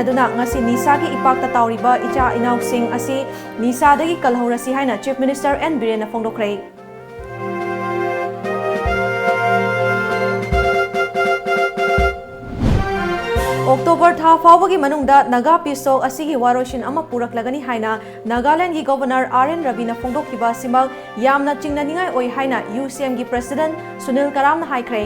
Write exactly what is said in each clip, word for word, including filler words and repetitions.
ꯑꯗꯨꯅ ꯉꯁꯤ ꯅꯤꯁꯥꯒꯤ ꯏꯄꯥꯛꯇ ꯇꯥꯎꯔꯤꯕ ꯏꯆꯥ ꯏꯅꯥꯎꯁꯤꯡ ꯑꯁꯤ ꯅꯤꯁꯥꯗꯒꯤ ꯀꯜꯍꯧꯔꯁꯤ ꯍꯥꯏꯅ Chief Minister N ꯕꯤꯔꯦꯟꯅ ꯐꯣꯡꯗꯣꯛꯈ꯭ꯔꯦ꯫ ꯑꯣꯛꯇꯣꯕꯔ ꯊꯥ ꯐꯥꯎꯕꯒꯤ ꯃꯅꯨꯡꯗ ꯅꯥꯒꯥ Peace Talk ꯑꯁꯤꯒꯤ ꯋꯥꯔꯣꯏꯁꯤꯟ ꯑꯃ ꯄꯨꯔꯛꯂꯒꯅꯤ ꯍꯥꯏꯅ ꯅꯥꯒꯥꯂꯦꯟꯒꯤ Governor ꯑꯥꯔ ꯑꯦꯟ ꯔꯕꯤꯅ ꯐꯣꯡꯗꯣꯛꯈꯤꯕ ꯑꯁꯤꯃꯛ ꯌꯥꯝꯅ ꯆꯤꯡꯅꯅꯤꯡꯉꯥꯏ ꯑꯣꯏ ꯍꯥꯏꯅ ꯌꯨ ꯁꯤ ꯑꯦꯝꯒꯤ President ꯁꯨꯅꯤꯜ ꯀꯔꯥꯝꯅ ꯍꯥꯏꯈ꯭ꯔꯦ꯫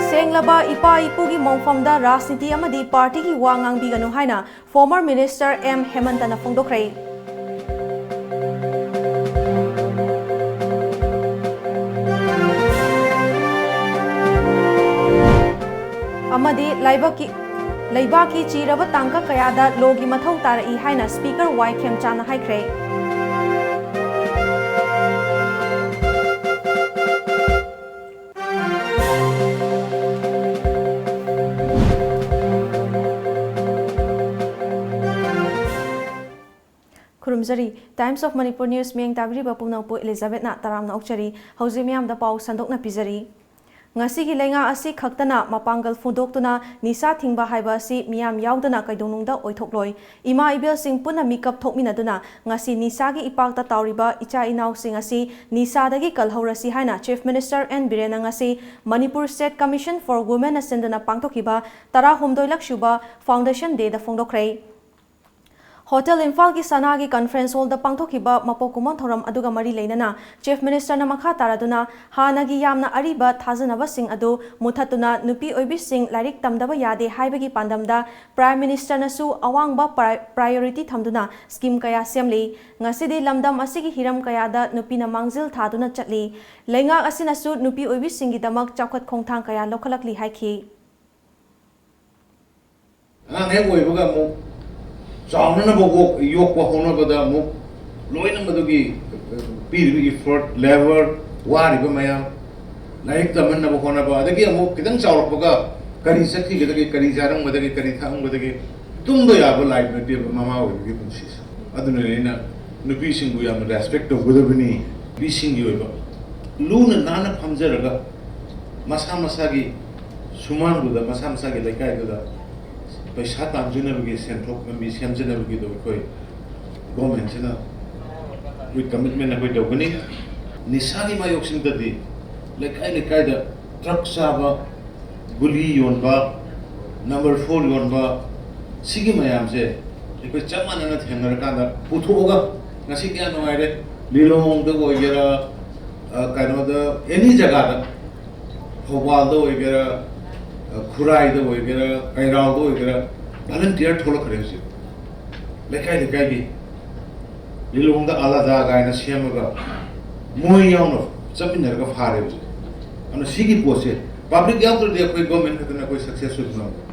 ꯁꯦꯡꯂꯕ ꯏꯄꯥ ꯏꯄꯨꯒꯤ ꯃꯣꯡꯐꯝꯗ ꯔꯥꯖꯅꯤꯇꯤ ꯑꯃꯗꯤ ꯄꯥꯔꯇꯤꯒꯤ ꯋꯥ ꯉꯥꯡꯕꯤꯒꯅꯨ ꯍꯥꯏꯅ Former Minister ꯑꯦꯝ ꯍꯦꯃꯟꯇꯅ ꯐꯣꯡꯗꯣꯛꯈ꯭ꯔꯦ꯫ ꯑꯃꯗꯤ ꯂꯩꯕꯥꯛꯀꯤ, ꯂꯩꯕꯥꯛꯀꯤ ꯆꯤꯔꯕ ꯇꯥꯡꯀꯛ ꯀꯌꯥꯗ ꯂꯣꯒꯤ ꯃꯊꯧ ꯇꯥꯔꯛꯏ ꯍꯥꯏꯅ Speaker ꯋꯥꯏ ꯈꯦꯝꯆꯥꯅ ꯍꯥꯏꯈ꯭ꯔꯦ꯫ ꯈꯨꯔꯨꯝꯖꯔꯤ꯫ Times of Manipur News ꯃꯤꯠꯌꯦꯡ ꯇꯥꯕꯤꯔꯤꯕ ꯄꯨꯝꯅꯃꯛꯄꯨ ꯏꯂꯤꯖꯥꯕꯦꯠꯅ ꯇꯔꯥꯝꯅ ꯑꯣꯛꯆꯔꯤ꯫ ꯍꯧꯖꯤꯛ ꯃꯤꯌꯥꯝꯗ ꯄꯥꯎ ꯁꯟꯗꯣꯛꯅ ꯄꯤꯖꯔꯤ꯫ ꯉꯁꯤꯒꯤ ꯂꯩꯉꯥꯛ ꯑꯁꯤ ꯈꯛꯇꯅ ꯃꯄꯥꯡꯒꯜ ꯐꯣꯡꯗꯣꯛꯇꯨꯅ ꯅꯤꯁꯥ ꯊꯤꯡꯕ ꯍꯥꯏꯕ ꯑꯁꯤ ꯃꯤꯌꯥꯝ ꯌꯥꯎꯗꯅ ꯀꯩꯗꯧꯅꯨꯡꯗ ꯑꯣꯏꯊꯣꯛꯂꯣꯏ꯫ ꯏꯃꯥ ꯏꯕꯦꯜꯁꯤꯡ ꯄꯨꯟꯅ ꯃꯤꯀꯞ ꯊꯣꯛꯃꯤꯟꯅꯗꯨꯅ ꯉꯁꯤ ꯅꯤꯁꯥꯒꯤ ꯏꯄꯥꯛꯇ ꯇꯥꯎꯔꯤꯕ ꯏꯆꯥ ꯏꯅꯥꯎꯁꯤꯡ ꯑꯁꯤ ꯅꯤꯁꯥꯗꯒꯤ ꯀꯜꯍꯧꯔꯁꯤ ꯍꯥꯏꯅ Chief Minister ꯑꯦꯟ ꯕꯤꯔꯦꯟꯅ ꯉꯁꯤ ꯃꯅꯤꯄꯨꯔ State Commission for Womenꯅ ꯁꯤꯟꯗꯨꯅ ꯄꯥꯡꯊꯣꯛꯈꯤꯕ ꯇꯔꯥꯍꯨꯝꯗꯣꯏꯂꯛ ꯁꯨꯕ Foundation Dayꯗ ꯐꯣꯡꯗꯣꯛꯈ꯭ꯔꯦ꯫ ꯍꯣꯇꯦꯜ ꯏꯝꯐꯥꯜꯒꯤ ꯁꯅꯥꯒꯤ Conference Hallꯗ ꯄꯥꯡꯊꯣꯛꯈꯤꯕ ꯃꯄꯣꯛ ꯀꯨꯝꯑꯣꯟ ꯊꯧꯔꯝ ꯑꯗꯨꯒ ꯃꯔꯤ ꯂꯩꯅꯅ Chief Ministerꯅ ꯃꯈꯥ ꯇꯥꯔꯗꯨꯅ ꯍꯥꯟꯅꯒꯤ ꯌꯥꯝꯅ ꯑꯔꯤꯕ ꯊꯥꯖꯅꯕꯁꯤꯡ ꯑꯗꯨ ꯃꯨꯊꯠꯇꯨꯅ ꯅꯨꯄꯤ ꯑꯣꯏꯕꯤꯁꯤꯡ ꯂꯥꯏꯔꯤꯛ ꯇꯝꯗꯕ ꯌꯥꯗꯦ ꯍꯥꯏꯕꯒꯤ ꯄꯥꯟꯗꯝꯗ Prime Ministerꯅꯁꯨ ꯑꯋꯥꯡꯕ pri-, priority ꯊꯝꯗꯨꯅ scheme ꯀꯌꯥ ꯁꯦꯝꯂꯤ꯫ ꯉꯁꯤꯗꯤ ꯂꯝꯗꯝ ꯑꯁꯤꯒꯤ ꯍꯤꯔꯝ ꯀꯌꯥꯗ ꯅꯨꯄꯤꯅ ꯃꯥꯡꯖꯤꯜ ꯊꯥꯗꯨꯅ ꯆꯠꯂꯤ꯫ ꯂꯩꯉꯥꯛ ꯑꯁꯤꯅꯁꯨ ꯅꯨꯄꯤ ꯑꯣꯏꯕꯤꯁꯤꯡꯒꯤꯗꯃꯛ ꯆꯥꯎꯈꯠ ꯈꯣꯡꯊꯥꯡ ꯀꯌꯥ ꯂꯧꯈꯠꯂꯛꯂꯤ ꯍꯥꯏꯈꯤ꯫ ꯑꯉꯥꯡ ꯍꯦꯛ ꯑꯣꯏꯕꯒ ꯑꯃꯨꯛ ꯆꯥꯎꯅꯅꯕ ꯋꯣꯛ-, ꯌꯣꯛꯄ ꯍꯣꯠꯅꯕꯗ ꯑꯃꯨꯛ ꯂꯣꯏꯅ ꯃꯗꯨꯒꯤ ꯄꯤꯔꯤꯕ effort, labour, ꯋꯥꯔꯤꯕ ꯃꯌꯥꯝ, ꯂꯥꯏꯔꯤꯛ ꯇꯝꯍꯟꯅꯕ ꯍꯣꯠꯅꯕ, ꯑꯗꯒꯤ ꯑꯃꯨꯛ ꯈꯤꯇꯪ ꯆꯥꯎꯔꯛꯄꯒ ꯀꯔꯤ ꯆꯠꯈꯤꯒꯗꯒꯦ, ꯀꯔꯤ ꯆꯥꯔꯝꯒꯗꯒꯦ, ꯀꯔꯤ ꯊꯛꯑꯝꯒꯗꯒꯦ, ꯇꯨꯝꯕ ꯌꯥꯕ life ꯅꯠꯇꯦꯕ ꯃꯃꯥ ꯑꯣꯏꯕꯒꯤ ꯄꯨꯟꯁꯤꯁꯦ꯫ ꯑꯗꯨꯅꯅꯦ ꯑꯩꯅ ꯅꯨꯄꯤꯁꯤꯡꯕꯨ ꯌꯥꯝꯅ respect ꯇꯧꯒꯗꯕꯅꯤ꯫ ꯅꯨꯄꯤꯁꯤꯡꯒꯤ ꯑꯣꯏꯕ ꯂꯨꯅ ꯅꯥꯟꯅ ꯐꯝꯖꯔꯒ ꯃꯁꯥ ꯃꯁꯥꯒꯤ ꯁꯨꯃꯥꯡꯗꯨꯗ, ꯃꯁꯥ ꯃꯁꯥꯒꯤ ꯂꯩꯀꯥꯏꯗꯨꯗ ꯄꯩꯁꯥ ꯇꯥꯟꯖꯅꯕꯒꯤ ꯁꯦꯟꯊꯣꯛ ꯂꯝꯕꯤ ꯁꯦꯝꯖꯅꯕꯒꯤꯗꯣ ꯑꯩꯈꯣꯏ ꯒꯣꯔꯃꯦꯟꯁꯤꯅ ꯋꯤꯠ ꯀꯃꯤꯠꯃꯦꯟ ꯑꯩꯈꯣꯏ ꯇꯧꯒꯅꯤ꯫ ꯅꯤꯁꯥꯒꯤ ꯃꯥꯌꯣꯛꯁꯤꯡꯗꯗꯤ ꯂꯩꯀꯥꯏ ꯂꯩꯀꯥꯏꯗ ꯗ꯭ꯔꯒ ꯆꯥꯕ, ꯒꯨꯂꯤ ꯌꯣꯟꯕ, ꯅꯝꯕꯔ ꯐꯣꯔ ꯌꯣꯟꯕ, ꯁꯤꯒꯤ ꯃꯌꯥꯝꯁꯦ ꯑꯩꯈꯣꯏ ꯆꯞ ꯃꯥꯟꯅꯅ ꯊꯦꯡꯅꯔꯀꯥꯟꯗ ꯄꯨꯊꯣꯛꯑꯒ, ꯉꯁꯤ ꯀꯌꯥ ꯅꯨꯡꯉꯥꯏꯔꯦ, ꯂꯤꯂꯣꯡꯗ ꯑꯣꯏꯒꯦꯔꯥ, ꯑ, ꯀꯩꯅꯣꯗ, ꯑꯦꯅꯤ ꯖꯒꯥꯗ, ꯊꯧꯕꯥꯜꯗ ꯑꯣꯏꯒꯦꯔꯥ, ꯑ, ꯈꯨꯔꯥꯏꯗ ꯑꯣꯏꯒꯦꯔꯥ, ꯀꯩꯔꯥꯎꯗ ꯑꯣꯏꯒꯦꯔꯥ, ꯚꯂꯟꯇꯤꯌꯔ ꯊꯣꯛꯂꯛꯈ꯭ꯔꯦ ꯍꯧꯖꯤꯛ꯫ ꯂꯩꯀꯥꯏ ꯂꯩꯀꯥꯏꯒꯤ ꯂꯤꯂꯣꯡꯗ ꯑꯂꯥꯗꯥ ꯀꯥꯏꯅ ꯁꯦꯝꯃꯒ ꯃꯣꯏ ꯌꯥꯎꯅ ꯆꯠꯃꯤꯟꯅꯔꯒ ꯐꯥꯔꯦ ꯍꯧꯖꯤꯛ꯫ ꯑꯗꯨꯅ ꯁꯤꯒꯤ ꯄꯣꯠꯁꯦ ꯄꯕ꯭ꯂꯤꯛ ꯌꯥꯎꯗ꯭ꯔꯗꯤ ꯑꯩꯈꯣꯏ ꯒꯣꯔꯃꯦꯟ ꯈꯛꯇꯅ ꯑꯩꯈꯣꯏ ꯁꯛꯁꯦꯁ ꯑꯣꯏꯕ ꯉꯝꯃꯣꯏ꯫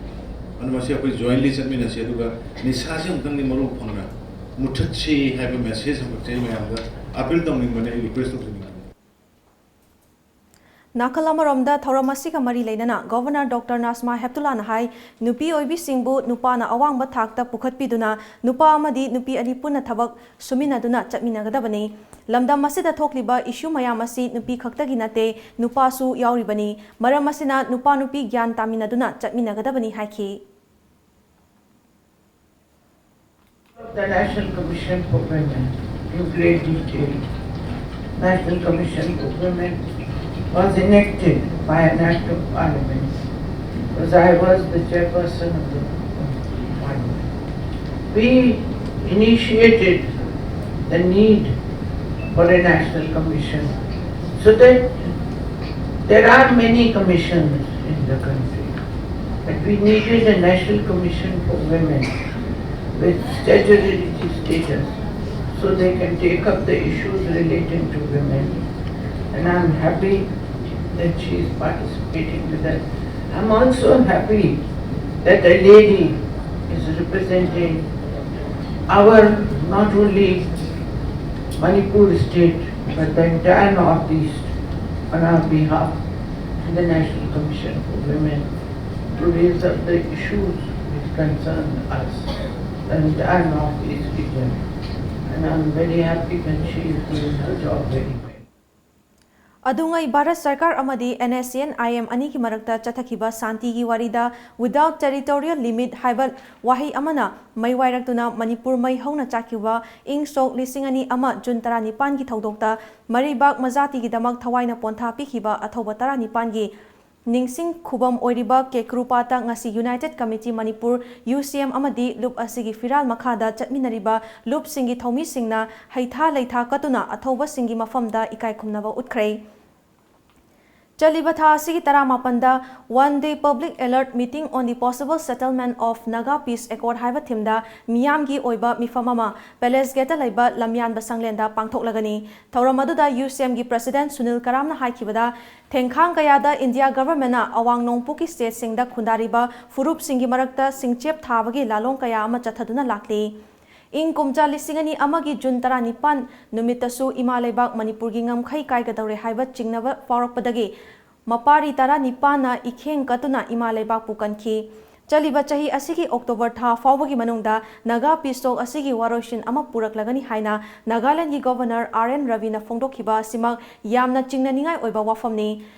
ꯑꯗꯨꯅ ꯃꯁꯤ ꯑꯩꯈꯣꯏ ꯖꯣꯏꯟꯂꯤ ꯆꯠꯃꯤꯟꯅꯁꯤ, ꯑꯗꯨꯒ ꯅꯤꯁꯥꯁꯤ ꯑꯃꯨꯛꯇꯪꯗꯤ ꯃꯔꯨ ꯐꯪꯅ ꯃꯨꯊꯠꯁꯤ ꯍꯥꯏꯕ ꯃꯦꯁꯦꯖ ꯑꯃꯈꯛꯁꯦ ꯑꯩ ꯃꯌꯥꯝꯗ ꯑꯄꯤꯜ ꯇꯧꯅꯤꯡꯕꯅꯦ, ꯑꯩ ꯔꯤꯀ꯭ꯋꯦꯁ ꯇꯧꯖꯅꯤꯡꯕꯅꯦ꯫ ꯅꯥꯀꯜ ꯑꯃꯔꯣꯝꯗ, ꯊꯧꯔꯝ ꯑꯁꯤꯒ ꯃꯔꯤ ꯂꯩꯅꯅ ꯒꯚꯔꯅꯔ ꯗꯣꯛꯇꯔ ꯅꯥꯖꯃꯥ ꯍꯦꯞꯇꯨꯂꯥꯅ ꯍꯥꯏ, ꯅꯨꯄꯤ ꯑꯣꯏꯕꯤꯁꯤꯡꯕꯨ ꯅꯨꯄꯥꯅ ꯑꯋꯥꯡꯕ ꯊꯥꯛꯇ ꯄꯨꯈꯠꯄꯤꯗꯨꯅ ꯅꯨꯄꯥ ꯑꯃꯗꯤ ꯅꯨꯄꯤ ꯑꯅꯤ ꯄꯨꯟꯅ ꯊꯕꯛ ꯁꯨꯃꯤꯟꯅꯗꯨꯅ ꯆꯠꯃꯤꯟꯅꯒꯗꯕꯅꯤ꯫ ꯂꯝꯗꯝ ꯑꯁꯤꯗ ꯊꯣꯛꯂꯤꯕ ꯏꯁꯨ ꯃꯌꯥꯝ ꯑꯁꯤ ꯅꯨꯄꯤ ꯈꯛꯇꯒꯤ ꯅꯠꯇꯦ, ꯅꯨꯄꯥꯁꯨ ꯌꯥꯎꯔꯤꯕꯅꯤ꯫ ꯃꯔꯝ ꯑꯁꯤꯅ ꯅꯨꯄꯥ ꯅꯨꯄꯤ ꯒ꯭ꯌꯥꯟ ꯇꯥꯃꯤꯟꯅꯗꯨꯅ ꯆꯠꯃꯤꯟꯅꯒꯗꯕꯅꯤ ꯍꯥꯏꯈꯤ꯫ The National Commission for Women in great detail. National Commission for Women was enacted by an act of parliament because I was the chairperson of the parliament. We initiated the need for a national commission so that there are many commissions in the country. But we needed a national commission for women with statutory status so they can take up the issues relating to women. And I'm happy that she is participating with us. I'm also happy that a lady is representing our, not only Manipur state, but the entire Northeast on our behalf in the National Commission for Women to raise up the issues which concern us, the entire Northeast region. And I'm very happy that she is doing her job very well. ꯑꯗꯨꯉꯩ Bharat ꯁꯔꯀꯥꯔ ꯑꯃꯗꯤ NSCN-IM ꯑꯅꯤꯒꯤ ꯃꯔꯛꯇ ꯆꯠꯊꯈꯤꯕ ꯁꯥꯟꯇꯤꯒꯤ ꯋꯥꯔꯤꯗ without territorial limit ꯍꯥꯏꯕ ꯋꯥꯍꯩ ꯑꯃꯅ ꯃꯩ ꯋꯥꯏꯔꯛꯇꯨꯅ ꯃꯅꯤꯄꯨꯔ ꯃꯩ ꯍꯧꯅ ꯆꯥꯛꯈꯤꯕ ꯏꯪ ꯁꯣꯛ ꯂꯤꯁꯤꯡ ꯑꯅꯤ ꯑꯃ ꯖꯨꯟ ꯇꯔꯥꯅꯤꯄꯥꯟꯒꯤ ꯊꯧꯗꯣꯛꯇ ꯃꯔꯩꯕꯥꯛ ꯃꯖꯥꯇꯤꯒꯤꯗꯃꯛ ꯊꯋꯥꯏꯅ ꯄꯣꯟꯊꯥ ꯄꯤꯈꯤꯕ ꯑꯊꯧꯕ ꯇꯔꯥꯅꯤꯄꯥꯟꯒꯤ ꯅꯤꯡꯁꯤꯡ ꯈꯨꯕꯝ ꯑꯣꯏꯔꯤꯕ ꯀꯦꯀ꯭ꯔꯨꯄꯥꯠꯇ ꯉꯁꯤ United Committee Manipur, UCM ꯑꯃꯗꯤ ꯂꯨꯞ ꯑꯁꯤꯒꯤ ꯐꯤꯔꯥꯜ ꯃꯈꯥꯗ ꯆꯠꯃꯤꯟꯅꯔꯤꯕ ꯂꯨꯞꯁꯤꯡꯒꯤ ꯊꯧꯃꯤꯁꯤꯡꯅ ꯍꯩꯊꯥ ꯂꯩꯊꯥ ꯀꯠꯇꯨꯅ ꯑꯊꯧꯕꯁꯤꯡꯒꯤ ꯃꯐꯝꯗ ꯏꯀꯥꯏ ꯈꯨꯝꯅꯕ ꯎꯠꯈ꯭ꯔꯦ꯫ ꯆꯠꯂꯤꯕ ꯊꯥ ꯑꯁꯤꯒꯤ ꯇꯔꯥꯃꯥꯄꯟꯗ One Day Public Alert Meeting on the Possible Settlement of Naga Peace Accord ꯍꯥꯏꯕ ꯊꯤꯝꯗ ꯃꯤꯌꯥꯝꯒꯤ ꯑꯣꯏꯕ ꯃꯤꯐꯝ ꯑꯃ ꯄꯦꯂꯦꯁ ꯒꯦꯠꯇ ꯂꯩꯕ ꯂꯝꯌꯥꯟꯕ ꯁꯪꯂꯦꯟꯗ ꯄꯥꯡꯊꯣꯛꯂꯒꯅꯤ꯫ ꯊꯧꯔꯝ ꯑꯗꯨꯗ UCM-ꯒꯤ President ꯁꯨꯅꯤꯜ ꯀꯔꯥꯝꯅ ꯍꯥꯏꯈꯤꯕꯗ, ꯊꯦꯡꯈꯥꯡ ꯀꯌꯥꯗ ꯏꯟꯗꯤꯌꯥ ꯒꯚꯔꯟꯃꯦꯟꯠꯅ ꯑꯋꯥꯡ ꯅꯣꯡꯄꯣꯛꯀꯤ ꯁ꯭ꯇꯦꯠꯁꯤꯡꯗ ꯈꯨꯟꯗꯥꯔꯤꯕ ꯐꯨꯔꯨꯞꯁꯤꯡꯒꯤ ꯃꯔꯛꯇ ꯁꯤꯡꯆꯦꯞ ꯊꯥꯕꯒꯤ ꯂꯥꯂꯣꯡ ꯀꯌꯥ ꯑꯃ ꯆꯠꯊꯗꯨꯅ ꯂꯥꯛꯂꯤ꯫ ꯏꯪ ꯀꯨꯝꯖꯥ ꯂꯤꯁꯤꯡ ꯑꯅꯤ ꯑꯃꯒꯤ ꯖꯨꯟ ꯇꯔꯥꯅꯤꯄꯥꯟ ꯅꯨꯃꯤꯠꯇꯁꯨ ꯏꯃꯥ ꯂꯩꯕꯥꯛ ꯃꯅꯤꯄꯨꯔꯒꯤ ꯉꯝꯈꯩ ꯀꯥꯏꯒꯗꯧꯔꯦ ꯍꯥꯏꯕ ꯆꯤꯡꯅꯕ ꯐꯥꯎꯔꯛꯄꯗꯒꯤ ꯃꯄꯥꯔꯤ ꯇꯔꯥꯅꯤꯄꯥꯟꯅ ꯏꯈꯦꯡ ꯀꯠꯇꯨꯅ ꯏꯃꯥ ꯂꯩꯕꯥꯛꯄꯨ ꯀꯟꯈꯤ꯫ ꯆꯠꯂꯤꯕ ꯆꯍꯤ ꯑꯁꯤꯒꯤ ꯑꯣꯛꯇꯣꯕꯔ ꯊꯥ ꯐꯥꯎꯕꯒꯤ ꯃꯅꯨꯡꯗ ꯅꯥꯒꯥ ꯄꯤꯁ ꯇꯣꯛ ꯑꯁꯤꯒꯤ ꯋꯥꯔꯣꯏꯁꯤꯟ ꯑꯃ ꯄꯨꯔꯛꯂꯒꯅꯤ ꯍꯥꯏꯅ ꯅꯥꯒꯥꯂꯦꯟꯗꯒꯤ ꯒꯣꯚꯔꯅꯔ R N ꯔꯕꯤꯅ ꯐꯣꯡꯗꯣꯛꯈꯤꯕ ꯑꯁꯤꯃꯛ ꯌꯥꯝꯅ ꯆꯤꯡꯅꯅꯤꯡꯉꯥꯏ ꯑꯣꯏꯕ ꯋꯥꯐꯝꯅꯤ꯫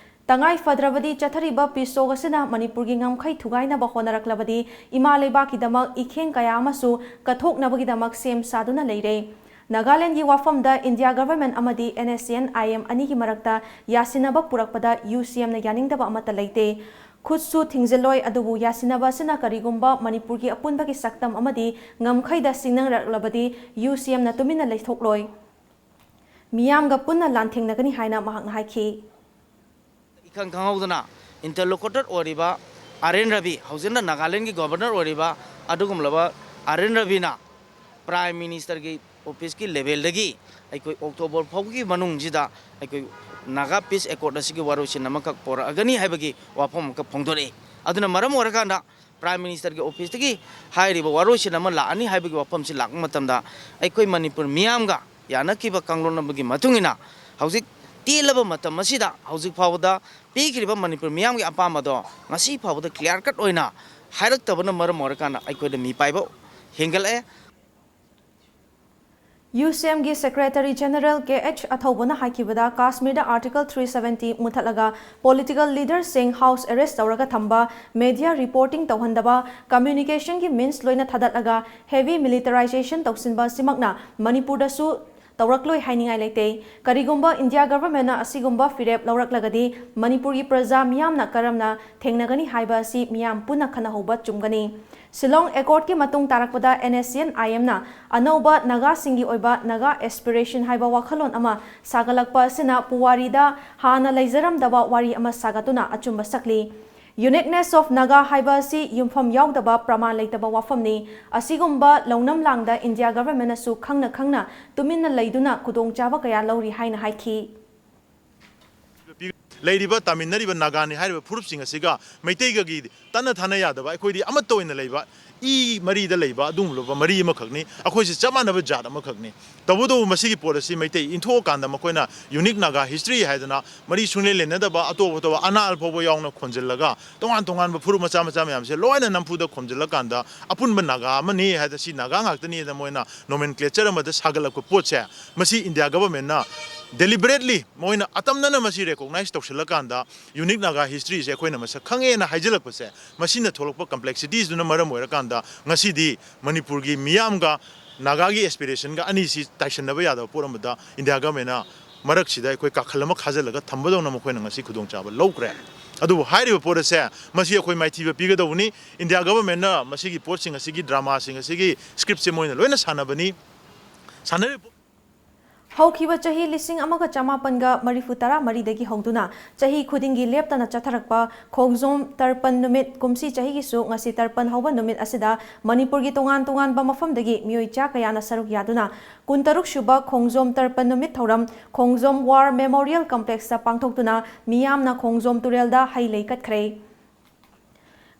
ꯇꯉꯥꯏ ꯐꯗ꯭ꯔꯕꯗꯤ ꯆꯠꯊꯔꯤꯕ ꯄꯤꯁ ꯇꯣꯛ ꯑꯁꯤꯅ ꯃꯅꯤꯄꯨꯔꯒꯤ ꯉꯝꯈꯩ ꯊꯨꯒꯥꯏꯅꯕ ꯍꯣꯠꯅꯔꯛꯂꯕꯗꯤ ꯏꯃꯥ ꯂꯩꯕꯥꯛꯀꯤꯗꯃꯛ ꯏꯈꯦꯡ ꯀꯌꯥ ꯑꯃꯁꯨ ꯀꯠꯊꯣꯛꯅꯕꯒꯤꯗꯃꯛ ꯁꯦꯝ ꯁꯥꯗꯨꯅ ꯂꯩꯔꯦ꯫ ꯅꯥꯒꯥꯂꯦꯟꯗꯒꯤ ꯋꯥꯐꯝꯗ ꯏꯟꯗꯤꯌꯥ ꯒꯚꯔꯟꯃꯦꯟꯠ ꯑꯃꯗꯤ NSCN-IM ꯑꯅꯤꯒꯤ ꯃꯔꯛꯇ ꯌꯥꯁꯤꯟꯅꯕ ꯄꯨꯔꯛꯄꯗ UCM-ꯅ ꯌꯥꯅꯤꯡꯗꯕ ꯑꯃꯠꯇ ꯂꯩꯇꯦ꯫ ꯈꯨꯠꯁꯨ ꯊꯤꯡꯖꯤꯜꯂꯣꯏ, ꯑꯗꯨꯕꯨ ꯌꯥꯁꯤꯟꯅꯕ ꯑꯁꯤꯅ ꯀꯔꯤꯒꯨꯝꯕ ꯃꯅꯤꯄꯨꯔꯒꯤ ꯑꯄꯨꯟꯕꯒꯤ ꯁꯛꯇꯝ ꯑꯃꯗꯤ ꯉꯝꯈꯩꯗ ꯁꯤꯡꯅꯔꯛꯂꯕꯗꯤ UCM-ꯅ ꯇꯨꯃꯤꯟꯅ ꯂꯩꯊꯣꯛꯂꯣꯏ꯫ ꯃꯤꯌꯥꯝꯒ ꯄꯨꯟꯅ ꯂꯥꯟꯊꯦꯡꯅꯒꯅꯤ ꯍꯥꯏꯅ ꯃꯍꯥꯛꯅ ꯍꯥꯏꯈꯤ꯫ ꯏꯈꯪ ꯈꯪꯍꯧꯗꯅ interlocutor ꯑꯣꯏꯔꯤꯕ R N ꯔꯕꯤ, ꯍꯧꯖꯤꯛꯅ ꯅꯥꯒꯥꯂꯦꯟꯒꯤ ꯒꯣꯚꯔꯅꯔ ꯑꯣꯏꯔꯤꯕ ꯑꯗꯨꯒꯨꯝꯂꯕ R N ꯔꯕꯤꯅ Prime Minister-ꯒꯤ office-ꯀꯤ level-ꯗꯒꯤ ꯑꯩꯈꯣꯏ ꯑꯣꯛꯇꯣꯕꯔ ꯐꯥꯎꯕꯒꯤ ꯃꯅꯨꯡꯁꯤꯗ ꯑꯩꯈꯣꯏ ꯅꯥꯒꯥ ꯄꯤꯁ ꯑꯦꯀꯣꯔꯗ ꯑꯁꯤꯒꯤ ꯋꯥꯔꯣꯏꯁꯤꯟ ꯑꯃꯈꯛ ꯄꯣꯔꯛꯑꯒꯅꯤ ꯍꯥꯏꯕꯒꯤ ꯋꯥꯐꯝ ꯑꯃꯈꯛ ꯐꯣꯡꯗꯣꯔꯛꯏ꯫ ꯑꯗꯨꯅ ꯃꯔꯝ ꯑꯣꯏꯔꯀꯥꯟꯗ Prime Minister-ꯒꯤ office-ꯇꯒꯤ ꯍꯥꯏꯔꯤꯕ ꯋꯥꯔꯣꯏꯁꯤꯟ ꯑꯃ ꯂꯥꯛꯑꯅꯤ ꯍꯥꯏꯕꯒꯤ ꯋꯥꯐꯝꯁꯤ ꯂꯥꯛꯄ ꯃꯇꯝꯗ ꯑꯩꯈꯣꯏ ꯃꯅꯤꯄꯨꯔ ꯃꯤꯌꯥꯝꯒ ꯌꯥꯅꯈꯤꯕ ꯀꯥꯡꯂꯣꯟ ꯑꯃꯒꯤ ꯃꯇꯨꯡ ꯏꯟꯅ ꯍꯧꯖꯤꯛ ꯇꯦꯜꯂꯕ ꯃꯇꯝ ꯑꯁꯤꯗ ꯍꯧꯖꯤꯛ ꯐꯥꯎꯕꯗ ꯄꯤꯈ꯭ꯔꯤꯕ ꯃꯅꯤꯄꯨꯔ ꯃꯤꯌꯥꯝꯒꯤ ꯑꯄꯥꯝꯕꯗꯣ ꯉꯁꯤ ꯐꯥꯎꯕꯗ clear cut ꯑꯣꯏꯅ ꯍꯥꯏꯔꯛꯇꯕꯅ ꯃꯔꯝ ꯑꯣꯏꯔꯀꯥꯟꯗ ꯑꯩꯈꯣꯏꯗ ꯃꯤꯄꯥꯏꯕ ꯍꯦꯟꯒꯠꯂꯛꯑꯦ꯫ ꯌꯨ ꯁꯤ ꯑꯦꯝꯒꯤ Secretary General ꯀꯦ ꯑꯩꯆ ꯑꯊꯧꯕꯅ ꯍꯥꯏꯈꯤꯕꯗ, ꯀꯥꯁꯃꯤꯔꯗ Article three seventy ꯃꯨꯊꯠꯂꯒ political leaderꯁꯤꯡ house arrest ꯇꯧꯔꯒ ꯊꯝꯕ, media reporting ꯇꯧꯍꯟꯗꯕ, communicationꯒꯤ means ꯂꯣꯏꯅ ꯊꯥꯗꯠꯂꯒ heavy militarization ꯇꯧꯁꯤꯟꯕ ꯑꯁꯤꯃꯛꯅ ꯃꯅꯤꯄꯨꯔꯗꯁꯨ ꯇꯧꯔꯛꯂꯣꯏ ꯍꯥꯏꯅꯤꯡꯉꯥꯏ ꯂꯩꯇꯦ꯫ ꯀꯔꯤꯒꯨꯝꯕ ꯏꯟꯗꯤꯌꯥ governmentꯅ ꯑꯁꯤꯒꯨꯝꯕ ꯐꯤꯔꯦꯞ ꯂꯧꯔꯛꯂꯒꯗꯤ ꯃꯅꯤꯄꯨꯔꯒꯤ ꯄ꯭ꯔꯖꯥ ꯃꯤꯌꯥꯝꯅ ꯀꯔꯝꯅ ꯊꯦꯡꯅꯒꯅꯤ ꯍꯥꯏꯕ ꯑꯁꯤ ꯃꯤꯌꯥꯝ ꯄꯨꯟꯅ ꯈꯟꯅꯍꯧꯕ ꯆꯨꯝꯒꯅꯤ꯫ ꯁꯤꯂꯣꯡ Accordꯀꯤ ꯃꯇꯨꯡ ꯇꯥꯔꯛꯄꯗ NSCN-IMꯅ ꯑꯅꯧꯕ ꯅꯥꯒꯥꯁꯤꯡꯒꯤ ꯑꯣꯏꯕ Naga Aspiration ꯍꯥꯏꯕ ꯋꯥꯈꯜꯂꯣꯟ ꯑꯃ ꯁꯥꯒꯠꯂꯛꯄ ꯑꯁꯤꯅ ꯄꯨꯋꯥꯔꯤꯗ ꯍꯥꯟꯅ ꯂꯩꯖꯔꯝꯗꯕ ꯋꯥꯔꯤ ꯑꯃ ꯁꯥꯒꯠꯇꯨꯅ ꯑꯆꯨꯝꯕ ꯁꯛꯂꯤ꯫ Uniqueness of Naga ꯍꯥꯏꯕ ꯑꯁꯤ ꯌꯨꯝꯐꯝ ꯌꯥꯎꯗꯕ, ꯄ꯭ꯔꯃꯥꯟ ꯂꯩꯇꯕ ꯋꯥꯐꯝꯅꯤ꯫ ꯑꯁꯤꯒꯨꯝꯕ ꯂꯧꯅꯝ ꯂꯥꯡꯗ ꯏꯟꯗꯤꯌꯥ governmentꯅꯁꯨ ꯈꯪꯅ ꯈꯪꯅ ꯇꯨꯃꯤꯟꯅ ꯂꯩꯗꯨꯅ ꯈꯨꯗꯣꯡꯆꯥꯕ ꯀꯌꯥ ꯂꯧꯔꯤ ꯍꯥꯏꯅ ꯍꯥꯏꯈꯤ꯫ ꯂꯩꯔꯤꯕ ꯇꯥꯃꯤꯟꯅꯔꯤꯕ ꯅꯥꯒꯥꯅꯤ ꯍꯥꯏꯔꯤꯕ ꯐꯨꯔꯨꯞꯁꯤꯡ ꯑꯁꯤꯒ ꯃꯩꯇꯩꯒꯒꯤ ꯇꯠꯅ ꯊꯥꯅ ꯌꯥꯗꯕ, ꯑꯩꯈꯣꯏꯗꯤ ꯑꯃꯠꯇ ꯑꯣꯏꯅ ꯂꯩꯕ, ꯏ ꯃꯔꯤꯗ ꯂꯩꯕ ꯑꯗꯨꯒꯨꯝꯂꯕ ꯃꯔꯤ ꯑꯃꯈꯛꯅꯤ꯫ ꯑꯩꯈꯣꯏꯁꯤ ꯆꯞ ꯃꯥꯟꯅꯕ ꯖꯥꯠ ꯑꯃꯈꯛꯅꯤ꯫ ꯇꯧꯕꯇꯕꯨ ꯃꯁꯤꯒꯤ ꯄꯣꯠ ꯑꯁꯤ ꯃꯩꯇꯩ ꯏꯟꯊꯣꯛꯑꯀꯥꯟꯗ ꯃꯈꯣꯏꯅ Unique Naga History ꯍꯥꯏꯗꯅ ꯃꯔꯤ ꯁꯨꯡꯂꯦꯟ ꯂꯦꯟꯅꯗꯕ ꯑꯇꯣꯞ ꯑꯇꯣꯞꯄ ꯑꯅꯥꯜ ꯐꯥꯎꯕ ꯌꯥꯎꯅ ꯈꯣꯟꯖꯤꯜꯂꯒ ꯇꯣꯉꯥꯟ ꯇꯣꯉꯥꯟꯕ ꯐꯨꯔꯨꯞ ꯃꯆꯥ ꯃꯆꯥ ꯃꯌꯥꯝꯁꯦ ꯂꯣꯏꯅ ꯅꯝꯐꯨꯗ ꯈꯣꯝꯖꯤꯜꯂꯀꯥꯟꯗ ꯑꯄꯨꯟꯕ ꯅꯥꯒꯥ ꯑꯃꯅꯤ ꯍꯥꯏꯗꯅ, ꯁꯤ ꯅꯥꯒꯥ ꯉꯥꯛꯇꯅꯤ ꯍꯥꯏꯗꯅ ꯃꯣꯏꯅ nomenclature ꯑꯃꯗ ꯁꯥꯒꯠꯂꯛꯄ ꯄꯣꯠꯁꯦ, ꯃꯁꯤ ꯏꯟꯗꯤꯌꯥ governmentꯅ deliberately ꯃꯣꯏꯅ ꯑꯇꯝꯅꯅ ꯃꯁꯤ recognize ꯇꯧꯁꯤꯜꯂꯀꯥꯟꯗ Unique Naga Historyꯁꯦ ꯑꯩꯈꯣꯏꯅ ꯃꯁꯛ ꯈꯪꯉꯦꯅ ꯍꯥꯏꯖꯤꯜꯂꯛꯄꯁꯦ, ꯃꯁꯤꯅ ꯊꯣꯛꯂꯛꯄ complexitiesꯗꯨꯅ ꯃꯔꯝ ꯑꯣꯏꯔꯀꯥꯟꯗ ꯉꯁꯤꯗꯤ ꯃꯅꯤꯄꯨꯔꯒꯤ ꯃꯤꯌꯥꯝꯒ ꯅꯥꯒꯥꯒꯤ aspirationꯒ ꯑꯅꯤꯁꯤ ꯇꯥꯏꯁꯟꯅꯕ ꯌꯥꯗꯕ ꯄꯣꯠ ꯑꯃꯗ ꯏꯟꯗꯤꯌꯥ governmentꯅ ꯃꯔꯛꯁꯤꯗ ꯑꯩꯈꯣꯏ ꯀꯥꯈꯜ ꯑꯃ ꯈꯥꯖꯤꯜꯂꯒ ꯊꯝꯕꯗꯧꯅ ꯃꯈꯣꯏꯅ ꯉꯁꯤ ꯈꯨꯗꯣꯡꯆꯥꯕ ꯂꯧꯈ꯭ꯔꯦ꯫ ꯑꯗꯨꯕꯨ ꯍꯥꯏꯔꯤꯕ ꯄꯣꯠ ꯑꯁꯦ ꯃꯁꯤ ꯑꯩꯈꯣꯏ ꯃꯥꯏꯊꯤꯕ ꯄꯤꯒꯗꯧꯕꯅꯤ꯫ ꯏꯟꯗꯤꯌꯥ governmentꯅ ꯃꯁꯤꯒꯤ ꯄꯣꯠꯁꯤꯡ ꯑꯁꯤꯒꯤ, dramaꯁꯤꯡ ꯑꯁꯤꯒꯤ scriptꯁꯦ ꯃꯣꯏꯅ ꯂꯣꯏꯅ ꯁꯥꯟꯅꯕꯅꯤ꯫ ꯁꯥꯟꯅꯔꯤꯕ ꯄꯣꯠ- ꯍꯧꯈꯤꯕ ꯆꯍꯤ ꯂꯤꯁꯤꯡ ꯑꯃꯒ ꯆꯃꯥꯄꯟꯒ ꯃꯔꯤꯐꯨ ꯇꯔꯥ ꯃꯔꯤꯗꯒꯤ ꯍꯧꯗꯨꯅ ꯆꯍꯤ ꯈꯨꯗꯤꯡꯒꯤ ꯂꯦꯞꯇꯅ ꯆꯠꯊꯔꯛꯄ ꯈꯣꯡꯖꯣꯝ ꯇꯔꯄꯟ ꯅꯨꯃꯤꯠ, ꯀꯨꯝꯁꯤ ꯆꯍꯤꯒꯤꯁꯨ ꯉꯁꯤ ꯇꯔꯄꯟ ꯍꯧꯕ ꯅꯨꯃꯤꯠ ꯑꯁꯤꯗ ꯃꯅꯤꯄꯨꯔꯒꯤ ꯇꯣꯉꯥꯟ ꯇꯣꯉꯥꯟꯕ ꯃꯐꯝꯗꯒꯤ ꯃꯤꯑꯣꯏ ꯆꯥ ꯀꯌꯥꯅ ꯁꯔꯨꯛ ꯌꯥꯗꯨꯅ ꯀꯨꯟꯇꯔꯨꯛ ꯁꯨꯕ ꯈꯣꯡꯖꯣꯝ ꯇꯔꯄꯟ ꯅꯨꯃꯤꯠ ꯊꯧꯔꯝ ꯈꯣꯡꯖꯣꯝ War Memorial Complexꯇ ꯄꯥꯡꯊꯣꯛꯇꯨꯅ ꯃꯤꯌꯥꯝꯅ ꯈꯣꯡꯖꯣꯝ ꯇꯨꯔꯦꯜꯗ ꯍꯩ ꯂꯩ ꯀꯠꯈ꯭ꯔꯦ꯫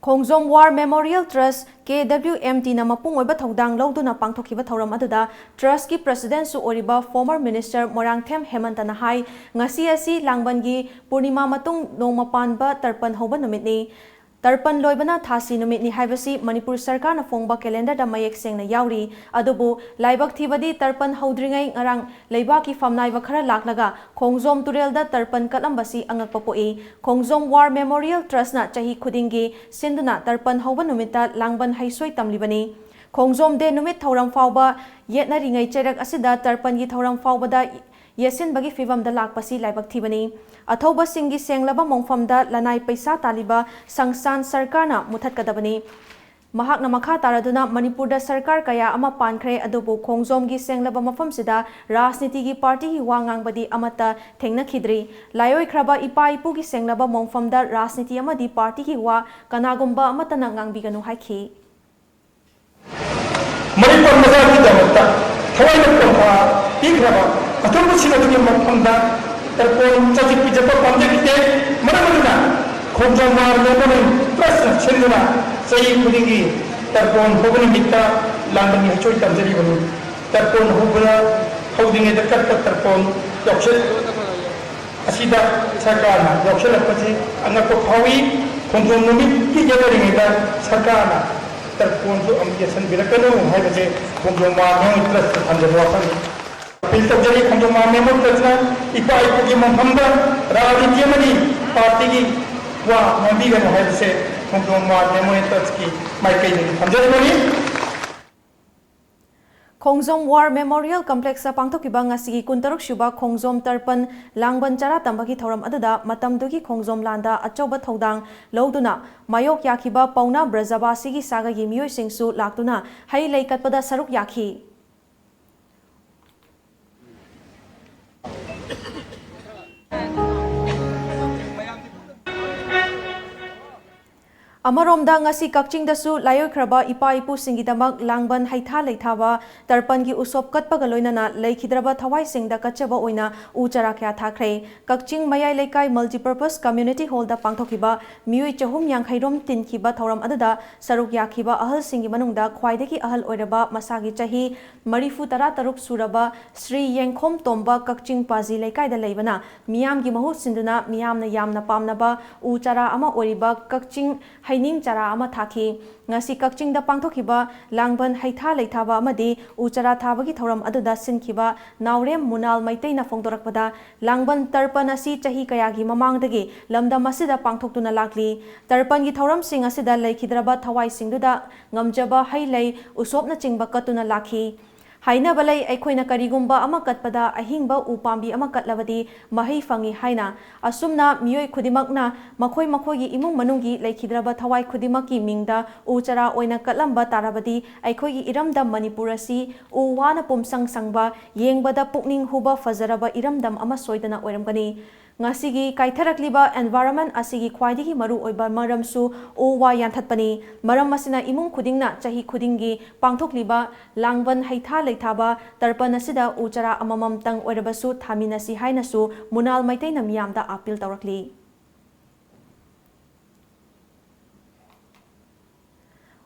ꯈꯣꯡꯖꯣꯝ War Memorial Trust, KWMTꯅ ꯃꯄꯨꯡ ꯑꯣꯏꯕ ꯊꯧꯗꯥꯡ ꯂꯧꯗꯨꯅ ꯄꯥꯡꯊꯣꯛꯈꯤꯕ ꯊꯧꯔꯝ ꯑꯗꯨꯗ Trustꯀꯤ Presidentꯁꯨ ꯑꯣꯏꯔꯤꯕ former Minister ꯃꯣꯏꯔꯥꯡꯊꯦꯝ ꯍꯦꯃꯟꯇꯅ ꯍꯥꯏ, ꯉꯁꯤ ꯑꯁꯤ ꯂꯥꯡꯕꯟꯒꯤ ꯄꯨꯔꯅꯤꯃꯥ ꯃꯇꯨꯡ ꯅꯣꯡꯃ ꯄꯥꯟꯕ ꯇꯔꯄꯟ ꯍꯧꯕ ꯅꯨꯃꯤꯠꯅꯤ꯫ ꯇꯔꯄꯟ ꯂꯣꯏꯕꯅ ꯊꯥꯁꯤ ꯅꯨꯃꯤꯠꯅꯤ ꯍꯥꯏꯕꯁꯤ ꯃꯅꯤꯄꯨꯔ ꯁꯔꯀꯥꯔꯅ ꯐꯣꯡꯕ ꯀꯦꯂꯦꯟꯗꯔꯗ ꯃꯌꯦꯛ ꯁꯦꯡꯅ ꯌꯥꯎꯔꯤ꯫ ꯑꯗꯨꯕꯨ ꯂꯥꯏꯕꯛ ꯊꯤꯕꯗꯤ ꯇꯔꯄꯟ ꯍꯧꯗ꯭ꯔꯤꯉꯩ ꯉꯔꯥꯡ ꯂꯩꯕꯥꯛꯀꯤ ꯐꯝꯅꯥꯏꯕ ꯈꯔ ꯂꯥꯛꯂꯒ ꯈꯣꯡꯖꯣꯝ ꯇꯨꯔꯦꯜꯗ ꯇꯔꯄꯟ ꯀꯠꯂꯝꯕꯁꯤ ꯑꯉꯛꯄ ꯄꯣꯛꯏ꯫ ꯈꯣꯡꯖꯣꯝ ꯋꯥꯔ ꯃꯦꯃꯣꯔꯤꯌꯦꯜ ꯇ꯭ꯔꯁꯅ ꯆꯍꯤ ꯈꯨꯗꯤꯡꯒꯤ ꯁꯤꯟꯗꯨꯅ ꯇꯔꯄꯟ ꯍꯧꯕ ꯅꯨꯃꯤꯠꯇ ꯂꯥꯡꯕꯟ ꯍꯩꯁꯣꯏ ꯇꯝꯂꯤꯕꯅꯤ꯫ ꯈꯣꯡꯖꯣꯝ ꯗꯦ ꯅꯨꯃꯤꯠ ꯊꯧꯔꯝ ꯐꯥꯎꯕ ꯌꯦꯠꯅꯔꯤꯉꯩ ꯆꯩꯔꯛ ꯑꯁꯤꯗ ꯇꯔꯄꯟꯒꯤ ꯊꯧꯔꯝ ꯐꯥꯎꯕꯗ ꯌꯦꯠꯁꯤꯟꯕꯒꯤ ꯐꯤꯚꯝꯗ ꯂꯥꯛꯄꯁꯤ ꯂꯥꯏꯕꯛ ꯊꯤꯕꯅꯤ꯫ ꯑꯊꯧꯕꯁꯤꯡꯒꯤ ꯁꯦꯡꯂꯕ ꯃꯣꯡꯐꯝꯗ ꯂꯅꯥꯏ ꯄꯩꯁꯥ ꯇꯥꯜꯂꯤꯕ ꯁꯪꯁꯥꯟ ꯁꯔꯀꯥꯔꯅ ꯃꯨꯊꯠꯀꯗꯕꯅꯤ꯫ ꯃꯍꯥꯛꯅ ꯃꯈꯥ ꯇꯥꯔꯗꯨꯅ ꯃꯅꯤꯄꯨꯔꯗ ꯁꯔꯀꯥꯔ ꯀꯌꯥ ꯑꯃ ꯄꯥꯟꯈ꯭ꯔꯦ, ꯑꯗꯨꯕꯨ ꯈꯣꯡꯖꯣꯝꯒꯤ ꯁꯦꯡꯂꯕ ꯃꯐꯝꯁꯤꯗ ꯔꯥꯖꯅꯤꯇꯤꯒꯤ ꯄꯥꯔꯇꯤꯒꯤ ꯋꯥ ꯉꯥꯡꯕꯗꯤ ꯑꯃꯠꯇ ꯊꯦꯡꯅꯈꯤꯗ꯭ꯔꯤ꯫ ꯂꯥꯏꯑꯣꯏꯈ꯭ꯔꯕ ꯏꯄꯥ ꯏꯄꯨꯒꯤ ꯁꯦꯡꯂꯕ ꯃꯣꯡꯐꯝꯗ ꯔꯥꯖꯅꯤꯇꯤ ꯑꯃꯗꯤ ꯄꯥꯔꯇꯤꯒꯤ ꯋꯥ ꯀꯅꯥꯒꯨꯝꯕ ꯑꯃꯠꯇꯅ ꯉꯥꯡꯕꯤꯒꯅꯨ ꯍꯥꯏꯈꯤ꯫ ꯃꯅꯤꯄꯨꯔ ꯃꯆꯥꯒꯤꯗꯃꯛꯇ ꯊꯋꯥꯏꯅ ꯄꯣꯟꯊꯥ ꯄꯤꯈ꯭ꯔꯕ ꯑꯊꯧꯕꯁꯤꯡ ꯑꯗꯨꯒꯤ ꯃꯐꯝꯗ ꯇꯔꯄꯣꯟ ꯆꯥꯛꯆꯤꯛ ꯄꯤꯖꯕ ꯄꯥꯝꯖꯈꯤꯗꯦ꯫ ꯃꯔꯝ ꯑꯗꯨꯅ ꯈꯣꯡꯖꯣꯝ ꯋꯥꯔ ꯃꯦꯃꯣꯔꯤꯌꯦꯜ ꯇ꯭ꯔꯁꯅ ꯁꯤꯟꯗꯨꯅ ꯆꯍꯤ ꯈꯨꯗꯤꯡꯒꯤ ꯇꯔꯄꯣꯟ ꯍꯧꯕ ꯅꯨꯃꯤꯠꯇ ꯂꯥꯡꯕꯟꯒꯤ ꯍꯩꯁꯣꯏ ꯇꯝꯖꯔꯤꯕꯅꯤ꯫ ꯇꯔꯄꯣꯟ ꯍꯧꯕꯗ ꯍꯧꯗ꯭ꯔꯤꯉꯩꯗ ꯀꯠꯄ ꯇꯔꯄꯣꯟ ꯌꯥꯎꯁꯦꯠ ꯑꯁꯤꯗ ꯁꯔꯀꯥꯔꯅ ꯌꯥꯎꯁꯜꯂꯛꯄꯁꯤ ꯑꯉꯛꯄ ꯐꯥꯎꯏ꯫ ꯈꯣꯡꯖꯣꯝ ꯅꯨꯃꯤꯠꯀꯤ ꯌꯦꯠꯅꯔꯤꯉꯩꯗ ꯁꯔꯀꯥꯔꯅ ꯇꯔꯄꯣꯟꯁꯨ ꯑꯃꯨꯛ ꯌꯦꯠꯁꯟꯕꯤꯔꯛꯀꯅꯨ ꯍꯥꯏꯕꯁꯦ ꯈꯣꯡꯖꯣꯝ ꯋꯥꯔ ꯃꯦꯃꯣꯔꯤꯌꯦꯜ ꯇ꯭ꯔꯁꯇ ꯊꯝꯖꯕ ꯋꯥꯐꯝꯅꯤ꯫ ꯑꯄꯤꯜ ꯇꯧꯖꯔꯤ, ꯈꯣꯡꯖꯣꯝ ꯋꯥꯔ ꯃꯦꯃꯣꯔꯤꯌꯦꯜ ꯇ꯭ꯔꯁꯅ ꯏꯄꯥ ꯏꯄꯨꯒꯤ ꯃꯐꯝꯗ ꯔꯥꯖꯅꯤꯇꯤ ꯑꯃꯗꯤ ꯄꯥꯔꯇꯤꯒꯤ ꯋꯥ ꯉꯥꯡꯕꯤꯒꯅꯨ ꯍꯥꯏꯕꯁꯦ ꯈꯣꯡꯖꯣꯝ ꯋꯥꯔ ꯃꯦꯃꯣꯔꯤꯌꯦꯜ ꯇ꯭ꯔꯁꯀꯤ ꯃꯥꯏꯀꯩꯗꯒꯤ ꯊꯝꯖꯔꯤꯕꯅꯤ꯫ ꯈꯣꯡꯖꯣꯝ ꯋꯥꯔ ꯃꯦꯃꯣꯔꯤꯌꯦꯜ ꯀꯝꯄ꯭ꯂꯦꯛꯁꯇ ꯄꯥꯡꯊꯣꯛꯈꯤꯕ ꯉꯁꯤꯒꯤ ꯀꯨꯟꯇꯔꯨꯛ ꯁꯨꯕ ꯈꯣꯡꯖꯣꯝ ꯇꯔꯄꯟ ꯂꯥꯡꯕꯟ ꯆꯔꯥ ꯇꯝꯕꯒꯤ ꯊꯧꯔꯝ ꯑꯗꯨꯗ ꯃꯇꯝꯗꯨꯒꯤ ꯈꯣꯡꯖꯣꯝ ꯂꯥꯟꯗ ꯑꯆꯧꯕ ꯊꯧꯗꯥꯡ ꯂꯧꯗꯨꯅ ꯃꯥꯌꯣꯛ ꯌꯥꯈꯤꯕ ꯄꯥꯎꯅꯥ ꯕ꯭ꯔꯖꯕꯥꯁꯤꯒꯤ ꯁꯥꯒꯩꯒꯤ ꯃꯤꯑꯣꯏꯁꯤꯡꯁꯨ ꯂꯥꯛꯇꯨꯅ ꯍꯩ ꯂꯩ ꯀꯠꯄꯗ ꯁꯔꯨꯛ ꯌꯥꯈꯤ꯫ ꯑꯃꯔꯣꯝꯗ, ꯉꯁꯤ ꯀꯛꯆꯤꯡꯗꯁꯨ ꯂꯥꯏꯑꯣꯏꯈ꯭ꯔꯕ ꯏꯄꯥ ꯏꯄꯨꯁꯤꯡꯒꯤꯗꯃꯛ ꯂꯥꯡꯕꯟ ꯍꯩꯊꯥ ꯂꯩꯊꯥꯕ ꯇꯔꯄꯟꯒꯤ ꯎꯁꯣꯞ ꯀꯠꯄꯒ ꯂꯣꯏꯅꯅ ꯂꯩꯈꯤꯗ꯭ꯔꯕ ꯊꯋꯥꯏꯁꯤꯡꯗ ꯀꯠꯆꯕ ꯑꯣꯏꯅ ꯎ ꯆꯥꯔꯥ ꯀꯌꯥ ꯊꯥꯈ꯭ꯔꯦ꯫ ꯀꯛꯆꯤꯡ ꯃꯌꯥꯏ ꯂꯩꯀꯥꯏ Multipurpose Community Hallꯗ ꯄꯥꯡꯊꯣꯛꯈꯤꯕ ꯃꯤꯑꯣꯏ ꯆꯍꯨꯝ ꯌꯥꯡꯈꯩ ꯔꯣꯝ ꯇꯤꯟꯈꯤꯕ ꯊꯧꯔꯝ ꯑꯗꯨꯗ ꯁꯔꯨꯛ ꯌꯥꯈꯤꯕ ꯑꯍꯜꯁꯤꯡꯒꯤ ꯃꯅꯨꯡꯗ ꯈ꯭ꯋꯥꯏꯗꯒꯤ ꯑꯍꯜ ꯑꯣꯏꯔꯕ, ꯃꯁꯥꯒꯤ ꯆꯍꯤ ꯃꯔꯤꯐꯨ ꯇꯔꯥ ꯇꯔꯨꯛ ꯁꯨꯔꯕ ꯁ꯭ꯔꯤ ꯌꯦꯡꯈꯣꯝ ꯇꯣꯝꯕ, ꯀꯛꯆꯤꯡ ꯄꯥꯖꯤ ꯂꯩꯀꯥꯏꯗ ꯂꯩꯕꯅ ꯃꯤꯌꯥꯝꯒꯤ ꯃꯍꯨꯠ ꯁꯤꯟꯗꯨꯅ ꯃꯤꯌꯥꯝꯅ ꯌꯥꯝꯅ ꯄꯥꯝꯅꯕ ꯎ ꯆꯥꯔꯥ ꯑꯃ ꯑꯣꯏꯔꯤꯕ ꯀꯛꯆꯤꯡ ꯍꯩꯅꯤꯡ ꯆꯥꯔꯥ ꯑꯃ ꯊꯥꯈꯤ꯫ ꯉꯁꯤ ꯀꯛꯆꯤꯡꯗ ꯄꯥꯡꯊꯣꯛꯈꯤꯕ ꯂꯥꯡꯕꯟ ꯍꯩꯊꯥ ꯂꯩꯊꯥꯕ ꯑꯃꯗꯤ ꯎ ꯆꯥꯔꯥ ꯊꯥꯕꯒꯤ ꯊꯧꯔꯝ ꯑꯗꯨꯗ ꯁꯤꯟꯈꯤꯕ ꯅꯥꯎꯔꯦꯝ ꯃꯨꯅꯥꯜ ꯃꯩꯇꯩꯅ ꯐꯣꯡꯗꯣꯔꯛꯄꯗ, ꯂꯥꯡꯕꯟ ꯇꯔꯄꯟ ꯑꯁꯤ ꯆꯍꯤ ꯀꯌꯥꯒꯤ ꯃꯃꯥꯡꯗꯒꯤ ꯂꯝꯗꯝ ꯑꯁꯤꯗ ꯄꯥꯡꯊꯣꯛꯇꯨꯅ ꯂꯥꯛꯂꯤ꯫ ꯇꯔꯄꯟꯒꯤ ꯊꯧꯔꯝꯁꯤꯡ ꯑꯁꯤꯗ ꯂꯩꯈꯤꯗ꯭ꯔꯕ ꯊꯋꯥꯏꯁꯤꯡꯗꯨꯗ ꯉꯝꯖꯕ ꯍꯩ ꯂꯩ, ꯎꯁꯣꯞꯅꯆꯤꯡꯕ ꯀꯠꯇꯨꯅ ꯂꯥꯛꯈꯤ꯫ ꯍꯥꯏꯅꯕ ꯂꯩ, ꯑꯩꯈꯣꯏꯅ ꯀꯔꯤꯒꯨꯝꯕ ꯑꯃ ꯀꯠꯄꯗ ꯑꯍꯤꯡꯕ ꯎ ꯄꯥꯝꯕꯤ ꯑꯃ ꯀꯠꯂꯕꯗꯤ ꯃꯍꯩ ꯐꯪꯏ ꯍꯥꯏꯅ꯫ ꯑꯁꯨꯝꯅ ꯃꯤꯑꯣꯏ ꯈꯨꯗꯤꯡꯃꯛꯅ ꯃꯈꯣꯏ ꯃꯈꯣꯏꯒꯤ ꯏꯃꯨꯡ ꯃꯅꯨꯡꯒꯤ ꯂꯩꯈꯤꯗ꯭ꯔꯕ ꯊꯋꯥꯏ ꯈꯨꯗꯤꯡꯃꯛꯀꯤ ꯃꯤꯡꯗ ꯎ ꯆꯥꯔꯥ ꯑꯣꯏꯅ ꯀꯠꯂꯝꯕ ꯇꯥꯔꯕꯗꯤ ꯑꯩꯈꯣꯏꯒꯤ ꯏꯔꯝꯗꯝ ꯃꯅꯤꯄꯨꯔ ꯑꯁꯤ ꯎ ꯋꯥꯅ ꯄꯨꯝꯁꯪ ꯁꯪꯕ, ꯌꯦꯡꯕꯗ ꯄꯨꯛꯅꯤꯡ ꯍꯨꯕ ꯐꯖꯔꯕ ꯏꯔꯝꯗꯝ ꯑꯃ ꯁꯣꯏꯗꯅ ꯑꯣꯏꯔꯝꯒꯅꯤ꯫ ꯉꯁꯤꯒꯤ ꯀꯥꯏꯊꯔꯛꯂꯤꯕ environment ꯑꯁꯤꯒꯤ ꯈ꯭ꯋꯥꯏꯗꯒꯤ ꯃꯔꯨꯑꯣꯏꯕ ꯃꯔꯝꯁꯨ ꯎ ꯋꯥ ꯌꯥꯟꯊꯠꯄꯅꯤ꯫ ꯃꯔꯝ ꯑꯁꯤꯅ ꯏꯃꯨꯡ ꯈꯨꯗꯤꯡꯅ ꯆꯍꯤ ꯈꯨꯗꯤꯡꯒꯤ ꯄꯥꯡꯊꯣꯛꯂꯤꯕ ꯂꯥꯡꯕꯟ ꯍꯩꯊꯥ ꯂꯩꯊꯥꯕ ꯇꯔꯄꯟ ꯑꯁꯤꯗ ꯎ ꯆꯥꯔꯥ ꯑꯃꯃꯝꯇꯪ ꯑꯣꯏꯔꯕꯁꯨ ꯊꯥꯃꯤꯟꯅꯁꯤ ꯍꯥꯏꯅꯁꯨ ꯃꯨꯅꯥꯜ ꯃꯩꯇꯩꯅ ꯃꯤꯌꯥꯝꯗ appeal ꯇꯧꯔꯛꯂꯤ꯫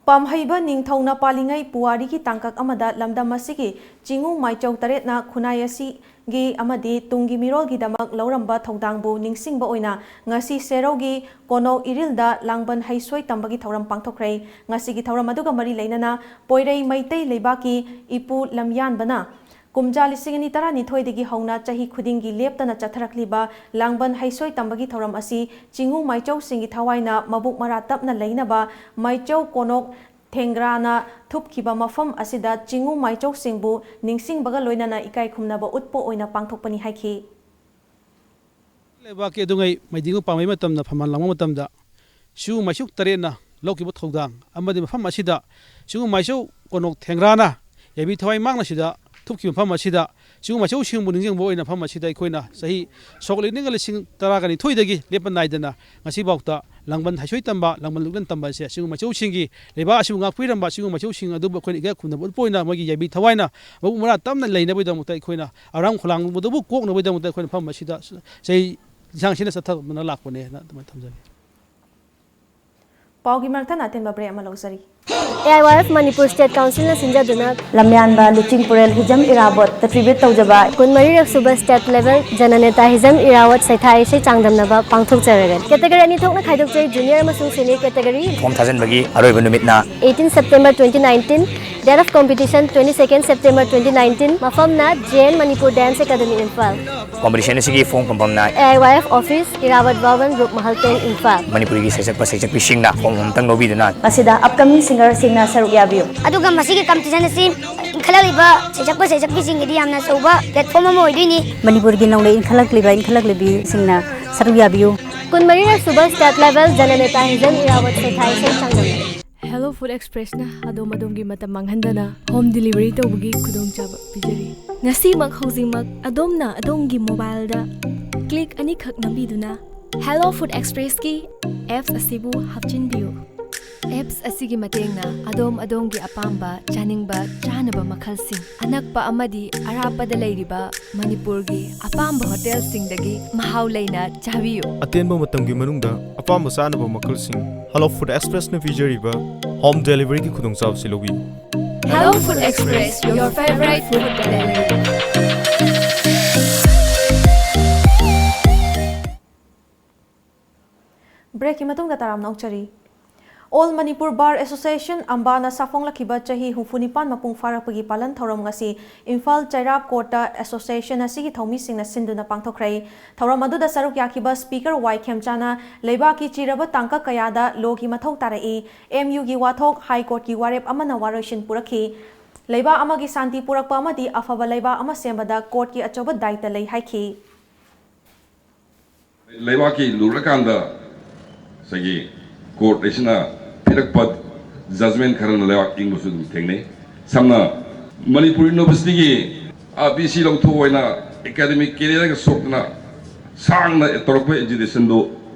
ꯄꯥꯝꯍꯩꯕ ꯅꯤꯡꯊꯧꯅ ꯄꯥꯜꯂꯤꯉꯩ ꯄꯨꯋꯥꯔꯤꯒꯤ ꯇꯥꯡꯀꯛ ꯑꯃꯗ ꯂꯝꯗꯝ ꯑꯁꯤꯒꯤ ꯆꯤꯉꯨ ꯃꯥꯏꯆꯧ ꯇꯔꯦꯠꯅ ꯈꯨꯟꯅꯥꯏ ꯑꯁꯤꯒꯤ ꯑꯃꯗꯤ ꯇꯨꯡꯒꯤ ꯃꯤꯔꯣꯜꯒꯤꯗꯃꯛ ꯂꯧꯔꯝꯕ ꯊꯧꯗꯥꯡꯕꯨ ꯅꯤꯡꯁꯤꯡꯕ ꯑꯣꯏꯅ ꯉꯁꯤ ꯁꯦꯔꯧꯒꯤ ꯀꯣꯅꯧ ꯏꯔꯤꯜꯗ ꯂꯥꯡꯕꯟ ꯍꯩꯁꯣꯏ ꯇꯝꯕꯒꯤ ꯊꯧꯔꯝ ꯄꯥꯡꯊꯣꯛꯈ꯭ꯔꯦ꯫ ꯉꯁꯤꯒꯤ ꯊꯧꯔꯝ ꯑꯗꯨꯒ ꯃꯔꯤ ꯂꯩꯅꯅ ꯄꯣꯏꯔꯩ ꯃꯩꯇꯩ ꯂꯩꯕꯥꯛꯀꯤ ꯏꯄꯨ ꯂꯝꯌꯥꯟꯕꯅ ꯀꯨꯝꯖꯥ ꯂꯤꯁꯤꯡ ꯑꯅꯤ ꯇꯔꯥꯅꯤꯊꯣꯏꯗꯒꯤ ꯍꯧꯅ ꯆꯍꯤ ꯈꯨꯗꯤꯡꯒꯤ ꯂꯦꯞꯇꯅ ꯆꯠꯊꯔꯛꯂꯤꯕ ꯂꯥꯡꯕꯟ ꯍꯩꯁꯣꯏ ꯇꯝꯕꯒꯤ ꯊꯧꯔꯝ ꯑꯁꯤ ꯆꯤꯉꯨ ꯃꯥꯏꯆꯧꯁꯤꯡꯒꯤ ꯊꯋꯥꯏꯅ ꯃꯕꯨꯛ ꯃꯔꯥ ꯇꯞꯅ ꯂꯩꯅꯕ ꯃꯥꯏꯆꯧ ꯀꯣꯅꯣꯛ ꯊꯦꯡꯒ꯭ꯔꯥꯅ ꯊꯨꯞꯈꯤꯕ ꯃꯐꯝ ꯑꯁꯤꯗ ꯆꯤꯉꯨ ꯃꯥꯏꯆꯧꯁꯤꯡꯕꯨ ꯅꯤꯡꯁꯤꯡꯕꯒ ꯂꯣꯏꯅꯅ ꯏꯀꯥꯏ ꯈꯨꯝꯅꯕ ꯎꯠꯄ ꯑꯣꯏꯅ ꯄꯥꯡꯊꯣꯛꯄꯅꯤ ꯍꯥꯏꯈꯤ꯫ ꯂꯩꯕꯥꯛꯀꯤ ꯑꯗꯨꯉꯩ ꯃꯩꯗꯤꯡꯕ ꯄꯥꯝꯕꯩ ꯃꯇꯝꯗ ꯐꯝꯕꯥꯜ ꯂꯥꯡꯕ ꯃꯇꯝꯗ ꯆꯤꯉꯨ ꯃꯥꯏꯆꯧ ꯇꯔꯦꯠꯅ ꯂꯧꯈꯤꯕ ꯊꯧꯗꯥꯡ ꯑꯃꯗꯤ ꯃꯐꯝ ꯑꯁꯤꯗ ꯆꯤꯉꯨ ꯃꯥꯏꯆꯧ ꯀꯣꯅꯣꯛ ꯊꯦꯡꯒ꯭ꯔꯥꯅ ꯌꯥꯏꯕꯤ ꯊꯋꯥꯏ ꯃꯥꯡꯅ ꯁꯤꯗ ꯊꯨꯞꯈꯤꯕ ꯃꯐꯝ ꯑꯁꯤꯗ ꯆꯤꯉꯨ ꯃꯥꯏꯆꯧꯁꯤꯡꯕꯨ ꯅꯤꯡꯁꯤꯡꯕ ꯑꯣꯏꯅ ꯃꯐꯝ ꯑꯁꯤꯗ ꯑꯩꯈꯣꯏꯅ ꯆꯍꯤ ꯁꯣꯛꯂꯤꯕꯅꯤꯡ ꯂꯤꯁꯤꯡ ꯇꯔꯥꯒ ꯅꯤꯊꯣꯏꯗꯒꯤ ꯂꯦꯞꯄ ꯅꯥꯏꯗꯅ ꯉꯁꯤꯐꯥꯎꯗ ꯂꯥꯡꯕꯟ ꯍꯩꯁꯣꯏ ꯇꯝꯕ, ꯂꯥꯡꯕꯟ ꯂꯨꯛꯂꯟ ꯇꯝꯕ ꯑꯁꯦ ꯑꯁꯤꯒꯨꯝꯕ ꯃꯆꯧꯁꯤꯡꯒꯤ, ꯂꯩꯕꯥꯛ ꯑꯁꯤꯕꯨ ꯉꯥꯛꯄꯤꯔꯝꯕ ꯑꯁꯤꯒꯨꯝꯕ ꯃꯆꯧꯁꯤꯡ ꯑꯗꯨꯕꯨ ꯑꯩꯈꯣꯏꯅ ꯏꯀꯥꯏ ꯈꯨꯝꯅꯕ ꯎꯠꯄ ꯑꯣꯏꯅ ꯃꯣꯏꯒꯤ ꯌꯥꯏꯕꯤ ꯊꯋꯥꯏꯅ ꯃꯕꯨꯛ ꯃꯔꯥ ꯇꯞꯅ ꯂꯩꯅꯕꯒꯤꯗꯃꯛꯇ ꯑꯩꯈꯣꯏꯅ ꯑꯔꯥꯝ ꯈꯧꯂꯥꯡꯕꯗꯨꯕꯨ ꯀꯣꯛꯅꯕꯒꯤꯗꯃꯛꯇ ꯑꯩꯈꯣꯏꯅ ꯃꯐꯝ ꯑꯁꯤꯗ ꯆꯍꯤ ꯂꯤꯁꯥꯡ ꯁꯤꯠꯅ ꯆꯠꯊꯗꯨꯅ ꯂꯥꯛꯄꯅꯦꯅ ꯑꯗꯨꯃꯥꯏꯅ ꯊꯝꯖꯒꯦ꯫ ꯄꯥꯎꯒꯤ ꯃꯔꯛ ꯊꯠꯅ ꯑꯇꯦꯟꯕ break ꯑꯃ ꯂꯧꯖꯔꯤ꯫ A I Y F Manipur State Council ꯅ ꯁꯤꯟꯖꯗꯨꯅ ꯂꯝꯌꯥꯟꯕ ꯂꯨꯆꯤꯡ ꯄꯨꯔꯦꯜ ꯍꯤꯖꯝ ꯏꯔꯥꯕꯣꯠꯇ tribute ꯇꯧꯖꯕ ꯀꯨꯟꯃꯔꯤꯔꯛ ꯁꯨꯕ state level ꯖꯅꯅꯦꯇꯥ ꯍꯤꯖꯝ ꯏꯔꯥꯕꯣꯠ ꯁꯩꯊꯥ ꯏꯁꯩ ꯆꯥꯡꯗꯝꯅꯕ ꯄꯥꯡꯊꯣꯛꯆꯔꯒꯅꯤ꯫ Category ꯑꯅꯤ ꯊꯣꯛꯅ ꯈꯥꯏꯗꯣꯛꯆꯩ, junior ꯑꯃꯁꯨꯡ senior category꯫ Form ꯊꯥꯖꯤꯟꯕꯒꯤ ꯑꯔꯣꯏꯕ ꯅꯨꯃꯤꯠꯅ eighteen September twenty nineteen, date of competition twenty second September twenty nineteen, ꯃꯐꯝꯅ J N Manipur Dance Academy, Imphal꯫ Competition ꯑꯁꯤꯒꯤ form ꯐꯪꯐꯝꯅ A I Y F office, Irrawaddy Bhawan, Rupmahal ten, Imphal꯫ ꯃꯅꯤꯄꯨꯔꯒꯤ ꯁꯩꯁꯛꯄ ꯁꯩꯁꯛꯄꯤꯁꯤꯡꯅ form ꯑꯃꯇꯪ ꯂꯧꯕꯤꯗꯨꯅ ꯃꯁꯤꯗ upcoming singer ꯁꯤꯡꯅ ꯁꯔꯨꯛ ꯌꯥꯕꯤꯌꯨ꯫ ꯑꯗꯨꯒ ꯃꯁꯤꯒꯤ competition ꯑꯁꯤ ꯏꯟꯈꯠꯂꯛꯂꯤꯕ ꯁꯩꯁꯛꯄ ꯁꯩꯁꯛꯄꯤꯁꯤꯡꯒꯤꯗꯤ ꯌꯥꯝꯅ ꯑꯆꯧꯕ platform ꯑꯃ ꯑꯣꯏꯗꯣꯏꯅꯤ꯫ ꯃꯅꯤꯄꯨꯔꯒꯤ ꯅꯧꯅ ꯏꯟꯈꯠꯂꯛꯂꯤꯕ ꯏꯟꯈꯠꯂꯛꯂꯤꯕꯤꯁꯤꯡꯅ ꯁꯔꯨꯛ ꯌꯥꯕꯤꯌꯨ꯫ ꯀꯨꯟꯃꯔꯤꯔꯛ ꯁꯨꯕ state level ꯖꯅꯅꯦꯇꯥ ꯍꯤꯖꯝ ꯏꯔꯥꯕꯣꯠ ꯁꯩꯊꯥ ꯏꯁꯩ ꯆꯥꯡꯗꯝꯅꯕ꯫ Hello Food Express ꯅ ꯑꯗꯣꯝ ꯑꯗꯣꯝꯒꯤ ꯃꯇꯝ ꯃꯥꯡꯍꯟꯗꯅ home delivery ꯇꯧꯕꯒꯤ ꯈꯨꯗꯣꯡꯆꯥꯕ ꯄꯤꯖꯔꯤ꯫ ꯉꯁꯤꯃꯛ ꯍꯧꯖꯤꯛꯃꯛ ꯑꯗꯣꯝꯅ ꯑꯗꯣꯝꯒꯤ mobile ꯗ click ꯑꯅꯤꯈꯛ ꯅꯝꯕꯤꯗꯨꯅ Hello Food Express ꯀꯤ apps ꯑꯁꯤꯕꯨ ꯍꯥꯞꯆꯤꯟꯕꯤꯌꯨ꯫ Apps ꯑꯁꯤꯒꯤ ꯃꯇꯦꯡꯅ ꯑꯗꯣꯝ ꯑꯗꯣꯝꯒꯤ ꯑꯄꯥꯝꯕ ꯆꯥꯅꯤꯡꯕ ꯆꯥꯅꯕ ꯃꯈꯜꯁꯤꯡ ꯑꯅꯛꯄ ꯑꯃꯗꯤ ꯑꯔꯥꯞꯄꯗ ꯂꯩꯔꯤꯕ ꯃꯅꯤꯄꯨꯔꯒꯤ ꯑꯄꯥꯝꯕ ꯍꯣꯇꯦꯜꯁꯤꯡꯗꯒꯤ ꯃꯍꯥꯎ ꯂꯩꯅ ꯆꯥꯕꯤꯌꯨ꯫ ꯑꯇꯦꯟꯕ ꯃꯇꯝꯒꯤ ꯃꯅꯨꯡꯗ ꯑꯄꯥꯝꯕ ꯆꯥꯅꯕ ꯃꯈꯜꯁꯤꯡ Hello Food Express ꯅ ꯄꯤꯖꯔꯤꯕ home delivery ꯒꯤ ꯈꯨꯗꯣꯡꯆꯥꯕꯁꯤ ꯂꯧꯕꯤꯌꯨ꯫ Hello Food Express, your favorite food delivery. Break ꯀꯤ ꯃꯇꯨꯡꯗ ꯇꯔꯥꯝꯅ ꯑꯣꯛꯆꯔꯤ꯫ All Manipur Bar Association, ꯑꯝꯕꯥꯅ ꯁꯥꯐꯣꯡꯂꯛꯈꯤꯕ ꯆꯍꯤ ꯍꯨꯝꯐꯨ ꯅꯤꯄꯥꯟ ꯃꯄꯨꯡ ꯐꯥꯔꯛꯄꯒꯤ ꯄꯥꯂꯟ ꯊꯧꯔꯝ ꯉꯁꯤ ꯏꯝꯐꯥꯜ ꯆꯩꯔꯥꯞ court ꯇ association ꯑꯁꯤꯒꯤ ꯊꯧꯃꯤꯁꯤꯡꯅ ꯁꯤꯟꯗꯨꯅ ꯄꯥꯡꯊꯣꯛꯈ꯭ꯔꯦ꯫ ꯊꯧꯔꯝ ꯑꯗꯨꯗ ꯁꯔꯨꯛ ꯌꯥꯈꯤꯕ speaker ꯋꯥꯏ ꯈꯦꯝꯆꯥꯅ ꯂꯩꯕꯥꯛꯀꯤ ꯆꯤꯔꯕ ꯇꯥꯡꯀꯛ ꯀꯌꯥꯗ law ꯒꯤ ꯃꯊꯧ ꯇꯥꯔꯛꯏ, M U ꯒꯤ ꯋꯥꯊꯣꯛ, High Court ꯀꯤ ꯋꯥꯔꯦꯞ ꯑꯃꯅ ꯋꯥꯔꯣꯏꯁꯤꯟ ꯄꯨꯔꯛꯈꯤ꯫ ꯂꯩꯕꯥꯛ ꯑꯃꯒꯤ ꯁꯥꯟꯇꯤ ꯄꯨꯔꯛꯄ ꯑꯃꯗꯤ ꯑꯐꯕ ꯂꯩꯕꯥꯛ ꯑꯃ ꯁꯦꯝꯕꯗ court ꯀꯤ ꯑꯆꯧꯕ ꯗꯥꯏꯇ ꯂꯩ ꯍꯥꯏꯈꯤ꯫ ꯂꯩꯕꯥꯛꯀꯤ ꯂꯨꯔꯀꯥꯟꯗ ꯉꯁꯥꯏꯒꯤ court ꯑꯁꯤꯅ ꯄꯤꯔꯛꯄ judgment ꯈꯔꯅ ꯂꯩꯕꯥꯛ ꯏꯪꯕꯁꯨ ꯑꯗꯨꯝ ꯊꯦꯡꯅꯩ꯫ ꯁꯝꯅ ꯃꯅꯤꯄꯨꯔ University ꯒꯤ, ꯑꯥ, B C ꯂꯧꯊꯣꯛꯑꯣꯏꯅ academic career ꯒ ꯁꯣꯛꯇꯅ ꯁꯥꯡꯅ ꯇꯧꯔꯛꯄ agitation ꯗꯨ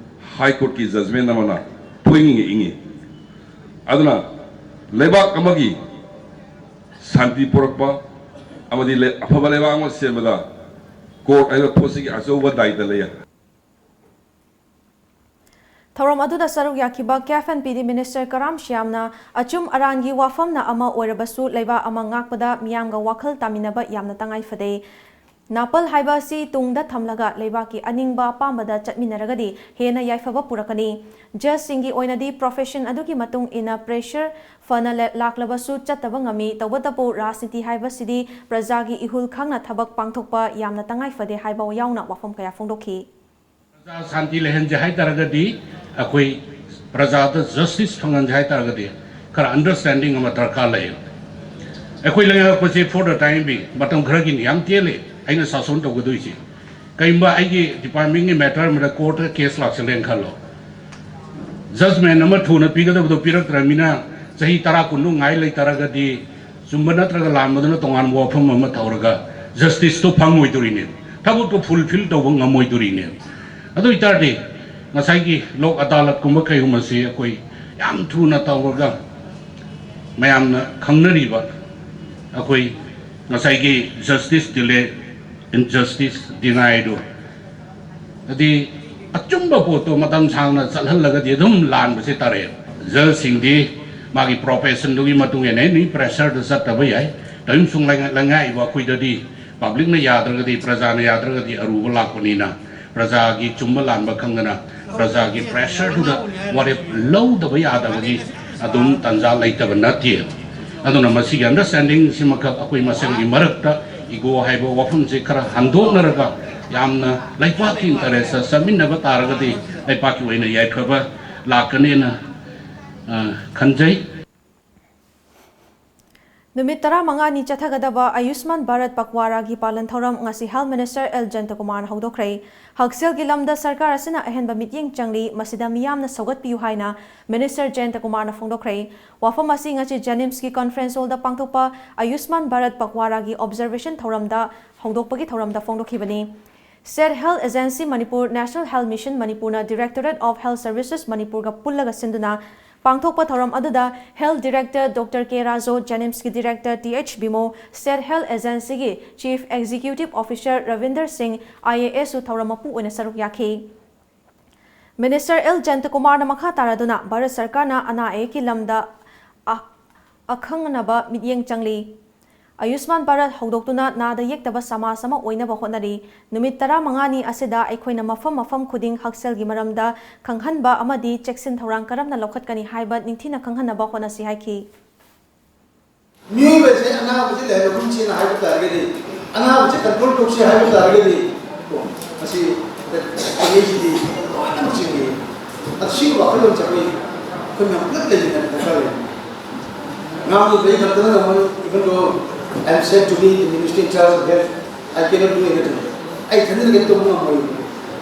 High Courtꯀꯤ judgment ꯑꯃꯅ ꯄꯣꯛꯏꯪ ꯏꯪꯉꯤ꯫ ꯑꯗꯨꯅ ꯂꯩꯕꯥꯛ ꯑꯃꯒꯤ ꯁꯥꯟꯇꯤ ꯄꯨꯔꯛꯄ ꯑꯃꯗꯤ ꯂꯩ-, ꯑꯐꯕ ꯂꯩꯕꯥꯛ ꯑꯃ ꯁꯦꯝꯕꯗ court ꯍꯥꯏꯕ ꯄꯣꯠꯁꯤꯒꯤ ꯑꯆꯧꯕ ꯗꯥꯏꯇ ꯂꯩ꯫ ꯊꯧꯔꯝ ꯑꯗꯨꯗ ꯁꯔꯨꯛ ꯌꯥꯈꯤꯕ ꯀꯦꯐ ꯑꯦꯟ ꯄꯤ ꯗꯤ ꯃꯤꯅꯤꯁꯇꯔ ꯀꯔꯥꯝ ꯁ꯭ꯌꯥꯝꯅ ꯑꯆꯨꯝ ꯑꯔꯥꯟꯒꯤ ꯋꯥꯐꯝꯅ ꯑꯃ ꯑꯣꯏꯔꯕꯁꯨ ꯂꯩꯕꯥꯛ ꯑꯃ ꯉꯥꯛꯄꯗ ꯃꯤꯌꯥꯝꯒ ꯋꯥꯈꯜ ꯇꯥꯃꯤꯟꯅꯕ ꯌꯥꯝꯅ ꯇꯉꯥꯏ ꯐꯗꯦ꯫ ꯅꯥꯄꯜ ꯍꯥꯏꯕ ꯑꯁꯤ ꯇꯨꯡꯗ ꯊꯝꯂꯒ ꯂꯩꯕꯥꯛꯀꯤ ꯑꯅꯤꯡꯕ ꯑꯄꯥꯝꯕꯗ ꯆꯠꯃꯤꯟꯅꯔꯒꯗꯤ ꯍꯦꯟꯅ ꯌꯥꯏꯐꯕ ꯄꯨꯔꯛꯀꯅꯤ꯫ ꯖꯖꯁꯤꯡꯒꯤ ꯑꯣꯏꯅꯗꯤ profession ꯑꯗꯨꯒꯤ ꯃꯇꯨꯡ ꯏꯟꯅ pressure ꯐꯅ ꯂ-, ꯂꯥꯛꯂꯕꯁꯨ ꯆꯠꯇꯕ ꯉꯝꯃꯤ꯫ ꯇꯧꯕꯇꯕꯨ ꯔꯥꯖꯅꯤꯇꯤ ꯍꯥꯏꯕꯁꯤꯗꯤ ꯄ꯭ꯔꯖꯥꯒꯤ ꯏꯍꯨꯜ ꯈꯪꯅ ꯊꯕꯛ ꯄꯥꯡꯊꯣꯛꯄ ꯌꯥꯝꯅ ꯇꯉꯥꯏ ꯐꯗꯦ ꯍꯥꯏꯕ ꯌꯥꯎꯅ ꯋꯥꯐꯝ ꯀꯌꯥ ꯐꯣꯡꯗꯣꯛꯈꯤ꯫ ꯄ꯭ꯔꯖꯥ ꯁꯥꯟꯇꯤ ꯂꯩꯍꯟꯁꯦ ꯍꯥꯏ ꯇꯥꯔꯒꯗꯤ, ꯑꯩꯈꯣꯏ ꯄ꯭ꯔꯖꯥꯗ justice ꯐꯪꯍꯟꯁꯦ ꯍꯥꯏ ꯇꯥꯔꯒꯗꯤ, ꯈꯔ understanding ꯑꯃ ꯗꯔꯀꯥꯔ ꯂꯩ꯫ ꯑꯩꯈꯣꯏ ꯂꯩꯉꯥꯛꯄꯁꯦ for the time being, ꯃꯇꯝ ꯈꯔꯒꯤꯅꯤ, ꯌꯥꯝ ꯇꯦꯜꯂꯦ ꯑꯩꯅ ꯁꯥꯁꯣꯟ ꯇꯧꯒꯗꯣꯏꯁꯦ꯫ ꯀꯔꯤꯒꯨꯝꯕ ꯑꯩꯒꯤ departmentꯀꯤ matter ꯑꯃꯗ courtꯇ case ꯂꯥꯛꯁꯜꯂꯦꯅ ꯈꯜꯂꯣ, judgment ꯑꯃ ꯊꯨꯅ ꯄꯤꯒꯗꯕꯗꯣ ꯄꯤꯔꯛꯇ꯭ꯔꯕꯅꯤꯅ, ꯆꯍꯤ ꯇꯔꯥ ꯀꯨꯟꯃꯨꯛ ꯉꯥꯏ ꯂꯩꯇꯥꯔꯒꯗꯤ, ꯆꯨꯝꯕ ꯅꯠꯇ꯭ꯔꯒ ꯂꯥꯟꯕꯗꯨꯅ ꯇꯣꯉꯥꯟꯕ ꯋꯥꯐꯝ ꯑꯃ ꯇꯧꯔꯒ, justiceꯇꯣ ꯐꯪꯉꯣꯏꯗꯣꯔꯤꯅꯦ, ꯊꯕꯛꯇꯣ fulfil ꯇꯧꯕ ꯉꯝꯃꯣꯏꯗꯣꯔꯤꯅꯦ꯫ ꯑꯗꯨ ꯑꯣꯏꯇꯥꯔꯗꯤ, ꯉꯁꯥꯏꯒꯤ ꯂꯣꯛ ꯑꯗꯥꯂꯠꯀꯨꯝꯕ ꯀꯩꯒꯨꯝꯕꯁꯤ ꯑꯩꯈꯣꯏ ꯌꯥꯝ ꯊꯨꯅ ꯇꯧꯔꯒ, ꯃꯌꯥꯝꯅ ꯈꯪꯅꯔꯤꯕ ꯑꯩꯈꯣꯏ ꯉꯁꯥꯏꯒꯤ justice delay, injustice denied ꯑꯗꯨ, ꯍꯥꯏꯗꯤ ꯑꯆꯨꯝꯕ ꯄꯣꯠꯇꯣ ꯃꯇꯝ ꯁꯥꯡꯅ ꯆꯠꯍꯜꯂꯒꯗꯤ ꯑꯗꯨꯝ ꯂꯥꯟꯕꯁꯦ ꯇꯥꯔꯛꯑꯦ꯫ Judgeꯁꯤꯡꯗꯤ ꯃꯥꯒꯤ professionꯗꯨꯒꯤ ꯃꯇꯨꯡ ꯏꯟꯅ any pressureꯗ ꯆꯠꯇꯕ ꯌꯥꯏ꯫ ꯇꯧꯏꯒꯨꯝꯕꯁꯨꯡ ꯂꯩꯉꯥꯛ-, ꯂꯩꯉꯥꯛꯏꯕ ꯑꯩꯈꯣꯏꯗꯗꯤ publicꯅ ꯌꯥꯗ꯭ꯔꯒꯗꯤ, ꯄ꯭ꯔꯖꯥꯅ ꯌꯥꯗ꯭ꯔꯒꯗꯤ ꯑꯔꯨꯕ ꯂꯥꯛꯄꯅꯤꯅ, ꯄ꯭ꯔꯖꯥꯒꯤ ꯆꯨꯝꯕ ꯂꯥꯟꯕ ꯈꯪꯗꯅ ꯄ꯭ꯔꯖꯥꯒꯤ pressureꯗꯨꯗ ꯋꯥꯔꯦꯞ ꯂꯧꯗꯕ ꯌꯥꯗꯕꯒꯤ ꯑꯗꯨꯝ ꯇꯥꯟꯖꯥ ꯂꯩꯇꯕ ꯅꯠꯇꯦ꯫ ꯑꯗꯨꯅ ꯃꯁꯤꯒꯤ understandingꯁꯤꯃꯈꯛ ꯑꯩꯈꯣꯏ ꯃꯁꯦꯜꯒꯤ ꯃꯔꯛꯇ ego ꯍꯥꯏꯕ ꯋꯥꯐꯝꯁꯦ ꯈꯔ ꯍꯟꯗꯣꯛꯅꯔꯒ ꯌꯥꯝꯅ ꯂꯩꯄꯥꯛꯀꯤ interestꯇ ꯆꯠꯃꯤꯟꯅꯕ ꯇꯥꯔꯒꯗꯤ ꯂꯩꯄꯥꯛꯀꯤ ꯑꯣꯏꯅ ꯌꯥꯏꯐꯕ ꯂꯥꯛꯀꯅꯦꯅ, ꯑ, ꯈꯟꯖꯩ꯫ ꯅꯨꯃꯤꯠ ꯇꯔꯥꯃꯉꯥꯅꯤ ꯆꯠꯊꯒꯗꯕ ꯑꯌꯨꯁꯃꯥꯟ ꯚꯥꯔꯠ ꯄꯛꯋꯥꯔꯥꯒꯤ ꯄꯥꯂꯟ ꯊꯧꯔꯝ ꯉꯁꯤ Health Minister ꯑꯦꯜ ꯖꯌꯟꯇꯀꯨꯃꯥꯔꯅ ꯍꯧꯗꯣꯛꯈ꯭ꯔꯦ꯫ ꯍꯛꯁꯦꯜꯒꯤ ꯂꯝꯗ ꯁꯔꯀꯥꯔ ꯑꯁꯤꯅ ꯑꯍꯦꯟꯕ ꯃꯤꯠꯌꯦꯡ ꯆꯪꯂꯤ, ꯃꯁꯤꯗ ꯃꯤꯌꯥꯝꯅ ꯁꯧꯒꯠꯄꯤꯌꯨ ꯍꯥꯏꯅ Minister ꯖꯌꯟꯇꯀꯨꯃꯥꯔꯅ ꯐꯣꯡꯗꯣꯛꯈ꯭ꯔꯦ꯫ ꯋꯥꯐꯝ ꯑꯁꯤ ꯉꯁꯤ JNIMSꯀꯤ conference hallꯗ ꯄꯥꯡꯊꯣꯛꯄ ꯑꯌꯨꯁꯃꯥꯟ ꯚꯥꯔꯠ ꯄꯛꯋꯥꯔꯥꯒꯤ observation ꯊꯧꯔꯝꯗ ꯍꯧꯗꯣꯛꯄꯒꯤ ꯊꯧꯔꯝꯗ ꯐꯣꯡꯗꯣꯛꯈꯤꯕꯅꯤ꯫ State Health Agency Manipur, National Health Mission ꯃꯅꯤꯄꯨꯔꯅ Directorate of Health Services ꯃꯅꯤꯄꯨꯔꯒ ꯄꯨꯜꯂꯒ ꯁꯤꯟꯗꯨꯅ ꯄꯥꯡꯊꯣꯛꯄ ꯊꯧꯔꯝ ꯑꯗꯨꯗ Health Director Doctor K Rajo, JNIMSꯀꯤ Director Th Bimo, State Health Agencyꯒꯤ Chief Executive Officer ꯔꯕꯤꯟꯗꯔ ꯁꯤꯡ, IASꯁꯨ ꯊꯧꯔꯝ ꯃꯄꯨ ꯑꯣꯏꯅ ꯁꯔꯨꯛ ꯌꯥꯈꯤ꯫ Minister ꯑꯦꯜ ꯖꯌꯟꯇꯀꯨꯃꯥꯔꯅ ꯃꯈꯥ ꯇꯥꯔꯗꯨꯅ ꯚꯥꯔꯠ ꯁꯔꯀꯥꯔꯅ ꯑꯅꯥ ꯑꯌꯦꯛꯀꯤ ꯂꯝꯗ ꯑ-, ꯑꯈꯪꯅꯕ ꯃꯤꯠꯌꯦꯡ ꯆꯪꯂꯤ꯫ ꯑꯌꯨꯁꯃꯥꯟ ꯚꯥꯔꯠ ꯍꯧꯗꯣꯛꯇꯨꯅ ꯅꯥꯗ ꯌꯦꯛꯇꯕ ꯁꯃꯥꯖ ꯑꯃ ꯑꯣꯏꯅꯕ ꯍꯣꯠꯅꯔꯤ꯫ ꯅꯨꯃꯤꯠ ꯇꯔꯥꯃꯉꯥꯅꯤ ꯑꯁꯤꯗ ꯑꯩꯈꯣꯏꯅ ꯃꯐꯝ ꯃꯐꯝ ꯈꯨꯗꯤꯡ ꯍꯛꯁꯦꯜꯒꯤ ꯃꯔꯝꯗ ꯈꯪꯍꯟꯕ ꯑꯃꯗꯤ ꯆꯦꯛꯁꯤꯟ ꯊꯧꯔꯥꯡ ꯀꯔꯝꯅ ꯂꯧꯈꯠꯀꯅꯤ ꯍꯥꯏꯕ ꯅꯤꯡꯊꯤꯅ ꯈꯪꯍꯟꯅꯕ ꯍꯣꯠꯅꯁꯤ ꯍꯥꯏꯈꯤ꯫ ꯃꯤꯑꯣꯏꯕꯁꯦ ꯑꯅꯥꯕꯁꯦ ꯂꯩꯍꯜꯂꯒꯨꯝꯁꯦꯅ ꯍꯥꯏꯕ ꯇꯥꯔꯒꯗꯤ, ꯑꯅꯥꯕꯁꯦ control ꯇꯧꯁꯦ ꯍꯥꯏꯕ ꯇꯥꯔꯒꯗꯤ, ꯀꯣ, ꯃꯁꯤ ꯆꯍꯤꯁꯤꯗꯤ ꯂꯣꯏꯅꯃꯛ ꯆꯤꯡꯏ꯫ ꯑꯗꯨ ꯁꯤꯒꯤ ꯋꯥꯈꯜꯂꯣꯟꯁꯦ ꯑꯩꯈꯣꯏ, ꯑꯩꯈꯣꯏ ꯃꯌꯥꯝ ꯄꯨꯂꯞ ꯂꯩꯃꯤꯟꯅꯕ ꯗꯔꯀꯥꯔ ꯂꯩ꯫ ꯉꯥꯡꯕꯗ ꯑꯩ ꯈꯛꯇꯅ ꯉꯝꯃꯣꯏ, even though I am said to be the Minister in charge of health, I cannot do anything. ꯑꯩ ꯏꯊꯟꯗꯅ ꯀꯩꯝ ꯇꯧꯕ ꯉꯝꯃꯣꯏ꯫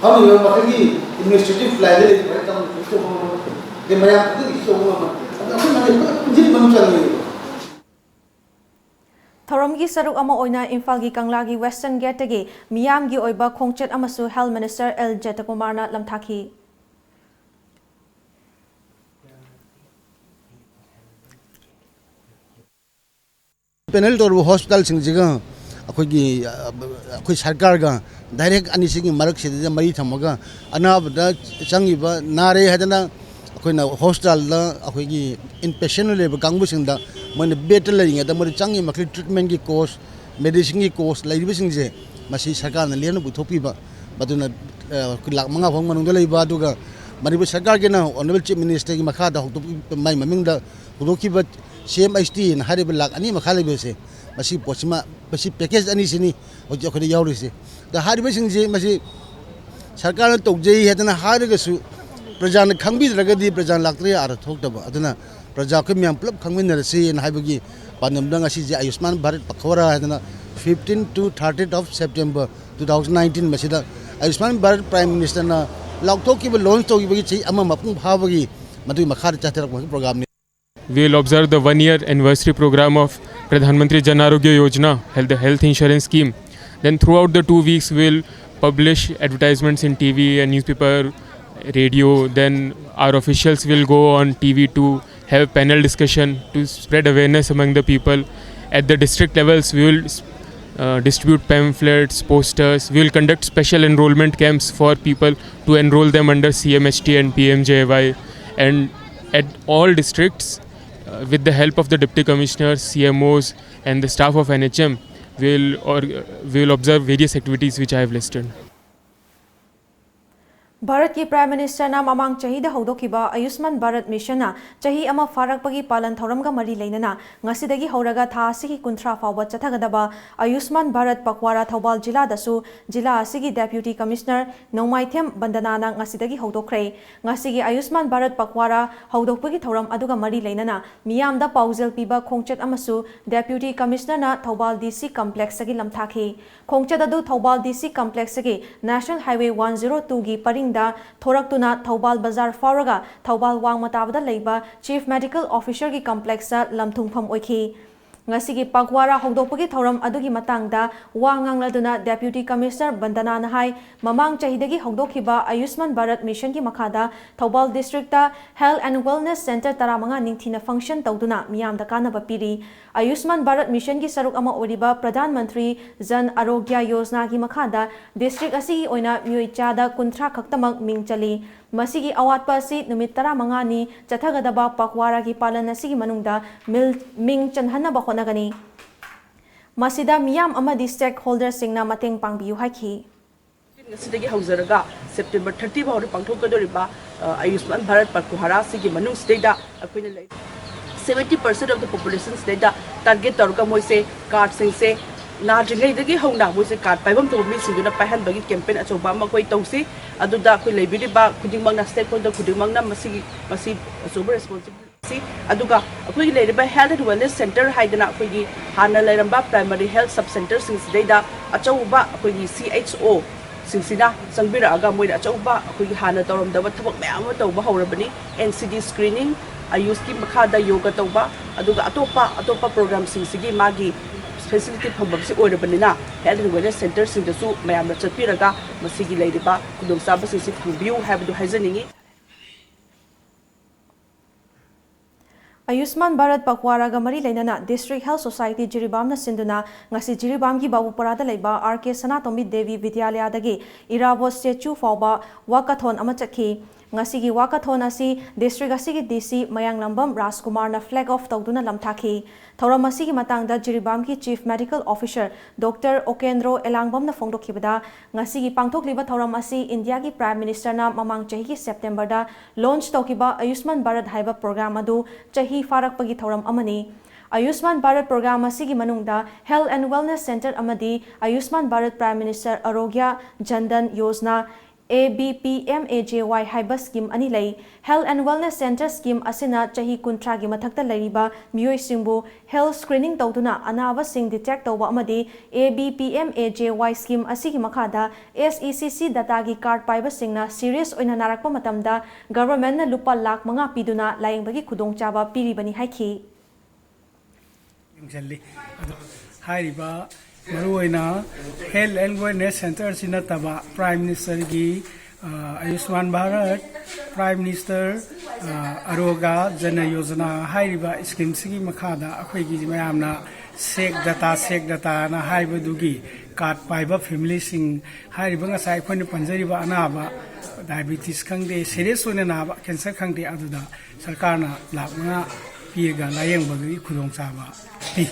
ꯐꯝꯃꯤꯕ ꯃꯈꯩꯒꯤ administrative lineꯗ ꯂꯩꯔꯤꯕ ꯃꯌꯥꯝ ꯇꯧꯕ ꯉꯝꯃꯣꯏ꯫ ꯑꯗꯩ ꯃꯌꯥꯝ ꯈꯛꯇꯒꯤꯁꯨ ꯇꯧꯕ ꯉꯝꯃꯣꯏ꯫ ꯑꯗꯣ ꯑꯩꯈꯣꯏ ꯃꯌꯥꯝ ꯄꯨꯂꯞ ꯄꯨꯟꯁꯤꯟꯕ ꯑꯃ ꯆꯪꯉꯦꯕ꯫ ꯊꯧꯔꯝꯒꯤ ꯁꯔꯨꯛ ꯑꯃ ꯑꯣꯏꯅ ꯏꯝꯐꯥꯜꯒꯤ ꯀꯪꯂꯥꯒꯤ Western Gateꯇꯒꯤ ꯃꯤꯌꯥꯝꯒꯤ ꯑꯣꯏꯕ ꯈꯣꯡꯆꯠ ꯑꯃꯁꯨ Health Minister ꯑꯦꯜ ꯖꯌꯟꯇꯀꯨꯃꯥꯔꯅ ꯂꯝꯊꯥꯈꯤ꯫ Panel ꯇꯧꯔꯤꯕ hospitalꯁꯤꯡꯁꯤꯒ ꯑꯩꯈꯣꯏꯒꯤ, ꯑ, ꯑꯩꯈꯣꯏ ꯁꯔꯀꯥꯔꯒ direct ꯑꯅꯤꯁꯤꯒꯤ ꯃꯔꯛꯁꯤꯗ ꯃꯔꯤ ꯊꯝꯃꯒ ꯑꯅꯥꯕꯗ ꯆꯪꯉꯤꯕ, ꯅꯥꯔꯦ ꯍꯥꯏꯗꯅ ꯑꯩꯈꯣꯏꯅ hospitalꯗ ꯑꯩꯈꯣꯏꯒꯤ inpatient ꯂꯩꯕ ꯀꯥꯡꯕꯨꯁꯤꯡꯗ ꯃꯣꯏꯅ bedꯇ ꯂꯩꯔꯤꯉꯩꯗ ꯃꯣꯏꯗ ꯆꯪꯉꯤ ꯃꯈꯩ treatmentꯀꯤ cost, medicineꯒꯤ cost ꯂꯩꯔꯤꯕꯁꯤꯡꯁꯦ ꯃꯁꯤ ꯁꯔꯀꯥꯔꯅ ꯂꯦꯝꯅ ꯄꯨꯊꯣꯛꯄꯤꯕ, ꯃꯗꯨꯅ, ꯑ, ꯑꯩꯈꯣꯏ ꯂꯥꯈ ꯃꯉꯥ ꯐꯥꯎ ꯃꯅꯨꯡꯗ ꯂꯩꯕ, ꯑꯗꯨꯒ ꯃꯅꯤꯄꯨꯔ ꯁꯔꯀꯥꯔꯒꯤꯅ Honourable Chief Ministerꯒꯤ ꯃꯈꯥꯗ ꯍꯧꯗꯣꯛꯄ-, ꯃꯥꯏ ꯃꯃꯤꯡꯗ ꯍꯧꯗꯣꯛꯈꯤꯕ CMHTꯅ ꯍꯥꯏꯔꯤꯕ ꯂꯥꯈ ꯑꯅꯤ ꯃꯈꯥ ꯂꯩꯕꯁꯦ, ꯃꯁꯤ ꯄꯣꯠꯁꯤꯃ, ꯃꯁꯤ package ꯑꯅꯤꯁꯤꯅꯤ ꯍꯧꯖꯤꯛ ꯑꯩꯈꯣꯏꯗ ꯌꯥꯎꯔꯤꯁꯦ꯫ ꯑꯗ ꯍꯥꯏꯔꯤꯕꯁꯤꯡꯁꯦ ꯃꯁꯤ ꯁꯔꯀꯥꯔꯅ ꯇꯧꯖꯩ ꯍꯥꯏꯗꯅ ꯍꯥꯏꯔꯒꯁꯨ ꯄ꯭ꯔꯖꯥꯅ ꯈꯪꯕꯤꯗ꯭ꯔꯒꯗꯤ ꯄ꯭ꯔꯖꯥ ꯂꯥꯛꯇ꯭ꯔꯦ ꯑꯥꯔꯊ ꯊꯣꯛꯇꯕ꯫ ꯑꯗꯨꯅ ꯄ꯭ꯔꯖꯥ ꯑꯩꯈꯣꯏ ꯃꯌꯥꯝ ꯄꯨꯂꯞ ꯈꯪꯃꯤꯟꯅꯔꯁꯤꯅ ꯍꯥꯏꯕꯒꯤ ꯄꯥꯟꯗꯝꯗ ꯉꯁꯤꯁꯦ ꯑꯌꯨꯁꯃꯥꯟ ꯚꯥꯔꯠ ꯄꯈꯋꯥꯔꯥ ꯍꯥꯏꯗꯅ fifteen to thirtieth of September two thousand nineteen ꯃꯁꯤꯗ ꯑꯌꯨꯁꯃꯥꯟ ꯚꯥꯔꯠ Prime Ministerꯅ ꯂꯥꯎꯊꯣꯛꯈꯤꯕ, launch ꯇꯧꯈꯤꯕꯒꯤ ꯆꯍꯤ ꯑꯃ ꯃꯄꯨꯡ ꯐꯥꯕꯒꯤ ꯃꯗꯨꯒꯤ ꯃꯈꯥꯗ ꯆꯠꯊꯔꯛꯄ programꯅꯤ꯫ We will observe the one year anniversary program of Pradhan Mantri Jan Arogya Yojana, health, the health insurance scheme. Then throughout the two weeks, we will publish advertisements in T V and newspaper, radio. Then our officials will go on T V to have a panel discussion to spread awareness among the people. At the district levels, we will uh, distribute pamphlets, posters. We will conduct special enrollment camps for people to enroll them under C M H T and P M J A Y. And at all districts, uh, with the help of the deputy commissioners, C M Os, and the staff of N H M, we will or uh, we will observe various activities which I have listed. ꯚꯥꯔꯠꯀꯤ prime ꯃꯤꯅꯤꯁꯇꯔꯅ ꯃꯃꯥꯡ ꯆꯍꯤꯗ ꯍꯧꯗꯣꯛꯈꯤꯕ ꯑꯌꯨꯁꯃꯥꯟ ꯚꯥꯔꯠ ꯃꯤꯁꯟꯅ ꯆꯍꯤ ꯑꯃ ꯐꯥꯔꯛꯄꯒꯤ ꯄꯥꯂꯟ ꯊꯧꯔꯝꯒ ꯃꯔꯤ ꯂꯩꯅꯅ ꯉꯁꯤꯗꯒꯤ ꯍꯧꯔꯒ ꯊꯥ ꯑꯁꯤꯒꯤ ꯀꯨꯟꯊ꯭ꯔꯥ ꯐꯥꯎꯕ ꯆꯠꯊꯒꯗꯕ ꯑꯌꯨꯁꯃꯥꯟ ꯚꯥꯔꯠ ꯄꯛꯋꯥꯔꯥ ꯊꯧꯕꯥꯜ ꯖꯤꯂꯥꯗꯁꯨ ꯖꯤꯂꯥ ꯑꯁꯤꯒꯤ ꯗꯦꯄ꯭ꯌꯨꯇꯤ ꯀꯃꯤꯁꯅꯔ ꯅꯣꯡꯃꯥꯏꯊꯦꯝ ꯕꯟꯗꯅꯥꯅ ꯉꯁꯤꯗꯒꯤ ꯍꯧꯗꯣꯛꯈ꯭ꯔꯦ꯫ ꯉꯁꯤꯒꯤ ꯑꯌꯨꯁꯃꯥꯟ ꯚꯥꯔꯠ ꯄꯛꯋꯥꯔꯥ ꯍꯧꯗꯣꯛꯄꯒꯤ ꯊꯧꯔꯝ ꯑꯗꯨꯒ ꯃꯔꯤ ꯂꯩꯅꯅ ꯃꯤꯌꯥꯝꯗ ꯄꯥꯎꯖꯦꯜ ꯄꯤꯕ ꯈꯣꯡꯆꯠ ꯑꯃꯁꯨ ꯗꯦꯄ꯭ꯌꯨꯇꯤ ꯀꯃꯤꯁꯅꯔꯅ ꯊꯧꯕꯥꯜ ꯗꯤ ꯁꯤ ꯀꯝꯄ꯭ꯂꯦꯛꯁꯇꯒꯤ ꯂꯝꯊꯥꯈꯤ꯫ ꯈꯣꯡꯆꯠ ꯑꯗꯨ ꯊꯧꯕꯥꯜ ꯗꯤ ꯁꯤ ꯀꯝꯄ꯭ꯂꯦꯛꯁꯇꯒꯤ ꯅꯦꯁꯅꯦꯜ ꯍꯥꯏꯋꯦ ꯋꯥꯟ ꯖꯤꯔꯣ ꯇꯨꯒꯤ ꯄꯔꯤꯡꯗ ꯊꯣꯔꯛꯇꯨꯅ ꯊꯧꯕꯥꯜ ꯕꯖꯥꯔ ꯐꯥꯎꯔꯒ ꯊꯧꯕꯥꯜ ꯋꯥꯡꯃ ꯇꯥꯕꯗ ꯂꯩꯕ ꯆꯤꯐ ꯃꯦꯗꯤꯀꯦꯜ ꯑꯣꯐꯤꯁꯔꯒꯤ ꯀꯝꯄ꯭ꯂꯦꯛꯁꯇ ꯂꯝꯊꯨꯡꯐꯝ ꯑꯣꯏꯈꯤ꯫ ꯉꯁꯤꯒꯤ ꯄꯛꯋꯥꯔꯥ ꯍꯧꯗꯣꯛꯄꯒꯤ ꯊꯧꯔꯝ ꯑꯗꯨꯒꯤ ꯃꯇꯥꯡꯗ ꯋꯥ ꯉꯥꯡꯂꯗꯨꯅ ꯗꯦꯄ꯭ꯌꯨꯇꯤ ꯀꯃꯤꯁꯅꯔ ꯕꯟꯗꯅꯥꯅ ꯍꯥꯏ, ꯃꯃꯥꯡ ꯆꯍꯤꯗꯒꯤ ꯍꯧꯗꯣꯛꯈꯤꯕ ꯑꯌꯨꯁꯃꯥꯟ ꯚꯥꯔꯠ ꯃꯤꯁꯟꯒꯤ ꯃꯈꯥꯗ Thoubal district health and wellness centre ꯇꯔꯥꯃꯉꯥ ꯅꯤꯡꯊꯤꯅ ꯐꯪꯁꯟ ꯇꯧꯗꯨꯅ ꯃꯤꯌꯥꯝꯗ ꯀꯥꯟꯅꯕ ꯄꯤꯔꯤ꯫ ꯑꯌꯨꯁꯃꯥꯟ ꯚꯥꯔꯠ ꯃꯤꯁꯟꯒꯤ ꯁꯔꯨꯛ ꯑꯃ ꯑꯣꯏꯔꯤꯕ ꯄ꯭ꯔꯙꯥꯟ ꯃꯟꯇ꯭ꯔꯤ ꯖꯟ ꯑꯔꯣꯒ꯭ꯌ ꯌꯣꯖꯅꯥꯒꯤ ꯃꯈꯥꯗ ꯗꯤꯁꯇ꯭ꯔꯤꯛ ꯑꯁꯤꯒꯤ ꯑꯣꯏꯅ ꯃꯤꯑꯣꯏ ꯆꯥꯗ ꯀꯨꯟꯊ꯭ꯔꯥ ꯈꯛꯇꯃꯛ ꯃꯤꯡ ꯆꯜꯂꯤ꯫ ꯃꯁꯤꯒꯤ ꯑꯋꯥꯠꯄ ꯑꯁꯤ ꯅꯨꯃꯤꯠ ꯇꯔꯥꯃꯉꯥꯅꯤ ꯆꯠꯊꯒꯗꯕ ꯄꯛꯋꯥꯔꯥꯒꯤ ꯄꯥꯂꯟ ꯑꯁꯤꯒꯤ ꯃꯅꯨꯡꯗ ꯃꯤꯜ-, ꯃꯤꯡ ꯆꯟꯍꯟꯅꯕ ꯍꯣꯠꯅꯒꯅꯤ꯫ ꯃꯁꯤꯗ ꯃꯤꯌꯥꯝ ꯑꯃꯗꯤ ꯁ꯭ꯇꯦꯛ ꯍꯣꯜꯗꯔꯁꯤꯡꯅ ꯃꯇꯦꯡ ꯄꯥꯡꯕꯤꯌꯨ ꯍꯥꯏꯈꯤ꯫ ꯉꯁꯤꯗꯒꯤ ꯍꯧꯖꯔꯒ ꯁꯦꯞꯇꯦꯝꯕꯔ ꯊꯥꯔꯇꯤ ꯐꯥꯎꯗ ꯄꯥꯡꯊꯣꯛꯀꯗꯧꯔꯤꯕ, ꯑ, ꯑꯌꯨꯁꯃꯥꯟ ꯚꯥꯔꯠ ꯄꯛꯋꯥꯔꯥ ꯑꯁꯤꯒꯤ ꯃꯅꯨꯡꯁꯤꯗꯩꯗ ꯑꯩꯈꯣꯏꯅ ꯂꯩ seventy percent of the population ꯁꯤꯗꯩꯗ target ꯇꯧꯔꯒ ꯃꯣꯏꯁꯦ ꯀꯥꯔꯗꯁꯤꯡꯁꯦ ꯅꯥꯗ꯭ꯔꯤꯉꯩꯗꯒꯤ ꯍꯧꯅ ꯃꯣꯏꯁꯦ ꯀꯥꯔꯗ ꯄꯥꯏꯐꯝ ꯊꯣꯛꯄ ꯃꯤꯁꯤꯡꯗꯨꯅ ꯄꯥꯏꯍꯟꯕꯒꯤ campaign ꯑꯆꯧꯕ ꯑꯃ ꯑꯩꯈꯣꯏ ꯇꯧꯁꯤ꯫ ꯑꯗꯨꯗ ꯑꯩꯈꯣꯏ ꯂꯩꯕꯤꯔꯤꯕ ꯈꯨꯗꯤꯡꯃꯛꯅ, stakeholder ꯈꯨꯗꯤꯡꯃꯛꯅ ꯃꯁꯤꯒꯤ, ꯃꯁꯤ ꯑꯆꯧꯕ responsibility ꯁꯤ꯫ ꯑꯗꯨꯒ ꯑꯩꯈꯣꯏꯒꯤ ꯂꯩꯔꯤꯕ health and wellness centre ꯍꯥꯏꯗꯅ ꯑꯩꯈꯣꯏꯒꯤ ꯍꯥꯟꯅ ꯂꯩꯔꯝꯕ primary health sub centreꯁꯤꯡꯁꯤꯗꯩꯗ ꯑꯆꯧꯕ ꯑꯩꯈꯣꯏꯒꯤ C H O ꯁꯤꯡꯁꯤꯅ ꯆꯪꯕꯤꯔꯛꯑꯒ ꯃꯣꯏꯅ ꯑꯆꯧꯕ ꯑꯩꯈꯣꯏꯒꯤ ꯍꯥꯟꯅ ꯇꯧꯔꯝꯗꯕ ꯊꯕꯛ ꯃꯌꯥꯝ ꯑꯃ ꯇꯧꯕ ꯍꯧꯔꯕꯅꯤ꯫ N C D screening, ꯑꯌꯨꯁꯀꯤ ꯃꯈꯥꯗ ꯌꯣꯒ ꯇꯧꯕ, ꯑꯗꯨꯒ ꯑꯇꯣꯞꯄ ꯑꯇꯣꯞꯄ programꯁꯤꯡꯁꯤꯒꯤ ꯃꯥꯒꯤ ꯐꯦꯁꯤꯂꯤꯇꯤ ꯐꯪꯐꯝꯁꯤ ꯑꯣꯏꯔꯕꯅꯤꯅ, ꯍꯦꯜꯊ ꯑꯦꯟ ꯋꯦꯜꯅꯦꯁ ꯁꯦꯟꯇꯔꯁꯤꯡꯗꯁꯨ ꯃꯌꯥꯝꯅ ꯆꯠꯄꯤꯔꯒ ꯃꯁꯤꯒꯤ ꯂꯩꯔꯤꯕ ꯈꯨꯗꯣꯡꯆꯥꯕꯁꯤꯡꯁꯤ ꯐꯪꯕꯤꯌꯨ ꯍꯥꯏꯕꯗꯨ ꯍꯥꯏꯖꯅꯤꯡꯏ꯫ ꯑꯌꯨꯁꯃꯥꯟ ꯚꯥꯔꯠ ꯄꯛꯋꯥꯔꯥꯒ ꯃꯔꯤ ꯂꯩꯅꯅ ꯗꯤꯁꯇ꯭ꯔꯤꯛ ꯍꯦꯜꯊ ꯁꯣꯁꯥꯏꯇꯤ ꯖꯤꯔꯤꯕꯥꯝꯅ ꯁꯤꯟꯗꯨꯅ ꯉꯁꯤ ꯖꯤꯔꯤꯕꯥꯝꯒꯤ ꯕꯥꯕꯨꯄꯔꯥꯗ ꯂꯩꯕ ꯑꯥꯔ ꯀꯦ ꯁꯅꯥꯇꯣꯝꯕꯤ ꯗꯦꯕꯤ ꯕꯤꯗ꯭ꯌꯥꯂꯌꯥꯗꯒꯤ ꯏꯔꯥꯕꯣꯠ ꯁ꯭ꯇꯦꯆꯨ ꯐꯥꯎꯕ ꯋꯥꯀꯊꯣꯟ ꯑꯃ ꯆꯠꯈꯤ꯫ ꯉꯁꯤꯒꯤ ꯋꯥꯀꯊꯣꯟ ꯑꯁꯤ ꯗꯤꯁꯇ꯭ꯔꯤꯛ ꯑꯁꯤꯒꯤ ꯗꯤ ꯁꯤ ꯃꯌꯥꯡꯂꯝꯕꯝ ꯔꯥꯖꯀꯨꯃꯥꯔꯅ ꯐ꯭ꯂꯦꯒ ꯑꯣꯐ ꯇꯧꯗꯨꯅ ꯂꯝꯊꯥꯈꯤ꯫ ꯊꯧꯔꯝ ꯑꯁꯤꯒꯤ ꯃꯇꯥꯡꯗ ꯖꯤꯔꯤꯕꯥꯝꯒꯤ ꯆꯤꯐ ꯃꯦꯗꯤꯀꯦꯜ ꯑꯣꯐꯤꯁꯔ ꯗꯣꯛꯇꯔ ꯑꯣꯀꯦꯟꯗ꯭ꯔꯣ ꯑꯦꯂꯥꯡꯕꯝꯅ ꯐꯣꯡꯗꯣꯛꯈꯤꯕꯗ, ꯉꯁꯤꯒꯤ ꯄꯥꯡꯊꯣꯛꯂꯤꯕ ꯊꯧꯔꯝ ꯑꯁꯤ ꯏꯟꯗꯤꯌꯥꯒꯤ ꯄ꯭ꯔꯥꯏꯝ ꯃꯤꯅꯤꯁꯇꯔꯅ ꯃꯃꯥꯡ ꯆꯍꯤꯒꯤ ꯁꯦꯞꯇꯦꯝꯕꯔꯗ ꯂꯣꯟꯆ ꯇꯧꯈꯤꯕ ꯑꯌꯨꯁꯃꯥꯟ ꯚꯥꯔꯠ ꯍꯥꯏꯕ ꯄ꯭ꯔꯣꯒ꯭ꯔꯥꯝ ꯑꯗꯨ ꯆꯍꯤ ꯐꯥꯔꯛꯄꯒꯤ ꯊꯧꯔꯝ ꯑꯃꯅꯤ꯫ ꯑꯌꯨꯁꯃꯥꯟ ꯚꯥꯔꯠ ꯄ꯭ꯔꯣꯒ꯭ꯔꯥꯝ ꯑꯁꯤꯒꯤ ꯃꯅꯨꯡꯗ ꯍꯦꯜꯊ ꯑꯦꯟ ꯋꯦꯜꯅꯦꯁ ꯁꯦꯟꯇꯔ ꯑꯃꯗꯤ Ayushman Bharat prime minister Arogya Jan Dhan Yojana, A B P M A J Y ꯍꯥꯏꯕ ꯁ꯭ꯀꯤꯝ ꯑꯅꯤ ꯂꯩ꯫ Health and wellness centre scheme ꯑꯁꯤꯅ ꯆꯍꯤ ꯀꯨꯟꯊ꯭ꯔꯥꯒꯤ ꯃꯊꯛꯇ ꯂꯩꯔꯤꯕ ꯃꯤꯑꯣꯏꯁꯤꯡꯕꯨ ꯍꯦꯜꯊ ꯁ꯭ꯀ꯭ꯔꯤꯅꯤꯡ ꯇꯧꯗꯨꯅ ꯑꯅꯥꯕꯁꯤꯡ ꯗꯤꯇꯦꯛ ꯇꯧꯕ ꯑꯃꯗꯤ ꯑꯦ B P M A J Y scheme ꯑꯁꯤꯒꯤ ꯃꯈꯥꯗ ꯑꯦꯁ ꯏ ꯁꯤ ꯁꯤ ꯗꯇꯥꯒꯤ ꯀꯥꯔꯗ ꯄꯥꯏꯕꯁꯤꯡꯅ ꯁꯤꯔꯤꯌꯁ ꯑꯣꯏꯅ ꯅꯥꯔꯛꯄ ꯃꯇꯝꯗ ꯒꯚꯔꯟꯃꯦꯟꯠꯅ ꯂꯨꯄꯥ ꯂꯥꯈ ꯃꯉꯥ ꯄꯤꯗꯨꯅ ꯂꯥꯌꯦꯡꯕꯒꯤ ꯈꯨꯗꯣꯡꯆꯥꯕ ꯄꯤꯔꯤꯕꯅꯤ ꯍꯥꯏꯈꯤ꯫ ꯌꯦꯡꯁꯤꯜꯂꯤ꯫ ꯑꯗꯣ ꯍꯥꯏꯔꯤꯕ ꯃꯔꯨꯑꯣꯏꯅ ꯍꯦꯜꯊ ꯑꯦꯟ ꯋꯦꯜꯅꯦꯁ ꯁꯦꯟꯇꯔꯁꯤ ꯅꯠꯇꯕ ꯄ꯭ꯔꯥꯏꯝ ꯃꯤꯅꯤꯁꯇꯔꯒꯤ, ꯑ, ꯑꯌꯨꯁꯃꯥꯟ ꯚꯥꯔꯠ, ꯄ꯭ꯔꯥꯏꯝ ꯃꯤꯅꯤꯁꯇꯔ, ꯑ, ꯑꯔꯣꯒ꯭ꯌ ꯖꯅ ꯌꯣꯖꯅꯥ ꯍꯥꯏꯔꯤꯕ ꯁ꯭ꯀꯤꯝꯁꯤꯒꯤ ꯃꯈꯥꯗ ꯑꯩꯈꯣꯏꯒꯤ ꯃꯌꯥꯝꯅ ꯁꯦꯛ ꯗꯇꯥ, ꯁꯦꯛ ꯗꯇꯥꯅ ꯍꯥꯏꯕꯗꯨꯒꯤ ꯀꯥꯔꯗ ꯄꯥꯏꯕ ꯐꯦꯃꯤꯂꯤꯁꯤꯡ ꯍꯥꯏꯔꯤꯕ ꯉꯁꯥꯏ ꯑꯩꯈꯣꯏꯅ ꯄꯟꯖꯔꯤꯕ ꯑꯅꯥꯕ, ꯗꯥꯏꯕꯤꯇꯤꯁ ꯈꯪꯗꯦ, ꯁꯤꯔꯤꯌꯁ ꯑꯣꯏꯅ ꯅꯥꯕ ꯀꯦꯟꯁꯔ ꯈꯪꯗꯦ, ꯑꯗꯨꯗ ꯁꯔꯀꯥꯔꯅ ꯂꯥꯈ ꯃꯉꯥ ꯄꯤꯔꯒ ꯂꯥꯌꯦꯡꯕꯒꯤ ꯈꯨꯗꯣꯡꯆꯥꯕ ꯄꯤ꯫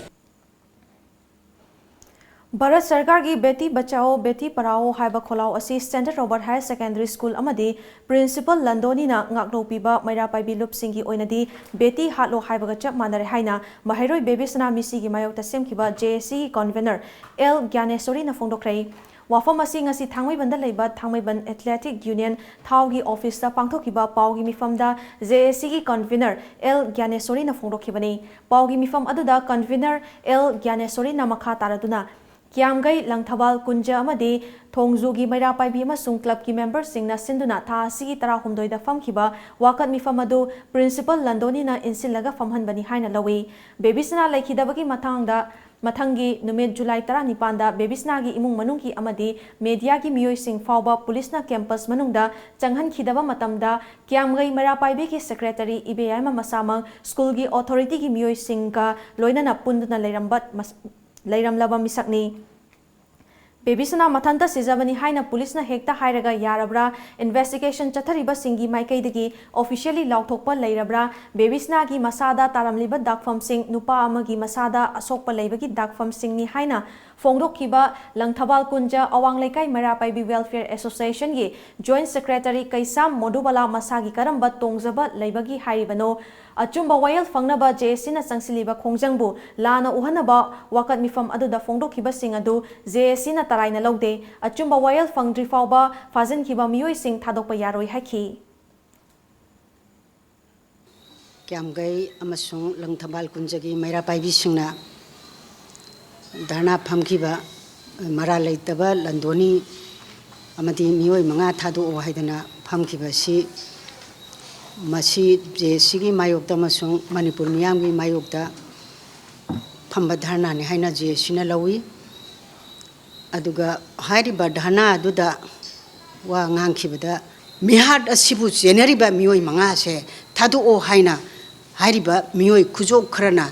ꯚꯥꯔꯠ ꯁꯔꯀꯥꯔꯒꯤ ꯕꯦꯇꯤ ꯕꯆꯥꯑꯣ, ꯕꯦꯇꯤ ꯄꯔꯥꯑꯣ ꯍꯥꯏꯕ ꯈꯣꯜꯂꯥꯎ ꯑꯁꯤ standard Robert higher secondary school ꯑꯃꯗꯤ ꯄ꯭ꯔꯤꯟꯁꯤꯄꯜ ꯂꯟꯗꯣꯅꯤꯅ ꯉꯥꯛꯂꯧꯄꯤꯕ ꯃꯩꯔꯥ ꯄꯥꯏꯕꯤ ꯂꯨꯞꯁꯤꯡꯒꯤ ꯑꯣꯏꯅꯗꯤ ꯕꯦꯇꯤ ꯍꯥꯠꯂꯣ ꯍꯥꯏꯕꯒ ꯆꯞ ꯃꯥꯟꯅꯔꯦ ꯍꯥꯏꯅ ꯃꯍꯩꯔꯣꯏ ꯕꯦꯕꯤꯁꯅꯥ ꯃꯤꯁꯤꯒꯤ ꯃꯥꯌꯣꯛꯇ ꯁꯦꯝꯈꯤꯕ ꯖꯦ ꯑꯦ ꯁꯤꯒꯤ ꯀꯟꯚꯦꯅꯔ ꯑꯦꯜ ꯒ꯭ꯌꯥꯅꯦꯁꯣꯔꯤꯅ ꯐꯣꯡꯗꯣꯛꯈ꯭ꯔꯦ꯫ ꯋꯥꯐꯝ ꯑꯁꯤ ꯉꯁꯤ ꯊꯥꯡꯃꯩꯕꯟꯗ ꯂꯩꯕ ꯊꯥꯡꯃꯩꯕꯟ ꯑꯦꯊꯂꯦꯇꯤꯛ ꯌꯨꯅꯤꯌꯟ, ꯊꯥꯎꯒꯤ ꯑꯣꯐꯤꯁꯇ ꯄꯥꯡꯊꯣꯛꯈꯤꯕ ꯄꯥꯎꯒꯤ ꯃꯤꯐꯝꯗ ꯖꯦ ꯑꯦ ꯁꯤꯒꯤ ꯀꯟꯚꯦꯅꯔ ꯑꯦꯜ ꯒ꯭ꯌꯥꯅꯦꯁꯣꯔꯤꯅ ꯐꯣꯡꯗꯣꯛꯈꯤꯕꯅꯤ꯫ ꯄꯥꯎꯒꯤ ꯃꯤꯐꯝ ꯑꯗꯨꯗ ꯀꯟꯚꯦꯅꯔ ꯑꯦꯜ ꯒ꯭ꯌꯥꯅꯦꯁꯣꯔꯤꯅ ꯃꯈꯥ ꯇꯥꯔꯗꯨꯅ ꯀ꯭ꯌꯥꯝꯒꯩ, ꯂꯪꯊꯕꯥꯜ, ꯀꯨꯟꯖ ꯑꯃꯗꯤ ꯊꯣꯡꯖꯨꯒꯤ ꯃꯩꯔꯥ ꯄꯥꯏꯕꯤ ꯑꯃꯁꯨꯡ ꯀ꯭ꯂꯕꯀꯤ ꯃꯦꯝꯕꯔꯁꯤꯡꯅ ꯁꯤꯟꯗꯨꯅ ꯊꯥ ꯑꯁꯤꯒꯤ ꯇꯔꯥꯍꯨꯝꯗꯣꯏꯗ ꯐꯝꯈꯤꯕ ꯋꯥꯀꯠ ꯃꯤꯐꯝ ꯑꯗꯨ ꯄ꯭ꯔꯤꯟꯁꯤꯄꯜ ꯂꯟꯗꯣꯅꯤꯅ ꯏꯟꯁꯤꯜꯂꯒ ꯐꯝꯍꯟꯕꯅꯤ ꯍꯥꯏꯅ ꯂꯧꯏ꯫ ꯕꯦꯕꯤꯁꯅꯥ ꯂꯩꯈꯤꯗꯕꯒꯤ ꯃꯇꯥꯡꯗ ꯃꯊꯪꯒꯤ ꯅꯨꯃꯤꯠ ꯖꯨꯂꯥꯏ ꯇꯔꯥꯅꯤꯄꯥꯟꯗ ꯕꯦꯕꯤꯁꯅꯥꯒꯤ ꯏꯃꯨꯡ ꯃꯅꯨꯡꯒꯤ ꯑꯃꯗꯤ ꯃꯦꯗꯤꯌꯥꯒꯤ ꯃꯤꯑꯣꯏꯁꯤꯡ ꯐꯥꯎꯕ ꯄꯨꯂꯤꯁꯅ ꯀꯦꯝꯄꯁ ꯃꯅꯨꯡꯗ ꯆꯪꯍꯟꯈꯤꯗꯕ ꯃꯇꯝꯗ ꯀ꯭ꯌꯥꯝꯒꯩ ꯃꯩꯔꯥ ꯄꯥꯏꯕꯤꯒꯤ ꯁꯦꯀ꯭ꯔꯦꯇꯔꯤ ꯏꯕꯦꯌꯥꯏꯃ ꯃꯁꯥꯃꯛ ꯁ꯭ꯀꯨꯜꯒꯤ ꯑꯣꯊꯣꯔꯤꯇꯤꯒꯤ ꯃꯤꯑꯣꯏꯁꯤꯡꯒ ꯂꯣꯏꯅꯅ ꯄꯨꯟꯗꯨꯅ ꯂꯩꯔꯝꯕ ꯃꯁ-, ꯂꯩꯔꯝꯂꯕ ꯃꯤꯁꯛꯅꯤ꯫ ꯕꯦꯕꯤꯁꯅꯥ ꯃꯊꯟꯇ ꯁꯤꯖꯕꯅꯤ ꯍꯥꯏꯅ ꯄꯨꯂꯤꯁꯅ ꯍꯦꯛꯇ ꯍꯥꯏꯔꯒ ꯌꯥꯔꯕ꯭ꯔꯥ? ꯏꯟꯚꯦꯁꯇꯤꯒꯦꯁꯟ ꯆꯠꯊꯔꯤꯕꯁꯤꯡꯒꯤ ꯃꯥꯏꯀꯩꯗꯒꯤ ꯑꯣꯐꯤꯁꯤꯌꯦꯜꯂꯤ ꯂꯥꯎꯊꯣꯛꯄ ꯂꯩꯔꯕ꯭ꯔꯥ? ꯕꯦꯕꯤꯁꯅꯥꯒꯤ ꯃꯁꯥꯗ ꯇꯥꯔꯝꯂꯤꯕ ꯗꯥꯛꯐꯝꯁꯤꯡ, ꯅꯨꯄꯥ ꯑꯃꯒꯤ ꯃꯁꯥꯗ ꯑꯁꯣꯛꯄ ꯂꯩꯕꯒꯤ ꯗꯥꯛꯐꯝꯁꯤꯡꯅꯤ ꯍꯥꯏꯅ ꯐꯣꯡꯗꯣꯛꯈꯤꯕ ꯂꯪꯊꯕꯥꯜ ꯀꯨꯟꯖ ꯑꯋꯥꯡ ꯂꯩꯀꯥꯏ ꯃꯩꯔꯥ ꯄꯥꯏꯕꯤ ꯋꯦꯜꯐꯤꯌꯔ ꯑꯦꯁꯣꯁꯤꯌꯦꯁꯟꯒꯤ ꯖꯣꯏꯟꯠ ꯁꯦꯀ꯭ꯔꯦꯇꯔꯤ ꯀꯩꯁꯥꯝ ꯃꯣꯗꯨꯕꯂꯥ ꯃꯁꯥꯒꯤ ꯀꯔꯝꯕ ꯇꯣꯡꯖꯕ ꯂꯩꯕꯒꯤ ꯍꯥꯏꯔꯤꯕꯅꯣ? ꯑꯆꯨꯝꯕ ꯋꯥꯌꯦꯜ ꯐꯪꯅꯕ ꯖꯦ ꯑꯦꯁ ꯁꯤꯅ ꯆꯪꯁꯤꯜꯂꯤꯕ ꯈꯣꯡꯖꯪꯕꯨ ꯂꯥꯟꯅ ꯎꯍꯟꯅꯕ ꯋꯥꯀꯠ ꯃꯤꯐꯝ ꯑꯗꯨꯗ ꯐꯣꯡꯗꯣꯛꯈꯤꯕꯁꯤꯡ ꯑꯗꯨ ꯖꯦ ꯑꯦꯁ ꯁꯤꯅ ꯇꯔꯥꯏꯅ ꯂꯧꯗꯦ꯫ ꯑꯆꯨꯝꯕ ꯋꯥꯌꯦꯜ ꯐꯪꯗ꯭ꯔꯤ ꯐꯥꯎꯕ ꯐꯥꯖꯤꯟꯈꯤꯕ ꯃꯤꯑꯣꯏꯁꯤꯡ ꯊꯥꯗꯣꯛꯄ ꯌꯥꯔꯣꯏ ꯍꯥꯏꯈꯤ꯫ ꯀ꯭ꯌꯥꯝꯒꯩ ꯑꯃꯁꯨꯡ ꯂꯪꯊꯕꯥꯜ ꯀꯨꯟꯖꯒꯤ ꯃꯩꯔꯥ ꯄꯥꯏꯕꯤꯁꯤꯡꯅ ꯙꯔꯅꯥ ꯐꯝꯈꯤꯕ ꯃꯔꯥꯜ ꯂꯩꯇꯕ ꯂꯟꯗꯣꯅꯤ ꯑꯃꯗꯤ ꯃꯤꯑꯣꯏ ꯃꯉꯥ ꯊꯥꯗꯣꯛꯑꯣ ꯍꯥꯏꯗꯅ ꯐꯝꯈꯤꯕ ꯑꯁꯤ, ꯃꯁꯤ ꯖꯦ ꯑꯦꯁ ꯁꯤꯒꯤ ꯃꯥꯌꯣꯛꯇ ꯑꯃꯁꯨꯡ ꯃꯅꯤꯄꯨꯔ ꯃꯤꯌꯥꯝꯒꯤ ꯃꯥꯌꯣꯛꯇ ꯐꯝꯕ ꯙꯔꯅꯥꯅꯤ ꯍꯥꯏꯅ ꯖꯦ ꯑꯦꯁ ꯁꯤꯅ ꯂꯧꯏ꯫ ꯑꯗꯨꯒ ꯍꯥꯏꯔꯤꯕ ꯙꯔꯅꯥ ꯑꯗꯨꯗ ꯋꯥ ꯉꯥꯡꯈꯤꯕꯗ, ꯃꯤꯍꯥꯠ ꯑꯁꯤꯕꯨ ꯆꯦꯟꯅꯔꯤꯕ ꯃꯤꯑꯣꯏ ꯃꯉꯥꯁꯦ ꯊꯥꯗꯣꯛꯑꯣ ꯍꯥꯏꯅ ꯍꯥꯏꯔꯤꯕ ꯃꯤꯑꯣꯏ ꯈꯨꯖꯣꯞ ꯈꯔꯅ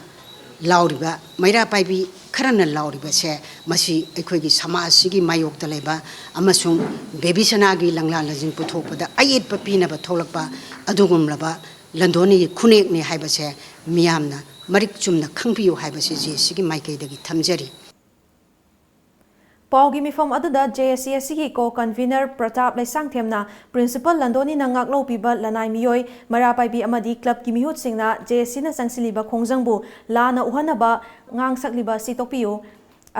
ꯂꯥꯎꯔꯤꯕ, ꯃꯩꯔꯥ ꯄꯥꯏꯕꯤ ꯈꯔꯅ ꯂꯥꯎꯔꯤꯕꯁꯦ, ꯃꯁꯤ ꯑꯩꯈꯣꯏꯒꯤ ꯁꯃꯥꯖꯁꯤꯒꯤ ꯃꯥꯌꯣꯛꯇ ꯂꯩꯕ ꯑꯃꯁꯨꯡ ꯕꯦꯕꯤꯁꯅꯥꯒꯤ ꯂꯪꯂꯥ ꯂꯥꯏꯖꯤꯡ ꯄꯨꯊꯣꯛꯄꯗ ꯑꯌꯦꯠꯄ ꯄꯤꯅꯕ ꯊꯣꯛꯂꯛꯄ ꯑꯗꯨꯒꯨꯝꯂꯕ ꯂꯟꯗꯣꯟꯅꯤꯒꯤ ꯈꯨꯅꯦꯛꯅꯤ ꯍꯥꯏꯕꯁꯦ ꯃꯤꯌꯥꯝꯅ ꯃꯔꯤꯛ ꯆꯨꯝꯅ ꯈꯪꯕꯤꯌꯨ ꯍꯥꯏꯕꯁꯤ ꯖꯦ ꯑꯦꯁ ꯁꯤꯒꯤ ꯃꯥꯏꯀꯩꯗꯒꯤ ꯊꯝꯖꯔꯤ꯫ ꯄꯥꯎꯒꯤ ꯃꯤꯐꯝ ꯑꯗꯨꯗ ꯖꯦ ꯑꯦꯁ ꯁꯤ ꯑꯁꯤꯒꯤ ꯀꯣ ꯀꯟꯚꯤꯅꯔ ꯄ꯭ꯔꯇꯥꯞ ꯂꯩꯁꯥꯡꯊꯦꯝꯅ ꯄ꯭ꯔꯤꯟꯁꯤꯄꯜ ꯂꯟꯗꯣꯅꯤꯅ ꯉꯥꯛꯂꯧꯄꯤꯕ ꯂꯅꯥꯏ ꯃꯤꯑꯣꯏ, ꯃꯩꯔꯥ ꯄꯥꯏꯕꯤ ꯑꯃꯗꯤ ꯀ꯭ꯂꯕꯀꯤ ꯃꯤꯍꯨꯠꯁꯤꯡꯅ ꯖꯦ ꯑꯦꯁ ꯁꯤꯅ ꯆꯪꯁꯤꯜꯂꯤꯕ ꯈꯣꯡꯖꯪꯕꯨ ꯂꯥꯟꯅ ꯎꯍꯟꯅꯕ ꯉꯥꯡꯁꯛꯂꯤꯕ ꯑꯁꯤ ꯇꯣꯛꯄꯤꯌꯨ꯫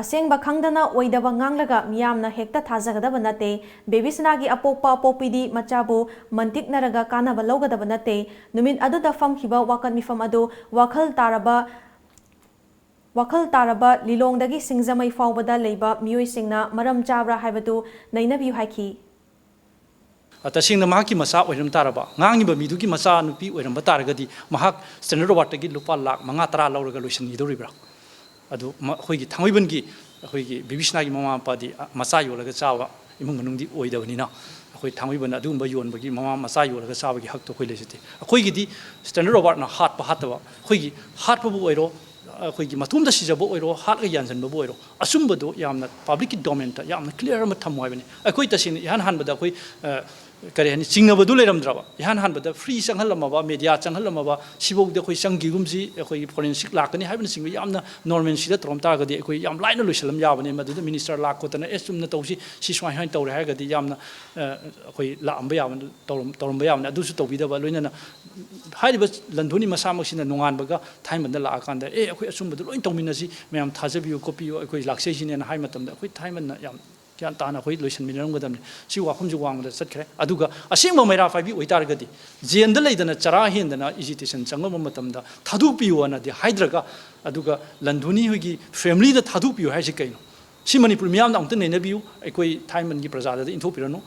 ꯑꯁꯦꯡꯕ ꯈꯪꯗꯅ ꯑꯣꯏꯗꯕ ꯉꯥꯡꯂꯒ ꯃꯤꯌꯥꯝꯅ ꯍꯦꯛꯇ ꯊꯥꯖꯒꯗꯕ ꯅꯠꯇꯦ꯫ ꯕꯦꯕꯤꯁꯅꯥꯒꯤ ꯑꯄꯣꯛꯄ ꯑꯄꯣꯛꯄꯤꯗꯤ ꯃꯆꯥꯕꯨ ꯃꯟꯇꯤꯛꯅꯔꯒ ꯀꯥꯟꯅꯕ ꯂꯧꯒꯗꯕ ꯅꯠꯇꯦ꯫ ꯅꯨꯃꯤꯠ ꯑꯗꯨꯗ ꯐꯝꯈꯤꯕ ꯋꯥꯀꯠ ꯃꯤꯐꯝ ꯑꯗꯨ ꯋꯥꯈꯜ ꯇꯥꯔꯕ ꯋꯥꯈꯜ ꯇꯥꯔꯕ ꯂꯤꯂꯣꯡꯗꯒꯤ ꯁꯤꯡꯖꯃꯩ ꯐꯥꯎꯕꯗ ꯂꯩꯕ ꯃꯤꯑꯣꯏꯁꯤꯡꯅ ꯃꯔꯝ ꯆꯥꯕ꯭ꯔꯥ ꯍꯥꯏꯕꯗꯨ ꯅꯩꯅꯕꯤꯌꯨ ꯍꯥꯏꯈꯤ꯫ ꯇꯁꯦꯡꯅ ꯃꯍꯥꯛꯀꯤ ꯃꯆꯥ ꯑꯣꯏꯔꯝ ꯇꯥꯔꯕ, ꯉꯥꯡꯉꯤꯕ ꯃꯤꯗꯨꯒꯤ ꯃꯆꯥ ꯅꯨꯄꯤ ꯑꯣꯏꯔꯝꯕ ꯇꯥꯔꯒꯗꯤ, ꯃꯍꯥꯛ ꯁ꯭ꯇꯦꯟꯗꯔꯗ ꯑꯦꯋꯥꯔꯗꯇꯒꯤ ꯂꯨꯄꯥ ꯂꯥꯈ ꯃꯉꯥ ꯇꯔꯥ ꯂꯧꯔꯒ ꯂꯣꯏꯁꯤꯟꯈꯤꯗꯧꯔꯤꯕ꯭ꯔꯥ? ꯑꯗꯨ ꯃ-, ꯑꯩꯈꯣꯏꯒꯤ ꯊꯥꯡꯃꯩꯕꯟꯒꯤ, ꯑꯩꯈꯣꯏꯒꯤ ꯕꯤꯕꯤꯁꯅꯥꯒꯤ ꯃꯃꯥ ꯃꯄꯥꯗꯤ, ꯑ, ꯃꯆꯥ ꯌꯣꯜꯂꯒ ꯆꯥꯕ ꯏꯃꯨꯡ ꯃꯅꯨꯡꯗꯤ ꯑꯣꯏꯗꯕꯅꯤꯅ, ꯑꯩꯈꯣꯏ ꯊꯥꯡꯃꯩꯕꯟ ꯑꯗꯨꯒꯨꯝꯕ ꯌꯣꯟꯕꯒꯤ, ꯃꯃꯥ ꯃꯆꯥ ꯌꯣꯜꯂꯒ ꯆꯥꯕꯒꯤ ꯍꯛꯇꯣ ꯑꯩꯈꯣꯏ ꯂꯩꯖꯗꯦ꯫ ꯑꯩꯈꯣꯏꯒꯤꯗꯤ standard of artꯅ ꯍꯥꯠꯄ ꯍꯥꯠꯇꯕ, ꯑꯩꯈꯣꯏꯒꯤ ꯍꯥꯠꯄꯕꯨ ꯑꯣꯏꯔꯣ, ꯑꯩꯈꯣꯏꯒꯤ ꯃꯇꯣꯝꯇ ꯁꯤꯖꯕ ꯑꯣꯏꯔꯣ, ꯍꯥꯠꯂꯒ ꯌꯥꯟꯁꯤꯟꯕꯕꯨ ꯑꯣꯏꯔꯣ, ꯑꯆꯨꯝꯕꯗꯣ ꯌꯥꯝꯅ publicꯀꯤ domainꯗ ꯌꯥꯝꯅ clear ꯑꯃ ꯊꯝꯃꯨ ꯍꯥꯏꯕꯅꯤ꯫ ꯑꯩꯈꯣꯏ ꯇꯁꯦꯡꯅ ꯏꯍꯥꯟ ꯍꯥꯟꯕꯗ ꯑꯩꯈꯣꯏ, ꯑ, ꯀꯔꯤ ꯍꯥꯏꯅꯤ, ꯆꯤꯡꯅꯕꯗꯨ ꯂꯩꯔꯝꯗ꯭ꯔꯕ, ꯏꯍꯥꯟ ꯍꯥꯟꯕꯗ free ꯆꯪꯍꯜꯂꯝꯃꯕ, media ꯆꯪꯍꯜꯂꯝꯃꯕ, ꯁꯤꯐꯥꯎꯗꯤ ꯑꯩꯈꯣꯏ ꯆꯪꯈꯤꯒꯨꯝꯁꯤ, ꯑꯩꯈꯣꯏꯒꯤ forensic ꯂꯥꯛꯀꯅꯤ ꯍꯥꯏꯕꯅꯆꯤꯡꯕ ꯌꯥꯝꯅ normalcyꯗ ꯇꯧꯔꯝ ꯇꯥꯔꯒꯗꯤ ꯑꯩꯈꯣꯏ ꯌꯥꯝ ꯂꯥꯏꯅ ꯂꯣꯏꯁꯤꯜꯂꯝ ꯌꯥꯕꯅꯤ꯫ ꯃꯗꯨꯗ minister ꯂꯥꯛ ꯈꯣꯠꯇꯅ, "ꯑꯦ, ꯆꯨꯝꯅ ꯇꯧꯁꯤ, ꯁꯤ ꯁꯨꯃꯥꯏ ꯁꯨꯃꯥꯏꯅ ꯇꯧꯔꯦ" ꯍꯥꯏꯔꯒꯗꯤ ꯌꯥꯝꯅ, ꯑ, ꯑꯩꯈꯣꯏ ꯂꯥꯛꯑꯝꯕ ꯌꯥꯕ, ꯇꯧꯔꯝ-, ꯇꯧꯔꯝꯕ ꯌꯥꯕꯅꯤ꯫ ꯑꯗꯨꯁꯨ ꯇꯧꯕꯤꯗꯕ, ꯂꯣꯏꯅꯅ ꯍꯥꯏꯔꯤꯕ ꯂꯟꯊꯨꯅꯤ ꯃꯁꯥꯃꯛꯁꯤꯅ ꯅꯣꯡꯉꯥꯟꯕꯒ ꯊꯥꯏꯃꯟꯗ ꯂꯥꯛꯑꯀꯥꯟꯗ, "ꯑꯦ, ꯑꯩꯈꯣꯏ ꯑꯆꯨꯝꯕꯗ ꯂꯣꯏ ꯇꯧꯃꯤꯟꯅꯁꯤ, ꯃꯌꯥꯝ ꯊꯥꯖꯕꯤꯌꯨ ꯈꯣꯠꯄꯤꯌꯨ, ꯑꯩꯈꯣꯏ ꯂꯥꯛꯆꯩꯁꯤꯅꯦꯅ" ꯍꯥꯏ ꯃꯇꯝꯗ ꯑꯩꯈꯣꯏ ꯊꯥꯏꯃꯟꯅ ꯌꯥꯝ ꯒ꯭ꯌꯥꯟ ꯇꯥꯅ ꯑꯩꯈꯣꯏ ꯂꯣꯏꯁꯤꯟꯃꯤꯟꯅꯔꯝꯒꯗꯕꯅꯤ꯫ ꯁꯤ ꯋꯥꯐꯝꯁꯤ ꯋꯥꯡꯃꯗ ꯆꯠꯈ꯭ꯔꯦ꯫ ꯑꯗꯨꯒ ꯑꯁꯦꯡꯕ ꯃꯩꯔꯥ ꯄꯥꯏꯕꯤ ꯑꯣꯏꯇꯥꯔꯒꯗꯤ, ꯖꯦꯜꯗ ꯂꯩꯗꯅ ꯆꯔꯥ ꯍꯦꯟꯗꯅ agitation ꯆꯪꯉꯝꯕ ꯃꯇꯝꯗ ꯊꯥꯗꯣꯛꯄꯤꯌꯨ ꯑꯅꯗꯤ ꯍꯥꯏꯗ꯭ꯔꯒ, ꯑꯗꯨꯒ ꯂꯟꯊꯨꯅꯤ ꯍꯣꯏꯒꯤ familyꯗ ꯊꯥꯗꯣꯛꯄꯤꯌꯨ ꯍꯥꯏꯁꯤ ꯀꯩꯅꯣ? ꯁꯤ ꯃꯅꯤꯄꯨꯔ ꯃꯤꯌꯥꯝꯅ ꯑꯃꯨꯛꯇ ꯅꯩꯅꯕꯤꯌꯨ, ꯑꯩꯈꯣꯏ ꯊꯥꯏꯃꯟꯒꯤ ꯄ꯭ꯔꯖꯥꯗꯗꯤ ꯏꯟꯊꯣꯛꯄꯤꯔꯅꯨ꯫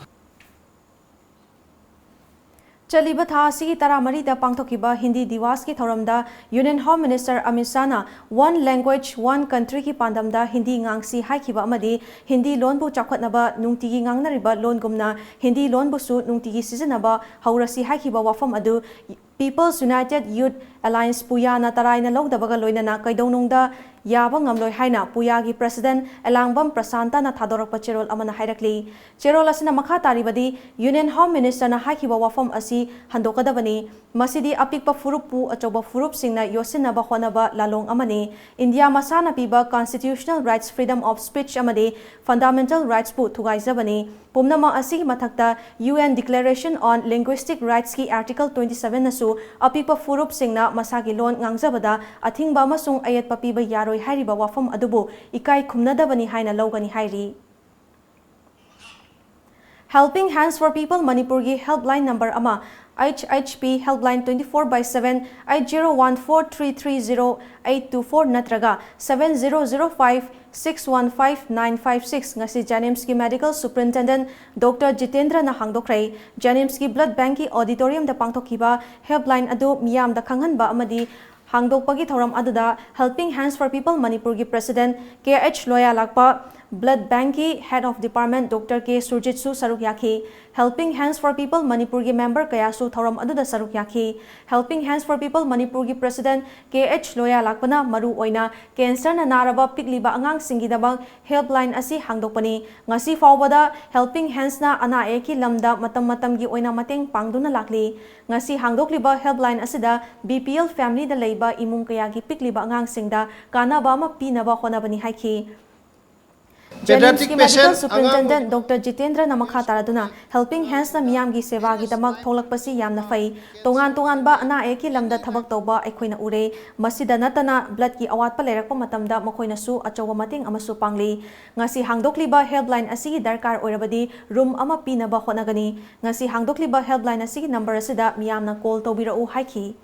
ꯆꯠꯂꯤꯕ ꯊꯥ ꯑꯁꯤꯒꯤ ꯇꯔꯥꯃꯔꯤꯗ ꯄꯥꯡꯊꯣꯛꯈꯤꯕ ꯍꯤꯟꯗꯤ ꯗꯤꯋꯥꯁꯀꯤ ꯊꯧꯔꯝꯗ Union Home Minister Amit ꯁꯥꯍꯅ One Language, One Countryꯒꯤ ꯄꯥꯟꯗꯝꯗ Hindi ꯉꯥꯡꯁꯤ ꯍꯥꯏꯈꯤꯕ ꯑꯃꯗꯤ ꯍꯤꯟꯗꯤ ꯂꯣꯟꯕꯨ ꯆꯥꯎꯈꯠꯅꯕ ꯅꯨꯡꯇꯤꯒꯤ ꯉꯥꯡꯅꯔꯤꯕ ꯂꯣꯟꯒꯨꯝꯅ ꯍꯤꯟꯗꯤ ꯂꯣꯟꯕꯨꯁꯨ ꯅꯨꯡꯇꯤꯒꯤ ꯁꯤꯖꯤꯟꯅꯕ ꯍꯧꯔꯁꯤ ꯍꯥꯏꯈꯤꯕ ꯋꯥꯐꯝ ꯑꯗꯨ People's United Youth Alliance, ꯄꯨꯌꯥꯅ ꯇꯔꯥꯏꯅ ꯂꯧꯗꯕꯒ ꯂꯣꯏꯅꯅ ꯀꯩꯗꯧꯅꯨꯡꯗ ꯌꯥꯕ ꯉꯝꯂꯣꯏ ꯍꯥꯏꯅ ꯄꯨꯌꯥꯒꯤ president ꯑꯦꯂꯥꯡꯕꯝ ꯄ꯭ꯔꯁꯥꯟꯇꯅ ꯊꯥꯗꯣꯔꯛꯄ ꯆꯦꯔꯣꯜ ꯑꯃꯅ ꯍꯥꯏꯔꯛꯂꯤ꯫ ꯆꯦꯔꯣꯜ ꯑꯁꯤꯅ ꯃꯈꯥ ꯇꯥꯔꯤꯕꯗꯤ, Union Home Ministerꯅ ꯍꯥꯏꯈꯤꯕ ꯋꯥꯐꯝ ꯑꯁꯤ ꯍꯟꯗꯣꯛꯀꯗꯕꯅꯤ꯫ ꯃꯁꯤꯗꯤ ꯑꯄꯤꯛꯄ ꯐꯨꯔꯨꯞꯄꯨ ꯑꯆꯧꯕ ꯐꯨꯔꯨꯞꯁꯤꯡꯅ ꯌꯣꯠꯁꯤꯟꯅꯕ ꯍꯣꯠꯅꯕ ꯂꯥꯂꯣꯡ ꯑꯃꯅꯤ꯫ ꯏꯟꯗꯤꯌꯥ ꯃꯁꯥꯅ ꯄꯤꯕ constitutional rights, freedom of speech ꯑꯃꯗꯤ fundamental rightsꯄꯨ ꯊꯨꯒꯥꯏꯖꯕꯅꯤ꯫ ꯄꯨꯝꯅꯃꯛ ꯑꯁꯤꯒꯤ ꯃꯊꯛꯇ, UN Declaration on Linguistic Rightsꯀꯤ Article twenty sevenꯅꯁꯨ ꯑꯄꯤꯛꯄ ꯐꯨꯔꯨꯞꯁꯤꯡꯅ ꯃꯁꯥꯒꯤ ꯂꯣꯟ ꯉꯥꯡꯖꯕꯗ ꯑꯊꯤꯡꯕ ꯑꯃꯁꯨꯡ ꯑꯌꯦꯠꯄ ꯄꯤꯕ ꯌꯥꯔꯣꯏ ꯍꯥꯏꯔꯤꯕ ꯋꯥꯐꯝ ꯑꯗꯨꯕꯨ ꯏꯀꯥꯏ ꯈꯨꯝꯅꯗꯕꯅꯤ ꯍꯥꯏꯅ ꯂꯧꯒꯅꯤ ꯍꯥꯏꯔꯤ꯫ Helping Hands for People ꯃꯅꯤꯄꯨꯔꯒꯤ helpline number ꯑꯃ, H H P helpline twenty four by seven, eight zero one four three three zero eight two four ꯅꯠꯇ꯭ꯔꯒ seven zero zero five six one five nine five six, ꯉꯁꯤ JNIMSꯀꯤ Medical Superintendent Doctor ꯖꯤꯇꯦꯟꯗ꯭ꯔꯅ ꯍꯥꯡꯗꯣꯛꯈ꯭ꯔꯦ꯫ JNIMSꯀꯤ Blood Bankꯀꯤ auditoriumꯗ ꯄꯥꯡꯊꯣꯛꯈꯤꯕ helpline ꯑꯗꯨ ꯃꯤꯌꯥꯝꯗ ꯈꯪꯍꯟꯕ ꯑꯃꯗꯤ ꯍꯥꯡꯗꯣꯛꯄꯒꯤ ꯊꯧꯔꯝ ꯑꯗꯨꯗ Helping Hands for People ꯃꯅꯤꯄꯨꯔꯒꯤ President K H ꯂꯣꯌꯥꯂꯥꯛꯄ, Blood Bankꯀꯤ Head of Department Doctor K ꯁꯨꯔꯖꯤꯠꯁꯨ ꯁꯔꯨꯛ ꯌꯥꯈꯤ꯫ Helping Hands for People ꯃꯅꯤꯄꯨꯔꯒꯤ member ꯀꯌꯥꯁꯨ ꯊꯧꯔꯝ ꯑꯗꯨꯗ ꯁꯔꯨꯛ ꯌꯥꯈꯤ꯫ Helping Hands for People ꯃꯅꯤꯄꯨꯔꯒꯤ President K H ꯂꯣꯌꯥꯂꯥꯛꯄꯅ ꯃꯔꯨ ꯑꯣꯏꯅ cancerꯅ ꯅꯥꯔꯕ ꯄꯤꯛꯂꯤꯕ ꯑꯉꯥꯡꯁꯤꯡꯒꯤꯗꯃꯛ helpline ꯑꯁꯤ ꯍꯥꯡꯗꯣꯛꯄꯅꯤ꯫ ꯉꯁꯤ ꯐꯥꯎꯕꯗ Helping Handsꯅ ꯑꯅꯥ ꯑꯌꯦꯛꯀꯤ ꯂꯝꯗ ꯃꯇꯝ ꯃꯇꯝꯒꯤ ꯑꯣꯏꯅ ꯃꯇꯦꯡ ꯄꯥꯡꯗꯨꯅ ꯂꯥꯛꯂꯤ꯫ ꯉꯁꯤ ꯍꯥꯡꯗꯣꯛꯂꯤꯕ helpline ꯑꯁꯤꯗ B P L familyꯗ ꯂꯩꯕ ꯏꯃꯨꯡ ꯀꯌꯥꯒꯤ ꯄꯤꯛꯂꯤꯕ ꯑꯉꯥꯡꯁꯤꯡꯗ ꯀꯥꯟꯅꯕ ꯑꯃ ꯄꯤꯅꯕ ꯍꯣꯠꯅꯕꯅꯤ ꯍꯥꯏꯈꯤ꯫ Pediatric JNIMSꯀꯤ medical patient ꯑꯉꯥꯡ superintendent Doctor ꯖꯤꯇꯦꯟꯗ꯭ꯔꯅ ꯃꯈꯥ ꯇꯥꯔꯗꯨꯅ Helping Handsꯅ ꯃꯤꯌꯥꯝꯒꯤ ꯁꯦꯕꯥꯒꯤꯗꯃꯛ ꯊꯣꯛꯂꯛꯄꯁꯤ ꯌꯥꯝꯅ ꯐꯩ꯫ ꯇꯣꯉꯥꯟ ꯇꯣꯉꯥꯟꯕ ꯑꯅꯥ ꯑꯌꯦꯛꯀꯤ ꯂꯝꯗ ꯊꯕꯛ ꯇꯧꯕ ꯑꯩꯈꯣꯏꯅ ꯎꯔꯦ꯫ ꯃꯁꯤꯗ ꯅꯠꯇꯅ bloodꯀꯤ ꯑꯋꯥꯠꯄ ꯂꯩꯔꯛꯄ ꯃꯇꯝꯗ ꯃꯈꯣꯏꯅꯁꯨ ꯑꯆꯧꯕ ꯃꯇꯦꯡ ꯑꯃꯁꯨ ꯄꯥꯡꯂꯤ꯫ ꯉꯁꯤ ꯍꯥꯡꯗꯣꯛꯂꯤꯕ helpline ꯑꯁꯤꯒꯤ ꯗꯔꯀꯥꯔ ꯑꯣꯏꯔꯕꯗꯤ room ꯑꯃ ꯄꯤꯅꯕ ꯍꯣꯠꯅꯒꯅꯤ꯫ ꯉꯁꯤ ꯍꯥꯡꯗꯣꯛꯂꯤꯕ helpline ꯑꯁꯤꯒꯤ number ꯑꯁꯤꯗ ꯃꯤꯌꯥꯝꯅ call ꯇꯧꯕꯤꯔꯛꯎ ꯍꯥꯏꯈꯤ꯫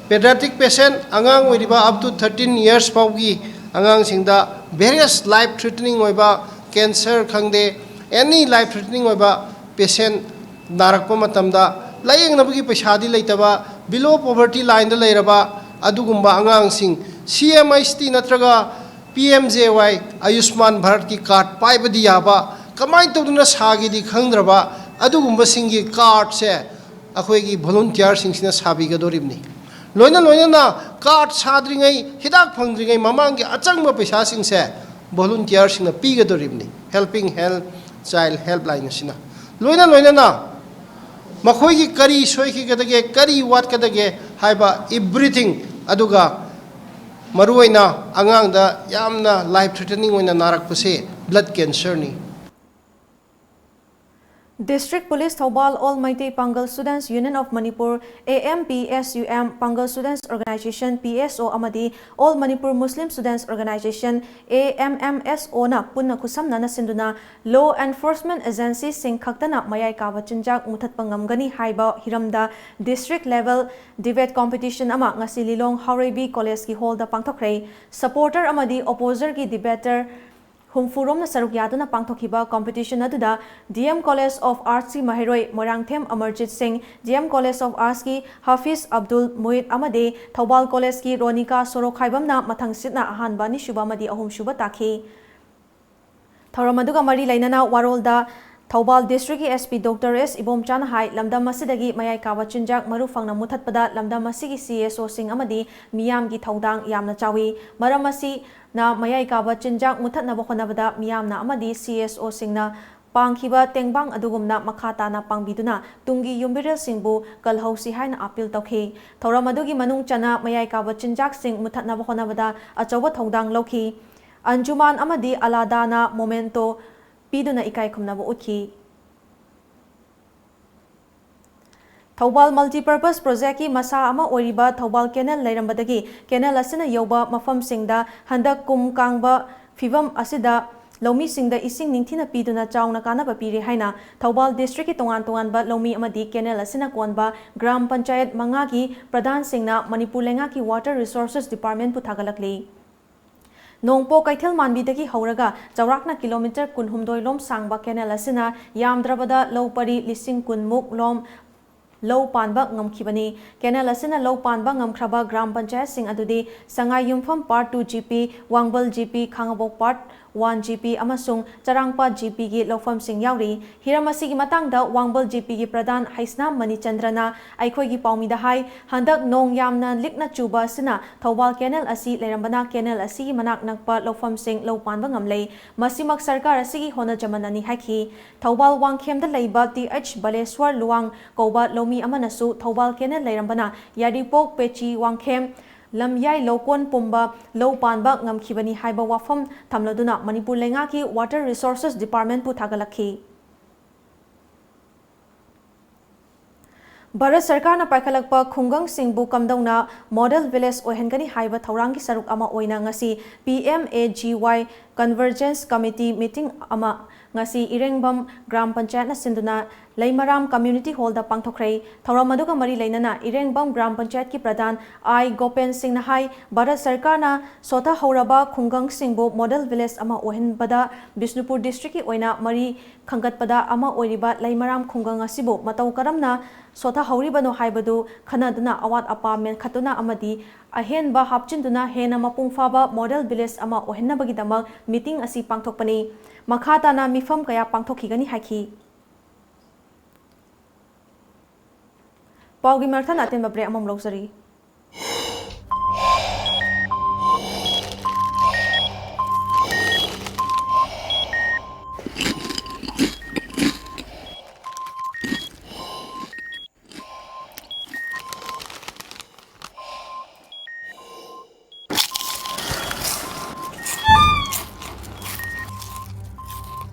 Pediatric patient ꯑꯉꯥꯡ ꯑꯣꯏꯔꯤꯕ up to thirteen years ꯐꯥꯎꯒꯤ ꯑꯉꯥꯡꯁꯤꯡꯗ various life threatening ꯑꯣꯏꯕ cancer ꯈꯪꯗꯦ, any life threatening ꯑꯣꯏꯕ patient ꯅꯥꯔꯛꯄ ꯃꯇꯝꯗ ꯂꯥꯌꯦꯡꯅꯕꯒꯤ ꯄꯩꯁꯥꯗꯤ ꯂꯩꯇꯕ, below poverty lineꯗ ꯂꯩꯔꯕ ꯑꯗꯨꯒꯨꯝꯕ ꯑꯉꯥꯡꯁꯤꯡ C M H T ꯅꯠꯇ꯭ꯔꯒ P M J Y Ayushman Bharatꯀꯤ card ꯄꯥꯏꯕꯗꯤ ꯌꯥꯕ, ꯀꯃꯥꯏꯅ ꯇꯧꯗꯨꯅ ꯁꯥꯒꯦꯗꯤ ꯈꯪꯗ꯭ꯔꯕ ꯑꯗꯨꯒꯨꯝꯕꯁꯤꯡꯒꯤ cardꯁꯦ ꯑꯩꯈꯣꯏꯒꯤ volunteerꯁꯤꯡꯁꯤꯅ ꯁꯥꯕꯤꯒꯗꯧꯔꯤꯕꯅꯤ꯫ ꯂꯣꯏꯅ ꯂꯣꯏꯅꯅ card ꯁꯥꯗ꯭ꯔꯤꯉꯩ, ꯍꯤꯗꯥꯛ ꯐꯪꯗ꯭ꯔꯤꯉꯩ ꯃꯃꯥꯡꯒꯤ ꯑꯆꯪꯕ ꯄꯩꯁꯥꯁꯤꯡꯁꯦ volunteerꯁꯤꯡꯅ ꯄꯤꯒꯗꯧꯔꯤꯕꯅꯤ Helping Hands Child Helpline ꯑꯁꯤꯅ꯫ ꯂꯣꯏꯅ ꯂꯣꯏꯅꯅ ꯃꯈꯣꯏꯒꯤ ꯀꯔꯤ ꯁꯣꯏꯈꯤꯒꯗꯒꯦ, ꯀꯔꯤ ꯋꯥꯠꯀꯗꯒꯦ ꯍꯥꯏꯕ everything, ꯑꯗꯨꯒ ꯃꯔꯨꯑꯣꯏꯅ ꯑꯉꯥꯡꯗ ꯌꯥꯝꯅ life threatening ꯑꯣꯏꯅ ꯅꯥꯔꯛꯄꯁꯦ blood cancerꯅꯤ꯫ District Police Thoubal, All Meitei Pangal Students Union of Manipur, A M P S U M, Pangal Students Organization, P S O, ꯑꯃꯗꯤ All Manipur Muslim Students Organization, A M M S O ꯅ ꯄꯨꯟꯅ ꯈꯨꯠꯁꯝꯅꯅ ꯁꯤꯟꯗꯨꯅ law enforcement agencyꯁꯤꯡ ꯈꯛꯇꯅ ꯃꯌꯥꯏ ꯀꯥꯕ ꯆꯤꯟꯖꯥꯛ ꯃꯨꯊꯠꯄ ꯉꯝꯒꯅꯤ ꯍꯥꯏꯕ ꯍꯤꯔꯝꯗ district level debate competition ꯑꯃ ꯉꯁꯤ ꯂꯤꯂꯣꯡ ꯍꯥꯎꯔꯩꯕꯤ collegeꯀꯤ hallꯗ ꯄꯥꯡꯊꯣꯛꯈ꯭ꯔꯦ꯫ Supporter ꯑꯃꯗꯤ opposerꯒꯤ debater ꯍꯨꯝꯐꯨ ꯔꯣꯝꯅ ꯁꯔꯨꯛ ꯌꯥꯗꯨꯅ ꯄꯥꯡꯊꯣꯛꯈꯤꯕ competition ꯑꯗꯨꯗ D M College of Arts ꯀꯤ ꯃꯍꯩꯔꯣꯏ ꯃꯣꯏꯔꯥꯡꯊꯦꯝ ꯑꯃꯔꯖꯤꯠ ꯁꯤꯡ, D M College of Arts ꯀꯤ ꯍꯥꯐꯤꯖ ꯑꯕꯗꯨꯜ ꯃꯨꯏꯠ ꯑꯃꯗꯤ ꯊꯧꯕꯥꯜ College ꯀꯤ ꯔꯣꯅꯤꯀꯥ ꯁꯣꯔꯣꯈꯥꯏꯕꯝꯅ ꯃꯊꯪꯁꯤꯠꯅ ꯑꯍꯥꯟꯕ, ꯑꯅꯤꯁꯨꯕ ꯑꯃꯗꯤ ꯑꯍꯨꯝꯁꯨꯕ ꯇꯥꯈꯤ꯫ ꯊꯧꯔꯝ ꯑꯗꯨꯒ ꯃꯔꯤ ꯂꯩꯅꯅ ꯋꯥꯔꯣꯜꯗ ꯊꯧꯕꯥꯜ District ꯀꯤ S P Doctor S ꯏꯕꯣꯝꯆꯥꯅ ꯍꯥꯏ, ꯂꯝꯗꯝ ꯑꯁꯤꯗꯒꯤ ꯃꯌꯥꯏ ꯀꯥꯕ ꯆꯤꯟꯖꯥꯛ ꯃꯔꯨ ꯐꯪꯅ ꯃꯨꯊꯠꯄꯗ ꯂꯝꯗꯝ ꯑꯁꯤꯒꯤ C S O ꯁꯤꯡ ꯑꯃꯗꯤ ꯃꯤꯌꯥꯝꯒꯤ ꯊꯧꯗꯥꯡ ꯌꯥꯝꯅ ꯆꯥꯎꯏ꯫ ꯃꯔꯝ ꯑꯁꯤꯅ ꯃꯌꯥꯏ ꯀꯥꯕ ꯆꯤꯟꯖꯥꯛ ꯃꯨꯊꯠꯅꯕ ꯍꯣꯠꯅꯕꯗ ꯃꯤꯌꯥꯝꯅ ꯑꯃꯗꯤ C S O ꯁꯤꯡꯅ ꯄꯥꯡꯈꯤꯕ ꯇꯦꯡꯕꯥꯡ ꯑꯗꯨꯒꯨꯝꯅ ꯃꯈꯥ ꯇꯥꯅ ꯄꯥꯡꯕꯤꯗꯨꯅ ꯇꯨꯡꯒꯤ ꯌꯨꯝꯕꯤꯔꯦꯜꯁꯤꯡꯕꯨ ꯀꯜꯍꯧꯁꯤ ꯍꯥꯏꯅ appeal ꯇꯧꯈꯤ꯫ ꯊꯧꯔꯝ ꯑꯗꯨꯒꯤ ꯃꯅꯨꯡ ꯆꯟꯅ ꯃꯌꯥꯏ ꯀꯥꯕ ꯆꯤꯟꯖꯥꯛꯁꯤꯡ ꯃꯨꯊꯠꯅꯕ ꯍꯣꯠꯅꯕꯗ ꯑꯆꯧꯕ ꯊꯧꯗꯥꯡ ꯂꯧꯈꯤ꯫ ꯑꯟꯖꯨꯃꯥꯟ ꯑꯃꯗꯤ ꯑꯂꯥꯗꯥꯅ memento ꯄꯤꯗꯨꯅ ꯏꯀꯥꯏ ꯈꯨꯝꯅꯕ ꯎꯠꯈꯤ꯫ ꯊꯧꯕꯥꯜ Multipurpose Project ꯀꯤ ꯃꯁꯥ ꯑꯃ ꯑꯣꯏꯔꯤꯕ ꯊꯧꯕꯥꯜ Canal ꯂꯩꯔꯝꯕꯗꯒꯤ canal ꯑꯁꯤꯅ ꯌꯧꯕ ꯃꯐꯝꯁꯤꯡꯗ ꯍꯟꯗꯛ ꯀꯨꯝ ꯀꯥꯡꯕ ꯐꯤꯕꯝ ꯑꯁꯤꯗ ꯂꯧꯃꯤꯁꯤꯡꯗ ꯏꯁꯤꯡ ꯅꯤꯡꯊꯤꯅ ꯄꯤꯗꯨꯅ ꯆꯥꯎꯅ ꯀꯥꯟꯅꯕ ꯄꯤꯔꯦ ꯍꯥꯏꯅ ꯊꯧꯕꯥꯜ District ꯀꯤ ꯇꯣꯉꯥꯟ ꯇꯣꯉꯥꯟꯕ ꯂꯧꯃꯤ ꯑꯃꯗꯤ canal ꯑꯁꯤꯅ ꯀꯣꯟꯕ ꯒ꯭ꯔꯥꯝ ꯄꯟꯆꯥꯌꯠ ꯃꯉꯥꯒꯤ ꯄ꯭ꯔꯙꯥꯟꯁꯤꯡꯅ ꯃꯅꯤꯄꯨꯔ ꯂꯩꯉꯥꯛꯀꯤ Water Resources Department ꯄꯨ ꯊꯥꯒꯠꯂꯛꯂꯤ꯫ ꯅꯣꯡꯄꯣꯛ ꯀꯩꯊꯦꯜ ꯃꯥꯟꯕꯤꯗꯒꯤ ꯍꯧꯔꯒ ꯆꯥꯎꯔꯥꯛꯅ kilometre ꯀꯨꯟꯍꯨꯝꯗꯣꯏ ꯂꯣꯝ ꯁꯥꯡꯕ canal ꯑꯁꯤꯅ ꯌꯥꯝꯗ꯭ꯔꯕꯗ ꯂꯧ ꯄꯔꯤ ꯂꯤꯁꯤꯡ ꯀꯨꯟ ꯃꯨꯛ ꯂꯣꯝ ꯂꯧ ꯄꯥꯟꯕ ꯉꯝꯈꯤꯕꯅꯤ꯫ Canal ꯑꯁꯤꯅ ꯂꯧ ꯄꯥꯟꯕ ꯉꯝꯈ꯭ꯔꯕ ꯒ꯭ꯔꯥꯝ ꯄꯟꯆꯥꯌꯠꯁꯤꯡ ꯑꯗꯨꯗꯤ ꯁꯉꯥꯏꯌꯨꯝꯐꯝ Part two G P, ꯋꯥꯡꯕꯜ G P, ꯈꯥꯉꯕꯣꯛ Part one G P ꯑꯃꯁꯨꯡ ꯆꯔꯥꯡꯄꯥꯠ G P ꯒꯤ ꯂꯧꯐꯝꯁꯤꯡ ꯌꯥꯎꯔꯤ꯫ ꯍꯤꯔꯝ ꯑꯁꯤꯒꯤ ꯃꯇꯥꯡꯗ ꯋꯥꯡꯕꯜ G P ꯒꯤ ꯄ꯭ꯔꯙꯥꯟ ꯍꯩꯁꯅꯥꯝ ꯃꯅꯤꯆꯟꯗ꯭ꯔꯅ ꯑꯩꯈꯣꯏꯒꯤ ꯄꯥꯎꯃꯤꯗ ꯍꯥꯏ, ꯍꯟꯗꯛ ꯅꯣꯡ ꯌꯥꯝꯅ ꯂꯤꯛꯅ ꯆꯨꯕ ꯑꯁꯤꯅ ꯊꯧꯕꯥꯜ canal ꯑꯁꯤ ꯂꯩꯔꯝꯕꯅ canal ꯑꯁꯤꯒꯤ ꯃꯅꯥꯛ ꯅꯛꯄ ꯂꯧꯐꯝꯁꯤꯡ ꯂꯧ ꯄꯥꯟꯕ ꯉꯝꯂꯦ꯫ ꯃꯁꯤꯃꯛ ꯁꯔꯀꯥꯔ ꯑꯁꯤꯒꯤ ꯍꯣꯠꯅꯖꯃꯟꯅꯅꯤ ꯍꯥꯏꯈꯤ꯫ ꯊꯧꯕꯥꯜ ꯋꯥꯡꯈꯦꯝꯗ ꯂꯩꯕ T H ꯕꯂꯦꯁ꯭ꯋꯔ ꯂꯨꯋꯥꯡ ꯀꯧꯕ ꯂꯧꯃꯤ ꯑꯃꯅꯁꯨ ꯊꯧꯕꯥꯜ canal ꯂꯩꯔꯝꯕꯅ ꯌꯥꯏꯔꯤꯄꯣꯛ, ꯄꯦꯆꯤ, ꯋꯥꯡꯈꯦꯝ, ꯂꯝꯌꯥꯏ ꯂꯧꯀꯣꯟ ꯄꯨꯝꯕ ꯂꯧ ꯄꯥꯟꯕ ꯉꯝꯈꯤꯕꯅꯤ ꯍꯥꯏꯕ ꯋꯥꯐꯝ ꯊꯝꯂꯗꯨꯅ ꯃꯅꯤꯄꯨꯔ ꯂꯩꯉꯥꯛꯀꯤ Water Resources Department ꯄꯨ ꯊꯥꯒꯠꯂꯛꯈꯤ꯫ ꯚꯥꯔꯠ ꯁꯔꯀꯥꯔꯅ ꯄꯥꯏꯈꯠꯂꯛꯄ ꯈꯨꯡꯒꯪꯁꯤꯡꯕꯨ ꯀꯝꯗꯧꯅ model village ꯑꯣꯏꯍꯟꯒꯅꯤ ꯍꯥꯏꯕ ꯊꯧꯔꯥꯡꯒꯤ ꯁꯔꯨꯛ ꯑꯃ ꯑꯣꯏꯅ ꯉꯁꯤ P M A G Y Convergence Committee meeting ꯑꯃ ꯉꯁꯤ ꯏꯔꯦꯡꯕꯝ ꯒ꯭ꯔꯥꯝ ꯄꯟꯆꯥꯌꯠꯅ ꯁꯤꯟꯗꯨꯅ ꯂꯩꯃꯔꯥꯝ ꯀꯝꯃ꯭ꯌꯨꯅꯤꯇꯤ ꯍꯣꯜꯗ ꯄꯥꯡꯊꯣꯛꯈ꯭ꯔꯦ꯫ ꯊꯧꯔꯝ ꯑꯗꯨꯒ ꯃꯔꯤ ꯂꯩꯅꯅ ꯏꯔꯦꯡꯕꯝ ꯒ꯭ꯔꯥꯝ ꯄꯟꯆꯥꯌꯠꯀꯤ ꯄ꯭ꯔꯙꯥꯟ ꯑꯥꯏ ꯒꯣꯄꯦꯟ ꯁꯤꯡꯅ ꯍꯥꯏ, ꯚꯥꯔꯠ ꯁꯔꯀꯥꯔꯅ ꯁꯣꯊꯍꯧꯔꯕ ꯈꯨꯡꯒꯪꯁꯤꯡꯕꯨ ꯃꯣꯗꯦꯜ ꯚꯤꯂꯦꯖ ꯑꯃ ꯑꯣꯏꯍꯟꯕꯗ ꯕꯤꯁꯅꯨꯄꯨꯔ ꯗꯤꯁꯇ꯭ꯔꯤꯛꯀꯤ ꯑꯣꯏꯅ ꯃꯔꯤ ꯈꯪꯒꯠꯄꯗ ꯑꯃ ꯑꯣꯏꯔꯤꯕ ꯂꯩꯃꯔꯥꯝ ꯈꯨꯡꯒꯪ ꯑꯁꯤꯕꯨ ꯃꯇꯧ ꯀꯔꯝꯅ ꯁꯣꯊꯍꯧꯔꯤꯕꯅꯣ ꯍꯥꯏꯕꯗꯨ ꯈꯟꯅꯗꯨꯅ ꯑꯋꯥꯠ ꯑꯄꯥ ꯃꯦꯟꯈꯠꯇꯨꯅ ꯑꯃꯗꯤ ꯑꯍꯦꯟꯕ ꯍꯥꯞꯆꯤꯟꯗꯨꯅ ꯍꯦꯟꯅ ꯃꯄꯨꯡ ꯐꯥꯕ ꯃꯣꯗꯦꯜ ꯚꯤꯂꯦꯖ ꯑꯃ ꯑꯣꯏꯍꯟꯅꯕꯒꯤꯗꯃꯛ ꯃꯤꯇꯤꯡ ꯑꯁꯤ ꯄꯥꯡꯊꯣꯛꯄꯅꯤ꯫ ꯃꯈꯥ ꯇꯥꯅ ꯃꯤꯐꯝ ꯀꯌꯥ ꯄꯥꯡꯊꯣꯛꯈꯤꯒꯅꯤ ꯍꯥꯏꯈꯤ꯫ ꯄꯥꯎꯒꯤ ꯃꯔꯛꯊꯠꯅ ꯑꯇꯦꯟꯕ ꯕ꯭ꯔꯦꯛ ꯑꯃꯃꯨꯛ ꯂꯧꯖꯔꯤ꯫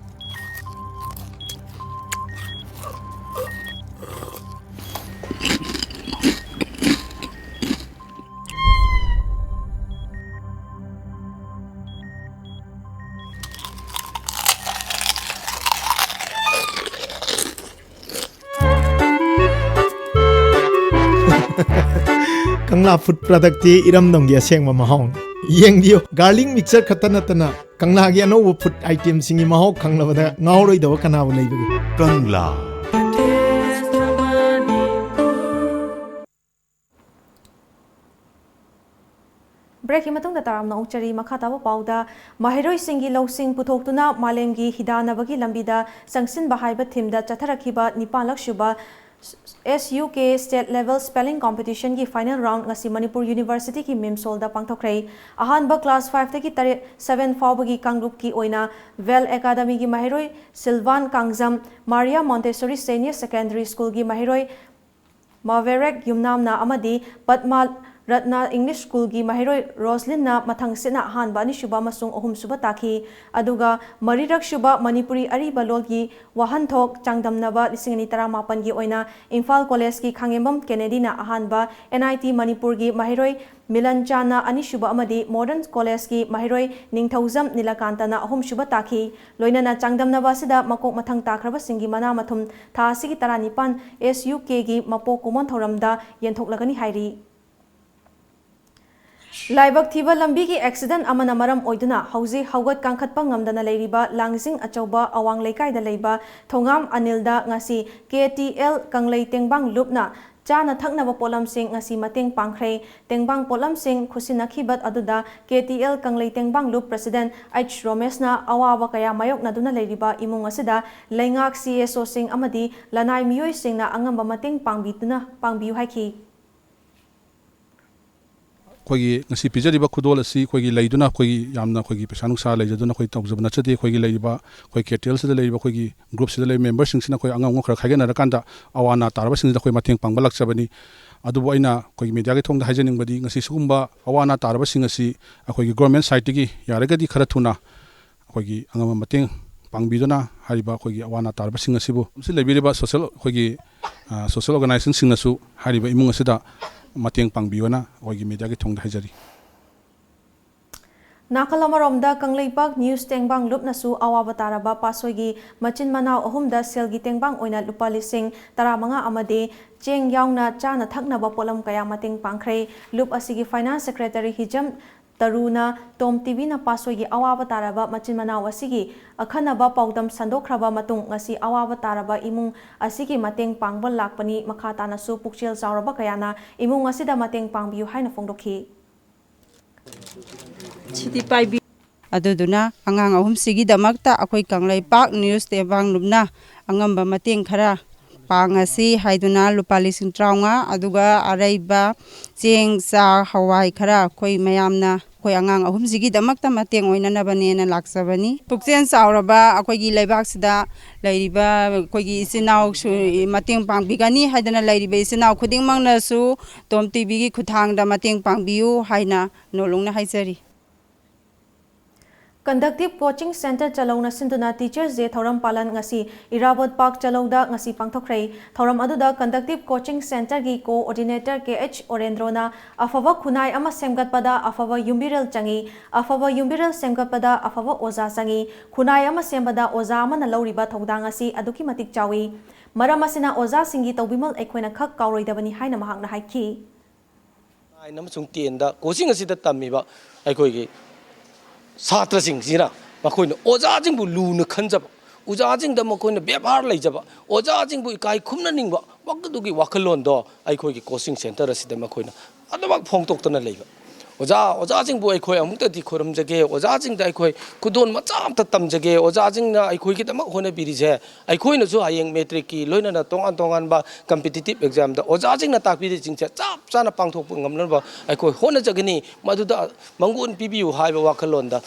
ꯀꯪꯂꯥ ꯐꯨꯗ ꯄ꯭ꯔꯗꯛꯇꯤ ꯏꯔꯝꯗꯝꯒꯤ ꯑꯁꯦꯡꯕ ꯃꯍꯥꯎꯅꯤ꯫ ꯌꯦꯡꯕꯤꯌꯨ, ꯒꯥꯔꯂꯤꯛ ꯃꯤꯛꯆꯔ ꯈꯛꯇ ꯅꯠꯇꯅ ꯀꯪꯂꯥꯒꯤ ꯑꯅꯧꯕ ꯐꯨꯗ ꯑꯥꯏꯇꯦꯝꯁꯤꯡꯒꯤ ꯃꯍꯥꯎ ꯈꯪꯂꯕꯗ ꯉꯥꯎꯔꯣꯏꯗꯕ ꯀꯅꯥꯕꯨ ꯂꯩꯕꯒꯦ? ꯀꯪꯂꯥ꯫ ꯕ꯭ꯔꯦꯛꯀꯤ ꯃꯇꯨꯡꯗ ꯇꯔꯥꯝꯅ ꯑꯣꯛꯆꯔꯤ꯫ ꯃꯈꯥ ꯇꯥꯕ ꯄꯥꯎꯗ, ꯃꯍꯩꯔꯣꯏꯁꯤꯡꯒꯤ ꯂꯧꯁꯤꯡ ꯄꯨꯊꯣꯛꯇꯨꯅ ꯃꯥꯂꯦꯝꯒꯤ ꯍꯤꯗꯥꯟꯅꯕꯒꯤ ꯂꯝꯕꯤꯗ ꯆꯪꯁꯤꯟꯕ ꯍꯥꯏꯕ ꯊꯤꯝꯗ ꯆꯠꯊꯔꯛꯈꯤꯕ ꯅꯤꯄꯥꯟꯂꯛ ꯁꯨꯕ S U K State Level Spelling Competition ꯒꯤ final round ꯉꯁꯤ ꯃꯅꯤꯄꯨꯔ ꯌꯨꯅꯤꯚꯔꯁꯤꯇꯤꯒꯤ ꯃꯤꯝꯁꯣꯜꯗ ꯄꯥꯡꯊꯣꯛꯈ꯭ꯔꯦ꯫ ꯑꯍꯥꯟꯕ class five ꯇꯒꯤ ꯇꯔꯦꯠ, seven ꯐꯥꯎꯕꯒꯤ ꯀꯥꯡꯂꯨꯞꯀꯤ ꯑꯣꯏꯅ ꯚꯦꯜ ꯑꯦꯀꯥꯗꯃꯤꯒꯤ ꯃꯍꯩꯔꯣꯏ Silvan Kangjam, Maria Montessori senior secondary ꯁ꯭ꯀꯨꯜꯒꯤ ꯃꯍꯩꯔꯣꯏ ꯃꯥꯚꯦꯔꯦꯛ ꯌꯨꯝꯅꯥꯝꯅ ꯑꯃꯗꯤ ꯄꯗꯃꯥ ꯔꯠꯅꯥ ꯏꯪꯂꯤꯁ ꯁ꯭ꯀꯨꯜꯒꯤ ꯃꯍꯩꯔꯣꯏ ꯔꯣꯁꯂꯤꯟꯅ ꯃꯊꯪꯁꯤꯠꯅ ꯑꯍꯥꯟꯕ, ꯑꯅꯤꯁꯨꯕ ꯑꯃꯁꯨꯡ ꯑꯍꯨꯝꯁꯨꯕ ꯇꯥꯈꯤ꯫ ꯑꯗꯨꯒ ꯃꯔꯤꯔꯛꯁꯨꯕ ꯃꯅꯤꯄꯨꯔꯤ ꯑꯔꯤꯕ ꯂꯣꯜꯒꯤ ꯋꯥꯍꯟꯊꯣꯛ ꯆꯥꯡꯗꯝꯅꯕ ꯂꯤꯁꯤꯡ ꯑꯅꯤ ꯇꯔꯥꯃꯥꯄꯟꯒꯤ ꯑꯣꯏꯅ ꯏꯝꯐꯥꯜ ꯀꯣꯂꯦꯖꯀꯤ ꯈꯥꯉꯦꯝꯕꯝ ꯀꯦꯅꯦꯗꯤꯅ ꯑꯍꯥꯟꯕ, ꯑꯦꯟ ꯑꯥꯏ ꯇꯤ ꯃꯅꯤꯄꯨꯔꯒꯤ ꯃꯍꯩꯔꯣꯏ ꯃꯤꯂꯟ ꯆꯥꯟꯅ ꯑꯅꯤꯁꯨꯕ ꯑꯃꯗꯤ ꯃꯣꯗꯔꯟ ꯀꯣꯂꯦꯖꯀꯤ ꯃꯍꯩꯔꯣꯏ ꯅꯤꯡꯊꯧꯖꯝ ꯅꯤꯂꯀꯥꯟꯇꯅ ꯑꯍꯨꯝꯁꯨꯕ ꯇꯥꯈꯤ꯫ ꯂꯣꯏꯅꯅ ꯆꯥꯡꯗꯝꯅꯕ ꯑꯁꯤꯗ ꯃꯀꯣꯛ ꯃꯊꯪ ꯇꯥꯈ꯭ꯔꯕꯁꯤꯡꯒꯤ ꯃꯅꯥ ꯃꯊꯨꯝ ꯊꯥ ꯑꯁꯤꯒꯤ ꯇꯔꯥꯅꯤꯄꯥꯟ ꯑꯦꯁ ꯌꯨ ꯀꯦꯒꯤ ꯃꯄꯣꯛ ꯀꯨꯝꯑꯣꯟ ꯊꯧꯔꯝꯗ ꯌꯦꯟꯊꯣꯛꯂꯒꯅꯤ ꯍꯥꯏꯔꯤ꯫ ꯂꯥꯏꯕꯛ ꯊꯤꯕ ꯂꯝꯕꯤꯒꯤ ꯑꯦꯛꯁꯤꯗꯦꯟ ꯑꯃꯅ ꯃꯔꯝ ꯑꯣꯏꯗꯨꯅ ꯍꯧꯖꯤꯛ ꯍꯧꯒꯠ ꯀꯥꯡꯈꯠꯄ ꯉꯝꯗꯅ ꯂꯩꯔꯤꯕ ꯂꯥꯡꯖꯤꯡ ꯑꯆꯧꯕ ꯑꯋꯥꯡ ꯂꯩꯀꯥꯏꯗ ꯂꯩꯕ ꯊꯣꯉꯥꯝ ꯑꯅꯤꯜꯗ ꯉꯁꯤ ꯀꯦ ꯇꯤ ꯑꯦꯜ ꯀꯪꯂꯩ ꯇꯦꯡꯕꯥꯡ ꯂꯨꯞꯅ ꯆꯥꯅ ꯊꯛꯅꯕ ꯄꯣꯠꯂꯝꯁꯤꯡ ꯉꯁꯤ ꯃꯇꯦꯡ ꯄꯥꯡꯈ꯭ꯔꯦ꯫ ꯇꯦꯡꯕꯥꯡ ꯄꯣꯠꯂꯝꯁꯤꯡ ꯈꯨꯠꯁꯤꯟꯅꯈꯤꯕ ꯑꯗꯨꯗ ꯀꯦ ꯇꯤ ꯑꯦꯜ ꯀꯪꯂꯩ ꯇꯦꯡꯕꯥꯡ ꯂꯨꯞ ꯄ꯭ꯔꯁꯤꯗꯦꯟ ꯑꯩꯆ ꯔꯣꯃꯦꯁꯅ ꯑꯋꯥꯕ ꯀꯌꯥ ꯃꯥꯌꯣꯛꯅꯗꯨꯅ ꯂꯩꯔꯤꯕ ꯏꯃꯨꯡ ꯑꯁꯤꯗ ꯂꯩꯉꯥꯛ ꯁꯤ ꯑꯦꯁ ꯑꯣꯁꯤꯡ ꯑꯃꯗꯤ ꯂꯅꯥꯏ ꯃꯤꯑꯣꯏꯁꯤꯡꯅ ꯑꯉꯝꯕ ꯃꯇꯦꯡ ꯄꯥꯡꯕꯤꯗꯨꯅ, ꯄꯥꯡꯕꯤꯌꯨ ꯍꯥꯏꯈꯤ꯫ ꯑꯩꯈꯣꯏꯒꯤ ꯉꯁꯤ ꯄꯤꯖꯔꯤꯕ ꯈꯨꯗꯣꯜ ꯑꯁꯤ ꯑꯩꯈꯣꯏꯒꯤ ꯂꯩꯗꯨꯅ, ꯑꯩꯈꯣꯏꯒꯤ ꯌꯥꯝꯅ ꯑꯩꯈꯣꯏꯒꯤ ꯄꯩꯁꯥ ꯅꯨꯡꯁꯥ ꯂꯩꯖꯗꯨꯅ ꯑꯩꯈꯣꯏ ꯇꯧꯖꯕ ꯅꯠꯆꯗꯦ꯫ ꯑꯩꯈꯣꯏꯒꯤ ꯂꯩꯔꯤꯕ, ꯑꯩꯈꯣꯏ ꯀꯦ ꯇꯤ ꯑꯦꯜꯁꯤꯗ ꯂꯩꯔꯤꯕ ꯑꯩꯈꯣꯏꯒꯤ ꯒ꯭ꯔꯨꯞꯁꯤꯗ ꯂꯩꯔꯤꯕ ꯃꯦꯝꯕꯔꯁꯤꯡꯁꯤꯅ ꯑꯩꯈꯣꯏ ꯑꯉꯝ ꯑꯉꯝ ꯈꯔ ꯈꯥꯏꯒꯠꯅꯔꯀꯥꯟꯗ ꯑꯋꯥ ꯑꯅꯥ ꯇꯥꯔꯕꯁꯤꯡꯁꯤꯗ ꯑꯩꯈꯣꯏ ꯃꯇꯦꯡ ꯄꯥꯡꯕ ꯂꯥꯛꯆꯕꯅꯤ꯫ ꯑꯗꯨꯕꯨ ꯑꯩꯅ ꯑꯩꯈꯣꯏꯒꯤ ꯃꯦꯗꯤꯌꯥꯒꯤ ꯊꯣꯡꯗ ꯍꯥꯏꯖꯅꯤꯡꯕꯗꯤ, ꯉꯁꯤ ꯁꯤꯒꯨꯝꯕ ꯑꯋꯥ ꯑꯅꯥ ꯇꯥꯔꯕꯁꯤꯡ ꯑꯁꯤ ꯑꯩꯈꯣꯏꯒꯤ ꯒꯣꯔꯃꯦꯟ ꯁꯥꯏꯠꯇꯒꯤ ꯌꯥꯔꯒꯗꯤ ꯈꯔ ꯊꯨꯅ ꯑꯩꯈꯣꯏꯒꯤ ꯑꯉꯝꯕ ꯃꯇꯦꯡ ꯄꯥꯡꯕꯤꯗꯨꯅ ꯍꯥꯏꯔꯤꯕ ꯑꯩꯈꯣꯏꯒꯤ ꯑꯋꯥ ꯑꯅꯥ ꯇꯥꯔꯕꯁꯤꯡ ꯑꯁꯤꯕꯨ ꯃꯁꯤ ꯂꯩꯕꯤꯔꯤꯕ ꯁꯣꯁꯦꯜ, ꯑꯩꯈꯣꯏꯒꯤ, ꯑ, ꯁꯣꯁꯦꯜ ꯑꯣꯔꯒꯅꯥꯏꯖꯦꯁꯟꯁꯤꯡꯅꯁꯨ ꯍꯥꯏꯔꯤꯕ ꯏꯃꯨꯡ ꯑꯁꯤꯗ ꯃꯇꯦꯡ ꯄꯥꯡꯕꯤꯌꯣꯅ ꯑꯩꯈꯣꯏꯒꯤ ꯃꯦꯗꯤꯌꯥꯒꯤ ꯊꯣꯡꯗ ꯍꯥꯏꯖꯔꯤ꯫ ꯅꯥꯀꯜ ꯑꯃꯔꯣꯝꯗ ꯀꯪꯂꯩꯄꯥꯛ ꯅ꯭ꯌꯨꯁ ꯇꯦꯡꯕꯥꯡ ꯂꯨꯞꯅꯁꯨ ꯑꯋꯥꯕ ꯇꯥꯔꯕ ꯄꯥꯠꯁꯣꯏꯒꯤ ꯃꯆꯤꯟ ꯃꯅꯥꯎ ꯑꯍꯨꯝꯗ ꯁꯦꯜꯒꯤ ꯇꯦꯡꯕꯥꯡ ꯑꯣꯏꯅ ꯂꯨꯄꯥ ꯂꯤꯁꯤꯡ ꯇꯔꯥꯃꯉꯥ ꯑꯃꯗꯤ ꯆꯦꯡ ꯌꯥꯎꯅ ꯆꯥꯅ ꯊꯛꯅꯕ ꯄꯣꯠꯂꯝ ꯀꯌꯥ ꯃꯇꯦꯡ ꯄꯥꯡꯈ꯭ꯔꯦ꯫ ꯂꯨꯞ ꯑꯁꯤꯒꯤ ꯐꯥꯏꯅꯥꯟꯁ ꯁꯦꯀ꯭ꯔꯦꯇꯔꯤ ꯍꯤꯖꯝ ꯇꯔꯨꯅ ꯇꯣꯝ ꯇꯤꯚꯤꯅ ꯄꯥꯠꯁꯣꯏꯒꯤ ꯑꯋꯥꯕ ꯇꯥꯔꯕ ꯃꯆꯤꯟ ꯃꯅꯥꯎ ꯑꯁꯤꯒꯤ ꯑꯈꯟꯅꯕ ꯄꯥꯎꯗꯝ ꯁꯟꯗꯣꯛꯈ꯭ꯔꯕ ꯃꯇꯨꯡ, ꯉꯁꯤ ꯑꯋꯥꯕ ꯇꯥꯔꯕ ꯏꯃꯨꯡ ꯑꯁꯤꯒꯤ ꯃꯇꯦꯡ ꯄꯥꯡꯕ ꯂꯥꯛꯄꯅꯤ꯫ ꯃꯈꯥ ꯇꯥꯅꯁꯨ ꯄꯨꯛꯆꯦꯜ ꯆꯥꯎꯔꯕ ꯀꯌꯥꯅ ꯏꯃꯨꯡ ꯑꯁꯤꯗ ꯃꯇꯦꯡ ꯄꯥꯡꯕꯤꯌꯨ ꯍꯥꯏꯅ ꯐꯣꯡꯗꯣꯛꯈꯤ꯫ ꯁꯤꯗꯤ ꯄꯥꯏꯕꯤ꯫ ꯑꯗꯨꯗꯨꯅ ꯑꯉꯥꯡ ꯑꯍꯨꯝꯁꯤꯒꯤꯗꯃꯛꯇ ꯑꯩꯈꯣꯏ ꯀꯪꯂꯩꯄꯥꯛ ꯅ꯭ꯌꯨꯁ ꯇꯦꯡꯕꯥꯡ ꯂꯨꯞꯅ ꯑꯉꯝꯕ ꯃꯇꯦꯡ ꯈꯔ ꯄꯥꯡꯉꯁꯤ ꯍꯥꯏꯗꯨꯅ ꯂꯨꯄꯥ ꯂꯤꯁꯤꯡ ꯇꯔꯥꯃꯉꯥ, ꯑꯗꯨꯒ ꯑꯔꯩꯕ ꯆꯦꯡ, ꯆꯥ, ꯍꯋꯥꯏ ꯈꯔ ꯑꯩꯈꯣꯏ ꯃꯌꯥꯝꯅ ꯑꯩꯈꯣꯏ ꯑꯉꯥꯡ ꯑꯍꯨꯝꯁꯤꯒꯤꯗꯃꯛꯇ ꯃꯇꯦꯡ ꯑꯣꯏꯅꯅꯕꯅꯦꯅ ꯂꯥꯛꯆꯕꯅꯤ꯫ ꯄꯨꯛꯆꯦꯜ ꯆꯥꯎꯔꯕ ꯑꯩꯈꯣꯏꯒꯤ ꯂꯩꯕꯥꯛꯁꯤꯗ ꯂꯩꯔꯤꯕ ꯑꯩꯈꯣꯏꯒꯤ ꯏꯆꯤꯟ ꯏꯅꯥꯎꯁꯨ ꯃꯇꯦꯡ ꯄꯥꯡꯕꯤꯒꯅꯤ ꯍꯥꯏꯗꯅ ꯂꯩꯔꯤꯕ ꯏꯆꯤꯟ ꯏꯅꯥꯎ ꯈꯨꯗꯤꯡꯃꯛꯅꯁꯨ ꯇꯣꯝ ꯇꯤꯚꯤꯒꯤ ꯈꯨꯠꯊꯥꯡꯗ ꯃꯇꯦꯡ ꯄꯥꯡꯕꯤꯌꯨ ꯍꯥꯏꯅ ꯅꯣꯜꯂꯨꯛꯅ ꯍꯥꯏꯖꯔꯤ꯫ Conductive Coaching Centre ꯆꯠꯂꯧꯅ ꯁꯤꯟꯗꯨꯅ Teachers Day ꯊꯧꯔꯝ ꯄꯥꯂꯟ ꯉꯁꯤ ꯏꯔꯥꯕꯣꯠ ꯄꯥꯔꯛ ꯆꯠꯂꯧꯗ ꯉꯁꯤ ꯄꯥꯡꯊꯣꯛꯈ꯭ꯔꯦ꯫ ꯊꯧꯔꯝ ꯑꯗꯨꯗ Conductive Coaching Centreꯒꯤ Coordinator ꯀꯦ ꯑꯦꯆ ꯑꯣꯔꯦꯟꯗ꯭ꯔꯣꯅ ꯑꯐꯕ ꯈꯨꯟꯅꯥꯏ ꯑꯃ ꯁꯦꯝꯒꯠꯄꯗ ꯑꯐꯕ ꯌꯨꯝꯕꯤꯔꯦꯜ ꯆꯪꯏ, ꯑꯐꯕ ꯌꯨꯝꯕꯤꯔꯦꯜ ꯁꯦꯝꯒꯠꯄꯗ ꯑꯐꯕ ꯑꯣꯖꯥ ꯆꯪꯏ, ꯈꯨꯟꯅꯥꯏ ꯑꯃ ꯁꯦꯝꯕꯗ ꯑꯣꯖꯥ ꯑꯃꯅ ꯂꯧꯔꯤꯕ ꯊꯧꯗꯥꯡ ꯑꯁꯤ ꯑꯗꯨꯛꯀꯤ ꯃꯇꯤꯛ ꯆꯥꯎꯏ꯫ ꯃꯔꯝ ꯑꯁꯤꯅ ꯑꯣꯖꯥꯁꯤꯡꯒꯤ ꯇꯧꯕꯤꯃꯜ ꯑꯩꯈꯣꯏꯅ ꯈꯛ ꯀꯥꯎꯔꯣꯏꯗꯕꯅꯤ ꯍꯥꯏꯅ ꯃꯍꯥꯛꯅ ꯍꯥꯏꯈꯤ꯫ ꯅꯥꯏꯟ ꯑꯃꯁꯨꯡ ꯇꯦꯟꯗ ꯀꯣꯆꯤꯡ ꯑꯁꯤꯗ ꯇꯝꯃꯤꯕ ꯑꯩꯈꯣꯏꯒꯤ ꯁꯥꯇ꯭ꯔꯁꯤꯡꯁꯤꯅ ꯃꯈꯣꯏꯅ ꯑꯣꯖꯥꯁꯤꯡꯕꯨ ꯂꯨꯅ ꯈꯟꯖꯕ, ꯑꯣꯖꯥꯁꯤꯡꯗ ꯃꯈꯣꯏꯅ ꯕꯦꯕꯥꯔ ꯂꯩꯖꯕ, ꯑꯣꯖꯥꯁꯤꯡꯕꯨ ꯏꯀꯥꯏ ꯈꯨꯝꯅꯅꯤꯡꯕ ꯃꯗꯨꯒꯤ ꯋꯥꯈꯜꯂꯣꯟꯗꯣ ꯑꯩꯈꯣꯏꯒꯤ ꯀꯣꯆꯤꯡ ꯁꯦꯟꯇꯔ ꯑꯁꯤꯗ ꯃꯈꯣꯏꯅ ꯑꯗꯨꯃꯛ ꯐꯣꯡꯗꯣꯛꯇꯅ ꯂꯩꯕ꯫ ꯑꯣꯖꯥ ꯑꯣꯖꯥꯁꯤꯡꯕꯨ ꯑꯩꯈꯣꯏ ꯑꯃꯨꯛꯇꯗꯤ ꯈꯨꯔꯨꯝꯖꯒꯦ, ꯑꯣꯖꯥꯁꯤꯡꯗ ꯑꯩꯈꯣꯏ ꯈꯨꯗꯣꯜ ꯃꯆꯥ ꯑꯃꯇ ꯇꯝꯖꯒꯦ, ꯑꯣꯖꯥꯁꯤꯡꯅ ꯑꯩꯈꯣꯏꯒꯤꯗꯃꯛ ꯍꯣꯠꯅꯕꯤꯔꯤꯁꯦ, ꯑꯩꯈꯣꯏꯅꯁꯨ ꯍꯌꯦꯡ ꯃꯦꯇ꯭ꯔꯤꯛꯀꯤ ꯂꯣꯏꯅꯅ ꯇꯣꯉꯥꯟ ꯇꯣꯉꯥꯟꯕ competitive examꯗ ꯑꯣꯖꯥꯁꯤꯡꯅ ꯇꯥꯛꯄꯤꯔꯤꯁꯤꯡꯁꯦ ꯆꯞ ꯆꯥꯅ ꯄꯥꯡꯊꯣꯛꯄ ꯉꯝꯅꯕ ꯑꯩꯈꯣꯏ ꯍꯣꯠꯅꯖꯒꯅꯤ꯫ ꯃꯗꯨꯗ ꯃꯪꯒꯣꯟ ꯄꯤꯕꯤꯌꯨ ꯍꯥꯏꯕ ꯋꯥꯈꯜꯂꯣꯟꯗ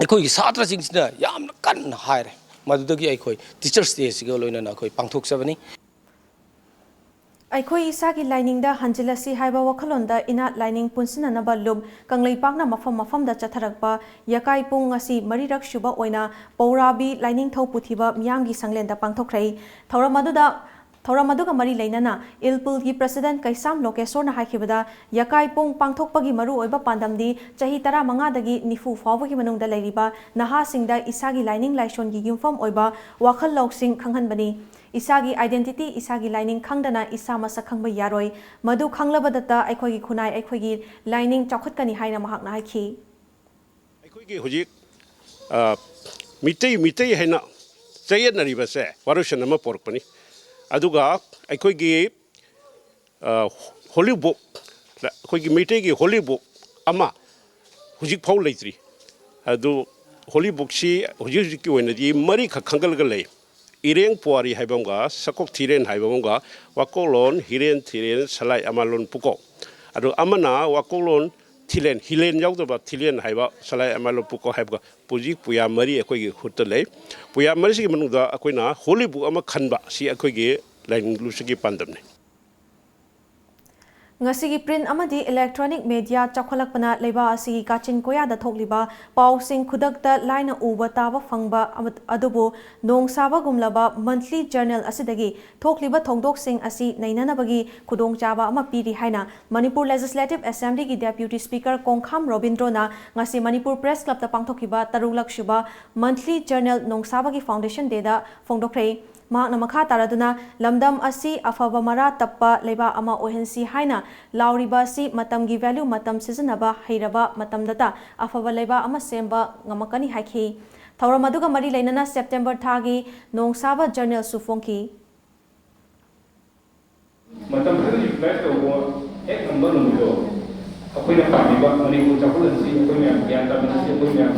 ꯑꯩꯈꯣꯏꯒꯤ ꯁꯥꯇ꯭ꯔꯁꯤꯡꯁꯤꯅ ꯌꯥꯝꯅ ꯀꯟꯅ ꯍꯥꯏꯔꯦ꯫ ꯃꯗꯨꯗꯒꯤ ꯑꯩꯈꯣꯏ Teachers Dayꯁꯤꯒ ꯂꯣꯏꯅꯅ ꯑꯩꯈꯣꯏ ꯄꯥꯡꯊꯣꯛꯆꯕꯅꯤ꯫ ꯑꯩꯈꯣꯏ ꯏꯁꯥꯒꯤ ꯂꯥꯏꯅꯤꯡꯗ ꯍꯟꯖꯤꯜꯂꯁꯤ ꯍꯥꯏꯕ ꯋꯥꯈꯜꯂꯣꯟꯗ ꯏꯅꯥꯠ ꯂꯥꯏꯅꯤꯡ ꯄꯨꯟꯁꯤꯟꯅꯅꯕ ꯂꯨꯞ ꯀꯪꯂꯩꯄꯥꯛꯅ ꯃꯐꯝ ꯃꯐꯝꯗ ꯆꯠꯊꯔꯛꯄ ꯌꯀꯥꯏ ꯄꯨꯡ ꯉꯁꯤ ꯃꯔꯤꯔꯛ ꯁꯨꯕ ꯑꯣꯏꯅ ꯄꯧꯔꯥꯕꯤ ꯂꯥꯏꯅꯤꯡꯊꯧ ꯄꯨꯊꯤꯕ ꯃꯤꯌꯥꯝꯒꯤ ꯁꯪꯂꯦꯟꯗ ꯄꯥꯡꯊꯣꯛꯈ꯭ꯔꯦ꯫ ꯊꯧꯔꯝ ꯑꯗꯨꯗ ꯊꯧꯔꯝ ꯑꯗꯨꯒ ꯃꯔꯤ ꯂꯩꯅꯅ ꯏꯜꯄꯨꯜꯒꯤ President ꯀꯩꯁꯥꯝ ꯂꯣꯀꯦꯁꯣꯔꯅ ꯍꯥꯏꯈꯤꯕꯗ, ꯌꯀꯥꯏ ꯄꯨꯡ ꯄꯥꯡꯊꯣꯛꯄꯒꯤ ꯃꯔꯨꯑꯣꯏꯕ ꯄꯥꯟꯗꯝꯗꯤ ꯆꯍꯤ ꯇꯔꯥꯃꯉꯥꯗꯒꯤ ꯅꯤꯐꯨ ꯐꯥꯎꯕꯒꯤ ꯃꯅꯨꯡꯗ ꯂꯩꯔꯤꯕ ꯅꯍꯥꯁꯤꯡꯗ ꯏꯁꯥꯒꯤ ꯂꯥꯏꯅꯤꯡ ꯂꯥꯏꯁꯣꯟꯒꯤ ꯌꯨꯝꯐꯝ ꯑꯣꯏꯕ ꯋꯥꯈꯜ ꯂꯧꯁꯤꯡ ꯈꯪꯍꯟꯕꯅꯤ꯫ ꯏꯁꯥꯒꯤ identity, ꯏꯁꯥꯒꯤ ꯂꯥꯏꯅꯤꯡ ꯈꯪꯗꯅ ꯏꯁꯥ ꯃꯁꯛ ꯈꯪꯕ ꯌꯥꯔꯣꯏ꯫ ꯃꯗꯨ ꯈꯪꯂꯕꯗꯇ ꯑꯩꯈꯣꯏꯒꯤ ꯈꯨꯟꯅꯥꯏ, ꯑꯩꯈꯣꯏꯒꯤ ꯂꯥꯏꯅꯤꯡ ꯆꯥꯎꯈꯠꯀꯅꯤ ꯍꯥꯏꯅ ꯃꯍꯥꯛꯅ ꯍꯥꯏꯈꯤ꯫ ꯑꯩꯈꯣꯏꯒꯤ ꯍꯧꯖꯤꯛ ꯃꯤꯇꯩ ꯃꯤꯇꯩ ꯍꯥꯏꯅ ꯆꯌꯦꯠꯅꯔꯤꯕꯁꯦ ꯋꯥꯔꯣꯏꯁꯤꯟ ꯑꯃ ꯄꯣꯔꯛꯄꯅꯤ꯫ ꯑꯗꯨꯒ ꯑꯩꯈꯣꯏꯒꯤ ꯍꯣꯂꯤ ꯕꯨꯛ, ꯑꯩꯈꯣꯏꯒꯤ ꯃꯩꯇꯩꯒꯤ ꯍꯣꯂꯤ ꯕꯨꯛ ꯑꯃ ꯍꯧꯖꯤꯛ ꯐꯥꯎ ꯂꯩꯇ꯭ꯔꯤ꯫ ꯑꯗꯨ ꯍꯣꯂꯤ ꯕꯨꯛꯁꯤ ꯍꯧꯖꯤꯛ ꯍꯧꯖꯤꯛꯀꯤ ꯑꯣꯏꯅꯗꯤ ꯃꯔꯤꯈꯛ ꯈꯟꯒꯠꯂꯒ ꯂꯩ꯫ ꯏꯔꯦꯡ ꯄꯨꯋꯥꯔꯤ ꯍꯥꯏꯕ ꯑꯃꯒ, ꯁꯀꯣꯛ ꯊꯤꯔꯦꯟ ꯍꯥꯏꯕ ꯑꯃꯒ, ꯋꯥꯀꯣꯛꯂꯣꯟ, ꯍꯤꯔꯦꯟ ꯊꯤꯔꯦꯟ, ꯁꯂꯥꯏ ꯑꯃꯥꯂꯣꯟ ꯄꯨꯀꯣꯛ꯫ ꯑꯗꯨ ꯑꯃꯅ ꯋꯥꯀꯣꯛꯂꯣꯟ ꯊꯤꯂꯦꯟ, ꯍꯤꯂꯦꯟ ꯌꯥꯎꯗꯕ ꯊꯤꯂꯦꯟ ꯍꯥꯏꯕ ꯁꯂꯥꯏ ꯑꯃ ꯂꯣꯄꯨꯀꯣ ꯍꯥꯏꯕ ꯄꯨꯖꯤ ꯄꯨꯌꯥ ꯃꯔꯤ ꯑꯩꯈꯣꯏꯒꯤ ꯈꯨꯠꯇ ꯂꯩ꯫ ꯄꯨꯌꯥ ꯃꯔꯤꯁꯤꯒꯤ ꯃꯅꯨꯡꯗ ꯑꯩꯈꯣꯏꯅ ꯍꯣꯂꯤ ꯕꯨꯛ ꯑꯃ ꯈꯟꯕ, ꯁꯤ ꯑꯩꯈꯣꯏꯒꯤ ꯂꯥꯏꯅꯤꯡ ꯂꯨꯞꯁꯤꯒꯤ ꯄꯥꯟꯗꯝꯅꯤ꯫ ꯉꯁꯤꯒꯤ ꯄ꯭ꯔꯤꯟ ꯑꯃꯗꯤ ꯏꯂꯦꯛꯇ꯭ꯔꯣꯅꯤꯛ ꯃꯦꯗꯤꯌꯥ ꯆꯥꯎꯈꯠꯂꯛꯄꯅ ꯂꯩꯕꯥꯛ ꯑꯁꯤꯒꯤ ꯀꯥꯆꯤꯟ ꯀꯣꯌꯥꯗ ꯊꯣꯛꯂꯤꯕ ꯄꯥꯎꯁꯤꯡ ꯈꯨꯗꯛꯇ ꯂꯥꯏꯅ ꯎꯕ ꯇꯥꯕ ꯐꯪꯕ ꯑꯃ-, ꯑꯗꯨꯕꯨ ꯅꯣꯡꯁꯥꯕꯒꯨꯝꯂꯕ ꯃꯟꯊꯂꯤ ꯖꯔꯅꯦꯜ ꯑꯁꯤꯗꯒꯤ ꯊꯣꯛꯂꯤꯕ ꯊꯧꯗꯣꯛꯁꯤꯡ ꯑꯁꯤ ꯅꯩꯅꯅꯕꯒꯤ ꯈꯨꯗꯣꯡꯆꯥꯕ ꯑꯃ ꯄꯤꯔꯤ ꯍꯥꯏꯅ ꯃꯅꯤꯄꯨꯔ ꯂꯦꯖꯤꯁꯂꯦꯇꯤꯚ ꯑꯦꯁꯦꯝꯕ꯭ꯂꯤꯒꯤ ꯗꯦꯄ꯭ꯌꯨꯇꯤ ꯁ꯭ꯄꯤꯀꯔ ꯀꯣꯡꯈꯥꯝ ꯔꯣꯕꯤꯟꯗ꯭ꯔꯣꯅ ꯉꯁꯤ ꯃꯅꯤꯄꯨꯔ ꯄ꯭ꯔꯦꯁ ꯀ꯭ꯂꯕꯇ ꯄꯥꯡꯊꯣꯛꯈꯤꯕ ꯇꯔꯨꯛꯂꯛ ꯁꯨꯕ ꯃꯟꯊꯂꯤ ꯖꯔꯅꯦꯜ ꯅꯣꯡꯁꯥꯕꯒꯤ ꯐꯥꯎꯟꯗꯦꯁꯟ ꯗꯦꯗ ꯐꯣꯡꯗꯣꯛꯈ꯭ꯔꯦ꯫ ꯃꯍꯥꯛꯅ ꯃꯈꯥ ꯇꯥꯔꯗꯨꯅ ꯂꯝꯗꯝ ꯑꯁꯤ ꯑꯐꯕ ꯃꯔꯥ ꯇꯞꯄ ꯂꯩꯕꯥꯛ ꯑꯃ ꯑꯣꯏꯍꯟꯁꯤ ꯍꯥꯏꯅ ꯂꯥꯎꯔꯤꯕ ꯑꯁꯤ ꯃꯇꯝꯒꯤ ꯚꯦꯂ꯭ꯌꯨ ꯃꯇꯝ ꯁꯤꯖꯤꯟꯅꯕ ꯍꯩꯔꯕ ꯃꯇꯝꯗꯇ ꯑꯐꯕ ꯂꯩꯕꯥꯛ ꯑꯃ ꯁꯦꯝꯕ ꯉꯝꯃꯛꯀꯅꯤ ꯍꯥꯏꯈꯤ꯫ ꯊꯧꯔꯝ ꯑꯗꯨꯒ ꯃꯔꯤ ꯂꯩꯅꯅ ꯁꯦꯞꯇꯦꯝꯕꯔ ꯊꯥꯒꯤ ꯅꯣꯡꯁꯥꯕ ꯖꯔꯅꯦꯜꯁꯨ ꯐꯣꯡꯈꯤ꯫ ꯃꯇꯝ ꯈꯔ ꯌꯨꯇꯤꯂꯥꯏꯖ ꯇꯧꯕ ꯍꯦꯛ ꯉꯝꯕ ꯅꯨꯃꯤꯠꯇꯣ ꯑꯩꯈꯣꯏꯅ ꯄꯥꯝꯃꯤꯕ ꯃꯅꯤꯄꯨꯔ ꯆꯥꯎꯈꯠꯍꯟꯁꯤ, ꯑꯩꯈꯣꯏ ꯃꯌꯥꯝ ꯒ꯭ꯌꯥꯟ ꯇꯥꯃꯤꯟꯅꯁꯤ, ꯑꯩꯈꯣꯏ ꯃꯌꯥꯝ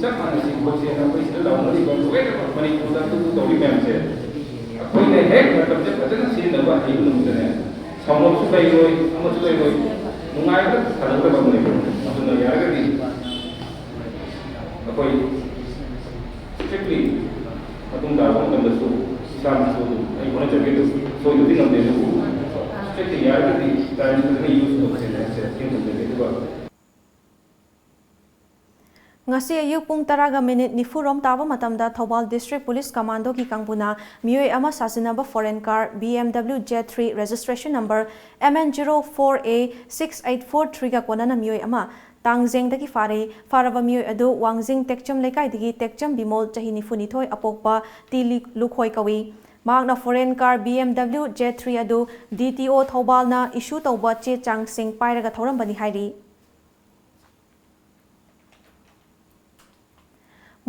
ꯆꯞ ꯃꯥꯟꯅꯁꯤ ꯈꯣꯠꯁꯤ ꯍꯥꯏꯅ ꯑꯩꯈꯣꯏ ꯁꯤꯗ ꯂꯥꯎꯅꯔꯤꯕ ꯂꯣꯏꯅꯃꯛ ꯃꯅꯤꯄꯨꯔꯗ ꯑꯗꯨꯕꯨ ꯇꯧꯔꯤ ꯃꯌꯥꯝꯁꯦ ꯑꯩꯈꯣꯏꯅ ꯍꯦꯛ ꯃꯇꯝꯁꯦ ꯐꯖꯅ ꯁꯤꯖꯤꯟꯅꯕ ꯍꯩꯕ ꯅꯨꯃꯤꯠꯇꯅꯦ ꯁꯥꯎꯅꯕꯁꯨ ꯂꯩꯔꯣꯏ, ꯑꯃꯁꯨ ꯂꯩꯔꯣꯏ, ꯅꯨꯡꯉꯥꯏꯕꯗ ꯁꯥꯟꯅꯒꯗꯕ ꯑꯃ ꯂꯩꯕ꯫ ꯑꯗꯨꯅ ꯌꯥꯔꯒꯗꯤ ꯑꯩꯈꯣꯏ ꯁ꯭ꯇ꯭ꯔꯤꯛꯂꯤ ꯃꯇꯨꯡ ꯇꯥꯔꯛꯄ ꯃꯇꯝꯗꯁꯨ ꯏꯁꯥꯅꯁꯨ ꯑꯗꯨꯝ ꯑꯩ ꯍꯣꯠꯅꯖꯒꯦ ꯑꯗꯨꯝ ꯁꯣꯏꯗꯕꯗꯤ ꯉꯝꯗꯦ ꯑꯗꯨꯕꯨ ꯁ꯭ꯇ꯭ꯔꯤꯛꯂꯤ ꯌꯥꯔꯒꯗꯤ ꯇꯥꯏꯝꯁꯦ ꯐꯖꯅ ꯌꯨꯁ ꯇꯧꯁꯦꯅ ꯍꯥꯏꯁꯦ ꯁꯤ ꯊꯝꯖꯒꯦ꯫ ꯑꯗꯨꯒ ꯉꯁꯤ ꯑꯌꯨꯛ ꯄꯨꯡ ꯇꯔꯥꯒ ꯃꯤꯅꯤꯠ ꯅꯤꯐꯨ ꯔꯣꯝ ꯇꯥꯕ ꯃꯇꯝꯗ ꯊꯧꯕꯥꯜ ꯗꯤꯁꯇ꯭ꯔꯤꯛ ꯄꯨꯂꯤꯁ ꯀꯃꯥꯟꯗꯣꯒꯤ ꯀꯥꯡꯕꯨꯅ ꯃꯤꯑꯣꯏ ꯑꯃ ꯁꯥꯖꯤꯟꯅꯕ foreign car B M W Z three registration number M N zero four A six eight four three ꯒ ꯀꯣꯟꯅꯅ ꯃꯤꯑꯣꯏ ꯑꯃ ꯇꯥꯡꯖꯦꯡꯗꯒꯤ ꯐꯥꯔꯦ꯫ ꯐꯥꯔꯕ ꯃꯤꯑꯣꯏ ꯑꯗꯨ ꯋꯥꯡꯖꯤꯡ ꯇꯦꯛꯆꯝ ꯂꯩꯀꯥꯏꯗꯒꯤ ꯇꯦꯛꯆꯝ ꯕꯤꯃꯣꯜ ꯆꯍꯤ ꯅꯤꯐꯨ ꯅꯤꯊꯣꯏ ꯑꯄꯣꯛꯄ ꯇꯤ ꯂꯤ-, ꯂꯨꯈꯣꯏ ꯀꯧꯏ꯫ ꯃꯍꯥꯛꯅ foreign car B M W Z three ꯑꯗꯨ D T O ꯊꯧꯕꯥꯜꯅ ꯏꯁꯨ ꯇꯧꯕ ꯆꯦ ꯆꯥꯡꯁꯤꯡ ꯄꯥꯏꯔꯒ ꯊꯧꯔꯝꯕꯅꯤ ꯍꯥꯏꯔꯤ꯫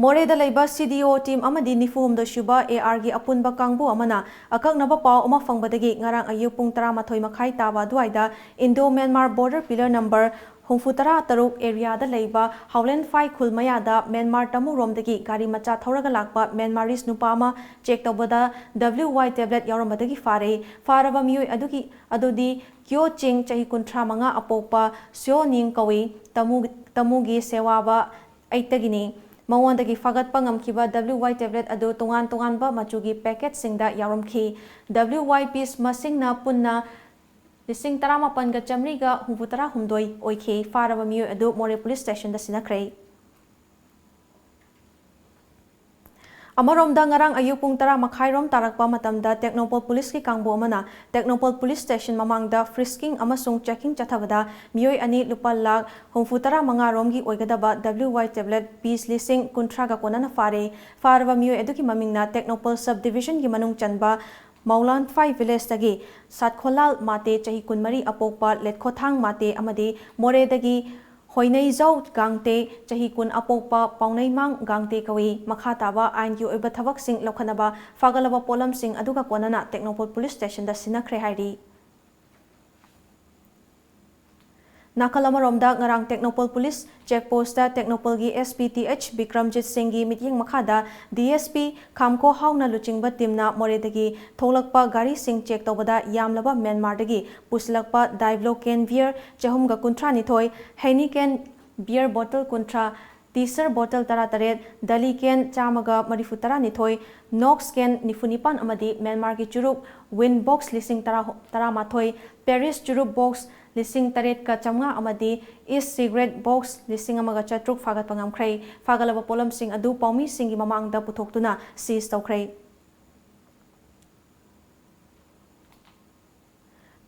ꯃꯣꯔꯦꯗ ꯂꯩꯕ C D O team ꯑꯃꯗꯤ ꯅꯤꯐꯨ ꯍꯨꯝꯗꯣꯏ ꯁꯨꯕ A R ꯒꯤ ꯑꯄꯨꯟꯕ ꯀꯥꯡꯕꯨ ꯑꯃꯅ ꯑꯀꯛꯅꯕ ꯄꯥꯎ ꯑꯃ ꯐꯪꯕꯗꯒꯤ ꯉꯔꯥꯡ ꯑꯌꯨꯛ ꯄꯨꯡ ꯇꯔꯥꯃꯥꯊꯣꯏ ꯃꯈꯥꯏ ꯇꯥꯕ ꯑꯗꯨꯋꯥꯏꯗ Indo Myanmar border pillar number ꯍꯨꯝꯐꯨ ꯇꯔꯥ ꯇꯔꯨꯛ area ꯗ ꯂꯩꯕ ꯍꯥꯎꯂꯦꯟ ꯐꯥꯏ ꯈꯨꯜ ꯃꯌꯥꯗ ꯃ꯭ꯌꯥꯟꯃꯥꯔ ꯇꯃꯨꯔꯣꯝꯗꯒꯤ ꯒꯥꯔꯤ ꯃꯆꯥ ꯊꯧꯔꯒ ꯂꯥꯛꯄ Myanmarese ꯅꯨꯄꯥ ꯑꯃ check ꯇꯧꯕꯗ W Y tablet ꯌꯥꯎꯔꯝꯕꯗꯒꯤ ꯐꯥꯔꯦ꯫ ꯐꯥꯔꯕ ꯃꯤꯑꯣꯏ ꯑꯗꯨꯒꯤ ꯑꯗꯨꯗꯤ ꯀ꯭ꯌꯣ ꯆꯤꯡ, ꯆꯍꯤ ꯀꯨꯟꯊ꯭ꯔꯥ ꯃꯉꯥ ꯑꯄꯣꯛꯄ ꯁ꯭ꯌꯣ ꯅꯤꯡ ꯀꯧꯏ꯫ ꯇꯃꯨ-, ꯇꯃꯨꯒꯤ ꯁꯦꯋꯥꯕ ꯑꯩꯠꯇꯒꯤꯅꯤ꯫ ꯃꯉꯣꯟꯗꯒꯤ ꯐꯥꯒꯠꯄ ꯉꯝꯈꯤꯕ W Y tablet ꯑꯗꯨ ꯇꯣꯉꯥꯟ ꯇꯣꯉꯥꯟꯕ ꯃꯆꯨꯒꯤ packet ꯁꯤꯡꯗ ꯌꯥꯎꯔꯝꯈꯤ꯫ W Y piece ꯃꯁꯤꯡꯅ ꯄꯨꯟꯅ ꯂꯤꯁꯤꯡ ꯇꯔꯥꯃꯥꯄꯟꯒ ꯆꯥꯃꯔꯤꯒ ꯍꯨꯝꯐꯨ ꯇꯔꯥ ꯍꯨꯝꯗꯣꯏ ꯑꯣꯏꯈꯤ꯫ ꯐꯥꯔꯕ ꯃꯤꯑꯣꯏ ꯑꯗꯨ ꯃꯣꯔꯦ police station ꯗ ꯁꯤꯟꯅꯈ꯭ꯔꯦ꯫ ꯑꯃꯔꯣꯝꯗ, ꯉꯔꯥꯡ ꯑꯌꯨꯛ ꯄꯨꯡ ꯇꯔꯥ ꯃꯈꯥꯏꯔꯣꯝ ꯇꯥꯔꯛꯄ ꯃꯇꯝꯗ ꯇꯦꯡꯅꯧꯄꯜ police ꯀꯤ ꯀꯥꯡꯕꯨ ꯑꯃꯅ ꯇꯦꯡꯅꯧꯄꯜ police station ꯃꯃꯥꯡꯗ frisking ꯑꯃꯁꯨꯡ checking ꯆꯠꯊꯕꯗ ꯃꯤꯑꯣꯏ ꯑꯅꯤ ꯂꯨꯄꯥ ꯂꯥꯈ ꯍꯨꯝꯐꯨ ꯇꯔꯥ ꯃꯉꯥ ꯔꯣꯝꯒꯤ ꯑꯣꯏꯒꯗꯕ W Y tablet piece ꯂꯤꯁꯤꯡ ꯀꯨꯟꯊ꯭ꯔꯥꯒ ꯀꯣꯟꯅꯅ ꯐꯥꯔꯦ꯫ ꯐꯥꯔꯕ ꯃꯤꯑꯣꯏ ꯑꯗꯨꯒꯤ ꯃꯃꯤꯡꯅ ꯇꯦꯡꯅꯧꯄꯜ sub division ꯒꯤ ꯃꯅꯨꯡ ꯆꯟꯕ ꯃꯧꯂꯥꯟꯐꯥꯏ village ꯇꯒꯤ ꯁꯥꯠꯈꯣꯂꯥꯜ ꯃꯥꯇꯦ, ꯆꯍꯤ ꯀꯨꯟꯃꯔꯤ ꯑꯄꯣꯛꯄ ꯂꯦꯠꯈꯣꯊꯥꯡ ꯃꯥꯇꯦ, ꯑꯃꯗꯤ ꯃꯣꯔꯦꯗꯒꯤ ꯍꯣꯏꯅꯩꯖꯧ ꯒꯥꯡꯇꯦ, ꯆꯍꯤ ꯀꯨꯟ ꯑꯄꯣꯛꯄ ꯄꯥꯎꯅꯩꯃꯥꯡ ꯒꯥꯡꯇꯦ ꯀꯧꯏ꯫ ꯃꯈꯥ ꯇꯥꯕ ꯑꯥꯏꯟꯒꯤ ꯑꯣꯏꯕ ꯊꯕꯛꯁꯤꯡ ꯂꯧꯈꯠꯅꯕ ꯐꯥꯒꯠꯂꯕ ꯄꯣꯠꯂꯝꯁꯤꯡ ꯑꯗꯨꯒ ꯀꯣꯟꯅꯅ ꯇꯦꯡꯅꯧꯄꯜ police station ꯗ ꯁꯤꯟꯅꯈ꯭ꯔꯦ ꯍꯥꯏꯔꯤ꯫ ꯅꯥꯀꯜ ꯑꯃꯔꯣꯝꯗ, ꯉꯔꯥꯡ ꯇꯦꯡꯅꯧꯄꯜ police check post ꯇ ꯇꯦꯡꯅꯧꯄꯜꯒꯤ S P T H Bikramjit ꯁꯤꯡꯒꯤ ꯃꯤꯠꯌꯦꯡ ꯃꯈꯥꯗ D S P ꯈꯥꯝꯈꯣ ꯍꯥꯎꯅ ꯂꯨꯆꯤꯡꯕ team ꯅ ꯃꯣꯔꯦꯗꯒꯤ ꯊꯣꯛꯂꯛꯄ ꯒꯥꯔꯤꯁꯤꯡ check ꯇꯧꯕꯗ ꯌꯥꯝꯂꯕ ꯃ꯭ꯌꯥꯟꯃꯥꯔꯗꯒꯤ ꯄꯨꯁꯤꯜꯂꯛꯄ Diablo can beer ꯆꯍꯨꯝꯒ ꯀꯨꯟꯊ꯭ꯔꯥ ꯅꯤꯊꯣꯏ, Heineken beer bottle ꯀꯨꯟꯊ꯭ꯔꯥ, Teaser bottle ꯇꯔꯥꯇꯔꯦꯠ, Dali can ꯆꯥꯝꯃꯒ ꯃꯔꯤꯐꯨ ꯇꯔꯥꯅꯤꯊꯣꯏ, Knox can ꯅꯤꯐꯨ ꯅꯤꯄꯥꯟ ꯑꯃꯗꯤ ꯃ꯭ꯌꯥꯟꯃꯥꯔꯒꯤ ꯆꯨꯔꯨꯞ Win box ꯂꯤꯁꯤꯡ ꯇꯔꯥ, ꯇꯔꯥꯃꯥꯊꯣꯏ, Paris ꯆꯨꯔꯨꯞ box ꯂꯤꯁꯤꯡ ꯇꯔꯦꯠꯀ ꯆꯥꯝꯃꯉꯥ ꯑꯃꯗꯤ East cigarette box ꯂꯤꯁꯤꯡ ꯑꯃꯒ ꯆꯥꯇ꯭ꯔꯨꯛ ꯐꯥꯒꯠꯄ ꯉꯝꯈ꯭ꯔꯦ꯫ ꯐꯥꯒꯠꯂꯕ ꯄꯣꯠꯂꯝꯁꯤꯡ ꯑꯗꯨ ꯄꯥꯎꯃꯤꯁꯤꯡꯒꯤ ꯃꯃꯥꯡꯗ ꯄꯨꯊꯣꯛꯇꯨꯅ seize ꯇꯧꯈ꯭ꯔꯦ꯫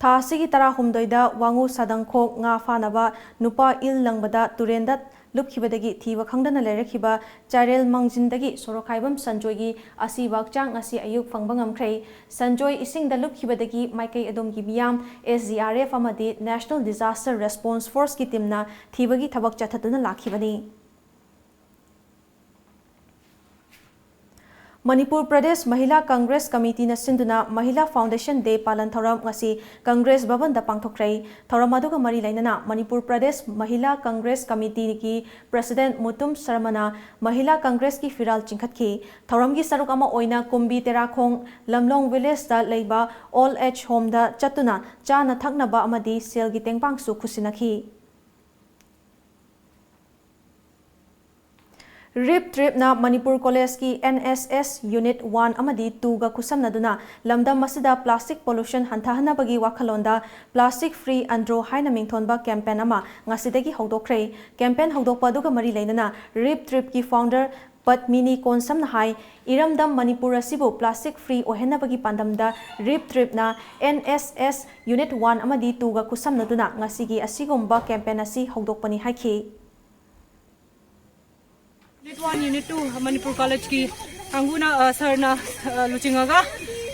ꯊꯥ ꯑꯁꯤꯒꯤ ꯇꯔꯥꯍꯨꯝꯗꯣꯏꯗ ꯋꯥꯉꯨ ꯁꯥꯗꯪꯈꯣꯛ ꯉꯥ ꯐꯥꯅꯕ ꯅꯨꯄꯥ ꯏꯜ ꯂꯪꯕꯗ ꯇꯨꯔꯦꯟꯗ ꯂꯨꯞꯈꯤꯕꯗꯒꯤ ꯊꯤꯕ ꯈꯪꯗꯅ ꯂꯩꯔꯛꯈꯤꯕ ꯆꯥꯏꯔꯦꯜ ꯃꯥꯡꯖꯤꯟꯗꯒꯤ ꯁꯣꯔꯣꯛꯈꯥꯏꯕꯝ ꯁꯟꯖꯣꯏꯒꯤ ꯑꯁꯤꯕ ꯍꯛꯆꯥꯡ ꯉꯁꯤ ꯑꯌꯨꯛ ꯐꯪꯕ ꯉꯝꯈ꯭ꯔꯦ꯫ ꯁꯟꯖꯣꯏ ꯏꯁꯤꯡꯗ ꯂꯨꯞꯈꯤꯕꯗꯒꯤ ꯃꯥꯏꯀꯩ ꯑꯗꯣꯝꯒꯤ ꯃꯤꯌꯥꯝ, S D R F ꯑꯃꯗꯤ National Disaster Response Force ꯀꯤ team ꯅ ꯊꯤꯕꯒꯤ ꯊꯕꯛ ꯆꯠꯊꯗꯨꯅ ꯂꯥꯛꯈꯤꯕꯅꯤ꯫ ꯃꯅꯤꯄꯨꯔ ꯄ꯭ꯔꯗꯦꯁ ꯃꯍꯤꯂꯥ ꯀꯪꯒ꯭ꯔꯦꯁ ꯀꯃꯤꯇꯤꯅ ꯁꯤꯟꯗꯨꯅ ꯃꯍꯤꯂꯥ ꯐꯥꯎꯟꯗꯦꯁꯟ ꯗꯦ ꯄꯥꯂꯟ ꯊꯧꯔꯝ ꯉꯁꯤ ꯀꯪꯒ꯭ꯔꯦꯁ ꯚꯕꯟꯗ ꯄꯥꯡꯊꯣꯛꯈ꯭ꯔꯦ꯫ ꯊꯧꯔꯝ ꯑꯗꯨꯒ ꯃꯔꯤ ꯂꯩꯅꯅ ꯃꯅꯤꯄꯨꯔ ꯄ꯭ꯔꯗꯦꯁ ꯃꯍꯤꯂꯥ ꯀꯪꯒ꯭ꯔꯦꯁ ꯀꯃꯤꯇꯤꯒꯤ ꯄ꯭ꯔꯁꯤꯗꯦꯟꯠ ꯃꯨꯇꯨꯝ ꯁꯔꯃꯅ ꯃꯍꯤꯂꯥ ꯀꯪꯒ꯭ꯔꯦꯁꯀꯤ ꯐꯤꯔꯥꯜ ꯆꯤꯡꯈꯠꯈꯤ꯫ ꯊꯧꯔꯝꯒꯤ ꯁꯔꯨꯛ ꯑꯃ ꯑꯣꯏꯅ ꯀꯨꯝꯕꯤ ꯇꯦꯔꯥꯈꯣꯡ ꯂꯝꯂꯣꯡ ꯚꯤꯂꯦꯖꯇ ꯂꯩꯕ ꯑꯣꯜ ꯑꯦꯖ ꯍꯣꯝꯗ ꯆꯠꯇꯨꯅ ꯆꯥꯅ ꯊꯛꯅꯕ ꯑꯃꯗꯤ ꯁꯦꯜꯒꯤ ꯇꯦꯡꯕꯥꯡꯁꯨ ꯈꯨꯠꯁꯤꯟꯅꯈꯤ꯫ ꯔꯤꯞ ꯇ꯭ꯔꯤꯞꯅ ꯃꯅꯤꯄꯨꯔ ꯀꯣꯂꯦꯖꯀꯤ N S S unit one ꯑꯃꯗꯤ ꯇꯨꯒ ꯈꯨꯠꯁꯝꯅꯗꯨꯅ ꯂꯝꯗꯝ ꯑꯁꯤꯗ ꯄ꯭ꯂꯥꯁꯇꯤꯛ ꯄꯣꯂꯨꯁꯟ ꯍꯟꯊꯍꯟꯅꯕꯒꯤ ꯋꯥꯈꯜꯂꯣꯟꯗ ꯄ꯭ꯂꯥꯁꯇꯤꯛ ꯐ꯭ꯔꯤ ꯑꯟꯗ꯭ꯔꯣ ꯍꯥꯏꯅ ꯃꯤꯡꯊꯣꯟꯕ ꯀꯦꯝꯄꯦꯟ ꯑꯃ ꯉꯁꯤꯗꯒꯤ ꯍꯧꯗꯣꯛꯈ꯭ꯔꯦ꯫ ꯀꯦꯝꯄꯦꯟ ꯍꯧꯗꯣꯛꯄ ꯑꯗꯨꯒ ꯃꯔꯤ ꯂꯩꯅꯅ ꯔꯤꯞ ꯇ꯭ꯔꯤꯞꯀꯤ ꯐꯥꯎꯟꯗꯔ ꯄꯗꯃꯤꯅꯤ ꯀꯣꯟꯁꯝꯅ ꯍꯥꯏ, ꯏꯔꯝꯗꯝ ꯃꯅꯤꯄꯨꯔ ꯑꯁꯤꯕꯨ ꯄ꯭ꯂꯥꯁꯇꯤꯛ ꯐ꯭ꯔꯤ ꯑꯣꯏꯍꯟꯅꯕꯒꯤ ꯄꯥꯟꯗꯝꯗ ꯔꯤꯞ ꯇ꯭ꯔꯤꯞꯅ N S S unit one ꯑꯃꯗꯤ ꯇꯨꯒ ꯈꯨꯠꯁꯝꯅꯗꯨꯅ ꯉꯁꯤꯒꯤ ꯑꯁꯤꯒꯨꯝꯕ ꯀꯦꯝꯄꯦꯟ ꯑꯁꯤ ꯍꯧꯗꯣꯛꯄꯅꯤ ꯍꯥꯏꯈꯤ꯫ Unit one, unit two, Manipur ꯀꯣꯂꯦꯖꯀꯤ ꯀꯥꯡꯕꯨꯅ, ꯑ, ꯁꯥꯔꯅ, ꯑ, ꯂꯨꯆꯤꯡꯉꯒ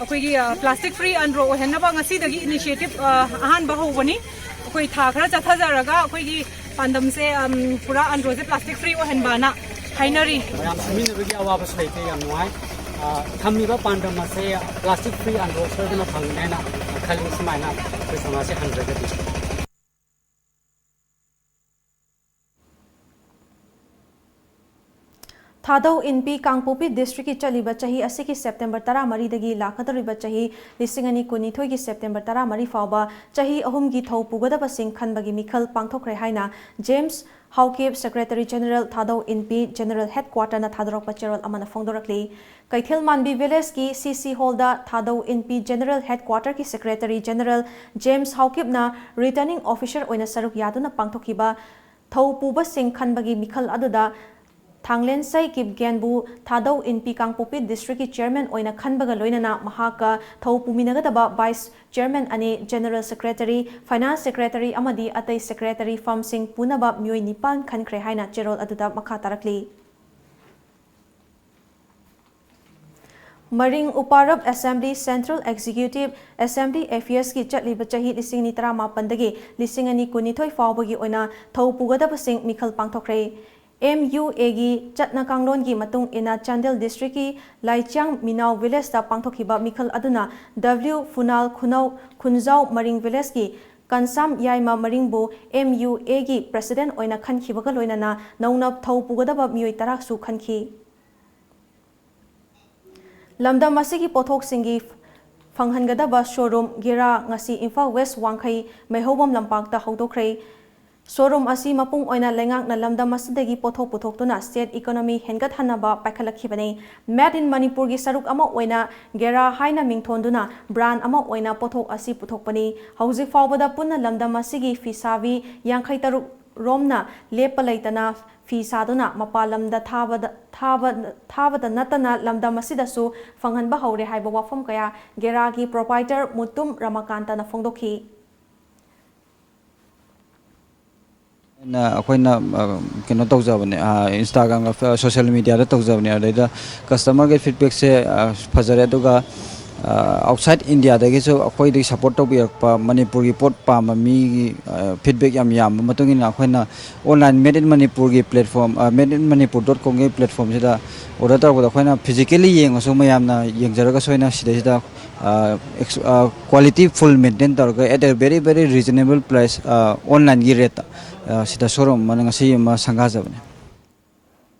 ꯑꯩꯈꯣꯏꯒꯤ, ꯑ, ꯄ꯭ꯂꯥꯁꯇꯤꯛ ꯐ꯭ꯔꯤ ꯑꯟꯗ꯭ꯔꯣ ꯑꯣꯏꯍꯟꯅꯕ ꯉꯁꯤꯗꯒꯤ ꯏꯅꯤꯁꯤꯌꯦꯇꯤꯚ, ꯑ, ꯑꯍꯥꯟꯕ ꯍꯧꯕꯅꯤ꯫ ꯑꯩꯈꯣꯏ ꯊꯥ ꯈꯔ ꯆꯠꯊꯖꯔꯒ ꯑꯩꯈꯣꯏꯒꯤ ꯄꯥꯟꯗꯝꯁꯦ, ꯑꯝ, ꯄꯨꯔꯥ ꯑꯟꯗ꯭ꯔꯣꯁꯦ ꯄ꯭ꯂꯥꯁꯇꯤꯛ ꯐ꯭ꯔꯤ ꯑꯣꯏꯍꯟꯕꯅ ꯍꯥꯏꯅꯔꯤ꯫ ꯃꯌꯥꯝ ꯁꯤꯟꯃꯤꯟꯅꯕꯒꯤ ꯑꯋꯥꯕꯁꯨ ꯂꯩꯇꯦ, ꯌꯥꯝ ꯅꯨꯡꯉꯥꯏ꯫ ꯑ, ꯊꯝꯃꯤꯕ ꯄꯥꯟꯗꯝ ꯑꯁꯦ ꯄ꯭ꯂꯥꯁꯇꯤꯛ ꯐ꯭ꯔꯤ ꯑꯟꯗ꯭ꯔꯣ ꯁꯣꯏꯗꯅ ꯐꯪꯒꯅꯤ ꯍꯥꯏꯅ ꯈꯜꯂꯤ꯫ ꯁꯨꯃꯥꯏꯅ ꯑꯩꯈꯣꯏ ꯁꯃꯥꯖꯁꯦ ꯍꯟꯗ꯭ꯔꯒꯗꯤ꯫ ꯊꯥꯗꯧ ꯏꯟꯄꯤ ꯀꯥꯡꯄꯣꯛꯄꯤ ꯗꯤꯁꯇ꯭ꯔꯤꯛꯀꯤ ꯆꯠꯂꯤꯕ ꯆꯍꯤ ꯑꯁꯤꯒꯤ ꯁꯦꯞꯇꯦꯝꯕꯔ ꯇꯔꯥꯃꯔꯤꯗꯒꯤ ꯂꯥꯛꯀꯗꯧꯔꯤꯕ ꯆꯍꯤ ꯂꯤꯁꯤꯡ ꯑꯅꯤ ꯀꯨꯟꯅꯤꯊꯣꯏꯒꯤ ꯁꯦꯞꯇꯦꯝꯕꯔ ꯇꯔꯥꯃꯔꯤ ꯐꯥꯎꯕ ꯆꯍꯤ ꯑꯍꯨꯝꯒꯤ ꯊꯧ ꯄꯨꯒꯗꯕꯁꯤꯡ ꯈꯟꯕꯒꯤ ꯃꯤꯈꯜ ꯄꯥꯡꯊꯣꯛꯈ꯭ꯔꯦ ꯍꯥꯏꯅ James Haokip, secretary general Thadou Inpi general ꯍꯦꯗꯀ꯭ꯋꯥꯇꯔꯅ ꯊꯥꯗꯣꯔꯛꯄ ꯆꯦꯔꯣꯜ ꯑꯃꯅ ꯐꯣꯡꯗꯣꯔꯛꯂꯤ꯫ ꯀꯩꯊꯦꯜ ꯃꯥꯟꯕꯤ ꯚꯤꯂꯦꯖꯀꯤ ꯁꯤ ꯁꯤ ꯍꯣꯜꯗ ꯊꯥꯗꯧ ꯏꯟꯄꯤ ꯖꯦꯅꯔꯦꯜ ꯍꯦꯗꯀ꯭ꯋꯥꯇꯔꯒꯤ ꯁꯦꯀ꯭ꯔꯦꯇꯔꯤ ꯖꯦꯅꯔꯦꯜ ꯖꯦꯝꯁ ꯍꯥꯎꯀꯤꯞꯅ ꯔꯤꯇꯔꯅꯤꯡ ꯑꯣꯐꯤꯁꯔ ꯑꯣꯏꯅ ꯁꯔꯨꯛ ꯌꯥꯗꯨꯅ ꯄꯥꯡꯊꯣꯛꯈꯤꯕ ꯊꯧ ꯄꯨꯕꯁꯤꯡ ꯈꯟꯕꯒꯤ ꯃꯤꯈꯜ ꯑꯗꯨꯗ ꯊꯥꯡꯂꯦꯟꯁꯩ ꯀꯤꯞꯒꯦꯟꯕꯨ ꯊꯥꯗꯧ ꯏꯟꯄꯤ ꯀꯥꯡꯄꯣꯛꯄꯤ ꯗꯤꯁꯇ꯭ꯔꯤꯛꯀꯤ ꯆꯤꯌꯔꯃꯦꯟ ꯑꯣꯏꯅ ꯈꯟꯕꯒ ꯂꯣꯏꯅꯅ ꯃꯍꯥꯛꯀ ꯊꯧ ꯄꯨꯃꯤꯟꯅꯒꯗꯕ ꯚꯥꯏꯁ ꯆꯤꯌꯔꯃꯦꯟ ꯑꯅꯤ, ꯖꯦꯅꯔꯦꯜ ꯁꯦꯀ꯭ꯔꯦꯇꯔꯤ, ꯐꯥꯏꯅꯥꯟꯁ ꯁꯦꯀ꯭ꯔꯦꯇꯔꯤ ꯑꯃꯗꯤ ꯑꯇꯩ ꯁꯦꯀ꯭ꯔꯦꯇꯔꯤ ꯐꯝꯁꯤꯡ ꯄꯨꯅꯕ ꯃꯤꯑꯣꯏ ꯅꯤꯄꯥꯟ ꯈꯟꯈ꯭ꯔꯦ ꯍꯥꯏꯅ ꯆꯦꯔꯣꯜ ꯑꯗꯨꯗ ꯃꯈꯥ ꯇꯥꯔꯛꯂꯤ꯫ ꯃꯔꯤꯡ ꯎꯄꯥꯔꯞ ꯑꯦꯁꯦꯝꯕ꯭ꯂꯤ ꯁꯦꯟꯇ꯭ꯔꯦꯜ ꯑꯦꯛꯖꯤꯀ꯭ꯌꯨꯇꯤꯚ ꯑꯦꯁꯦꯝꯕ꯭ꯂꯤ ꯑꯦꯐꯤꯌꯔꯁꯀꯤ ꯆꯠꯂꯤꯕ ꯆꯍꯤ ꯂꯤꯁꯤꯡ ꯑꯅꯤ ꯇꯔꯥꯃꯥꯄꯟꯗꯒꯤ ꯂꯤꯁꯤꯡ ꯑꯅꯤ ꯀꯨꯟꯅꯤꯊꯣꯏ ꯐꯥꯎꯕꯒꯤ ꯑꯣꯏꯅ ꯊꯧ ꯄꯨꯒꯗꯕꯁꯤꯡ ꯃꯤꯈꯜ ꯄꯥꯡꯊꯣꯛꯈ꯭ꯔꯦ꯫ ꯑꯦꯝ ꯌꯨ ꯑꯦꯒꯤ ꯆꯠꯅ ꯀꯥꯡꯂꯣꯟꯒꯤ ꯃꯇꯨꯡ ꯏꯟꯅ ꯆꯥꯟꯗꯦꯜ ꯗꯤꯁꯇ꯭ꯔꯤꯛꯀꯤ ꯂꯥꯏꯆꯥꯡ ꯃꯤꯅꯥꯎ ꯚꯤꯂꯦꯖꯇ ꯄꯥꯡꯊꯣꯛꯈꯤꯕ ꯃꯤꯈꯜ ꯑꯗꯨꯅ ꯗꯕ꯭ꯂꯤꯎ ꯐꯨꯅꯥꯜ ꯈꯨꯅꯧ ꯈꯨꯟꯖꯥꯎ ꯃꯔꯤꯡ ꯚꯤꯂꯦꯖꯀꯤ ꯀꯟꯁꯥꯝ ꯌꯥꯏꯃ ꯃꯔꯤꯡꯕꯨ ꯑꯦꯝ ꯌꯨ ꯑꯦꯒꯤ ꯄ꯭ꯔꯦꯁꯤꯗꯦꯟ ꯑꯣꯏꯅ ꯈꯟꯈꯤꯕꯒ ꯂꯣꯏꯅꯅ ꯅꯧꯅ ꯊꯧ ꯄꯨꯒꯗꯕ ꯃꯤꯑꯣꯏ ꯇꯔꯥꯁꯨ ꯈꯟꯈꯤ꯫ ꯂꯝꯗꯝ ꯑꯁꯤꯒꯤ ꯄꯣꯠꯊꯣꯛꯁꯤꯡꯒꯤ ꯐꯪꯍꯟꯒꯗꯕ ꯁꯣꯔꯨꯝ ꯒꯦꯔꯥ ꯉꯁꯤ ꯏꯝꯐꯥꯜ ꯋꯦꯁ ꯋꯥꯡꯈꯩ ꯃꯩꯍꯧꯕꯝ ꯂꯝꯄꯥꯛꯇ ꯍꯧꯗꯣꯛꯈ꯭ꯔꯦ꯫ ꯁꯣꯔꯨꯝ ꯑꯁꯤ ꯃꯄꯨꯡ ꯑꯣꯏꯅ ꯂꯩꯉꯥꯛꯅ ꯂꯝꯗꯝ ꯑꯁꯤꯗꯒꯤ ꯄꯣꯠꯊꯣꯛ ꯄꯨꯊꯣꯛꯇꯨꯅ state economy ꯍꯦꯟꯒꯠꯍꯟꯅꯕ ꯄꯥꯏꯈꯠꯂꯛꯈꯤꯕꯅꯤ꯫ Made in ꯃꯅꯤꯄꯨꯔꯒꯤ ꯁꯔꯨꯛ ꯑꯃ ꯑꯣꯏꯅ ꯒꯦꯔꯥ ꯍꯥꯏꯅ ꯃꯤꯡꯊꯣꯟꯗꯨꯅ brand ꯑꯃ ꯑꯣꯏꯅ ꯄꯣꯠꯊꯣꯛ ꯑꯁꯤ ꯄꯨꯊꯣꯛꯄꯅꯤ꯫ ꯍꯧꯖꯤꯛ ꯐꯥꯎꯕꯗ ꯄꯨꯟꯅ ꯂꯝꯗꯝ ꯑꯁꯤꯒꯤ ꯐꯤꯁꯥꯕꯤ ꯌꯥꯡꯈꯩ ꯇꯔꯨꯛ ꯔꯣꯝꯅ ꯂꯦꯞꯄ ꯂꯩꯇꯅ ꯐꯤ ꯁꯥꯗꯨꯅ ꯃꯄꯥꯟ ꯂꯝꯗ ꯊꯥꯕꯗ, ꯊꯥꯕ, ꯊꯥꯕꯗ ꯅꯠꯇꯅ ꯂꯝꯗꯝ ꯑꯁꯤꯗꯁꯨ ꯐꯪꯍꯟꯕ ꯍꯧꯔꯦ ꯍꯥꯏꯕ ꯋꯥꯐꯝ ꯀꯌꯥ ꯒꯦꯔꯥꯒꯤ proprietor ꯃꯨꯇꯨꯝ ꯔꯃꯥꯀꯥꯟꯇꯅ ꯐꯣꯡꯗꯣꯛꯈꯤ꯫ ꯑꯩꯅ, ꯑꯩꯈꯣꯏꯅ, ꯑ, ꯀꯩꯅꯣ ꯇꯧꯖꯕꯅꯦ, ꯑ, Instagram-ꯒ, ꯑ, social media-ꯗ ꯇꯧꯖꯕꯅꯦ꯫ ꯑꯗꯩꯗ customer-ꯒꯤ feedback-ꯁꯦ, ꯑ, ꯐꯖꯔꯦ꯫ ꯑꯗꯨꯒ, ꯑ, outside India-ꯗꯒꯤꯁꯨ ꯑꯩꯈꯣꯏꯗꯒꯤ support ꯇꯧꯕꯤꯔꯛꯄ, ꯃꯅꯤꯄꯨꯔꯒꯤ ꯄꯣꯠ ꯄꯥꯝꯕ ꯃꯤꯒꯤ, ꯑ, feedback ꯌꯥꯝ ꯌꯥꯝꯕ ꯃꯇꯨꯡ ꯏꯟꯅ ꯑꯩꯈꯣꯏꯅ online Made in Manipur-ꯒꯤ platform, ꯑ, made in manipur dot com-ꯒꯤ platform-ꯁꯤꯗ order ꯇꯧꯔꯛꯄꯗ ꯑꯩꯈꯣꯏꯅ physically ꯌꯦꯡꯉꯁꯨ ꯃꯌꯥꯝꯅ ꯌꯦꯡꯖꯔꯒꯁꯨ ꯑꯩꯅ ꯁꯤꯗꯩꯁꯤꯗ, ꯑ, ꯑꯦꯛꯁ-, ꯑ, quality full maintain ꯇꯧꯔꯒ at a very, very reasonable price, ꯑ, online-ꯒꯤ rate-ꯇ, ꯑ, ꯁꯤꯗ showroom ꯑꯃ ꯉꯁꯤ ꯑꯃ ꯁꯪꯒꯥꯖꯕꯅꯦ꯫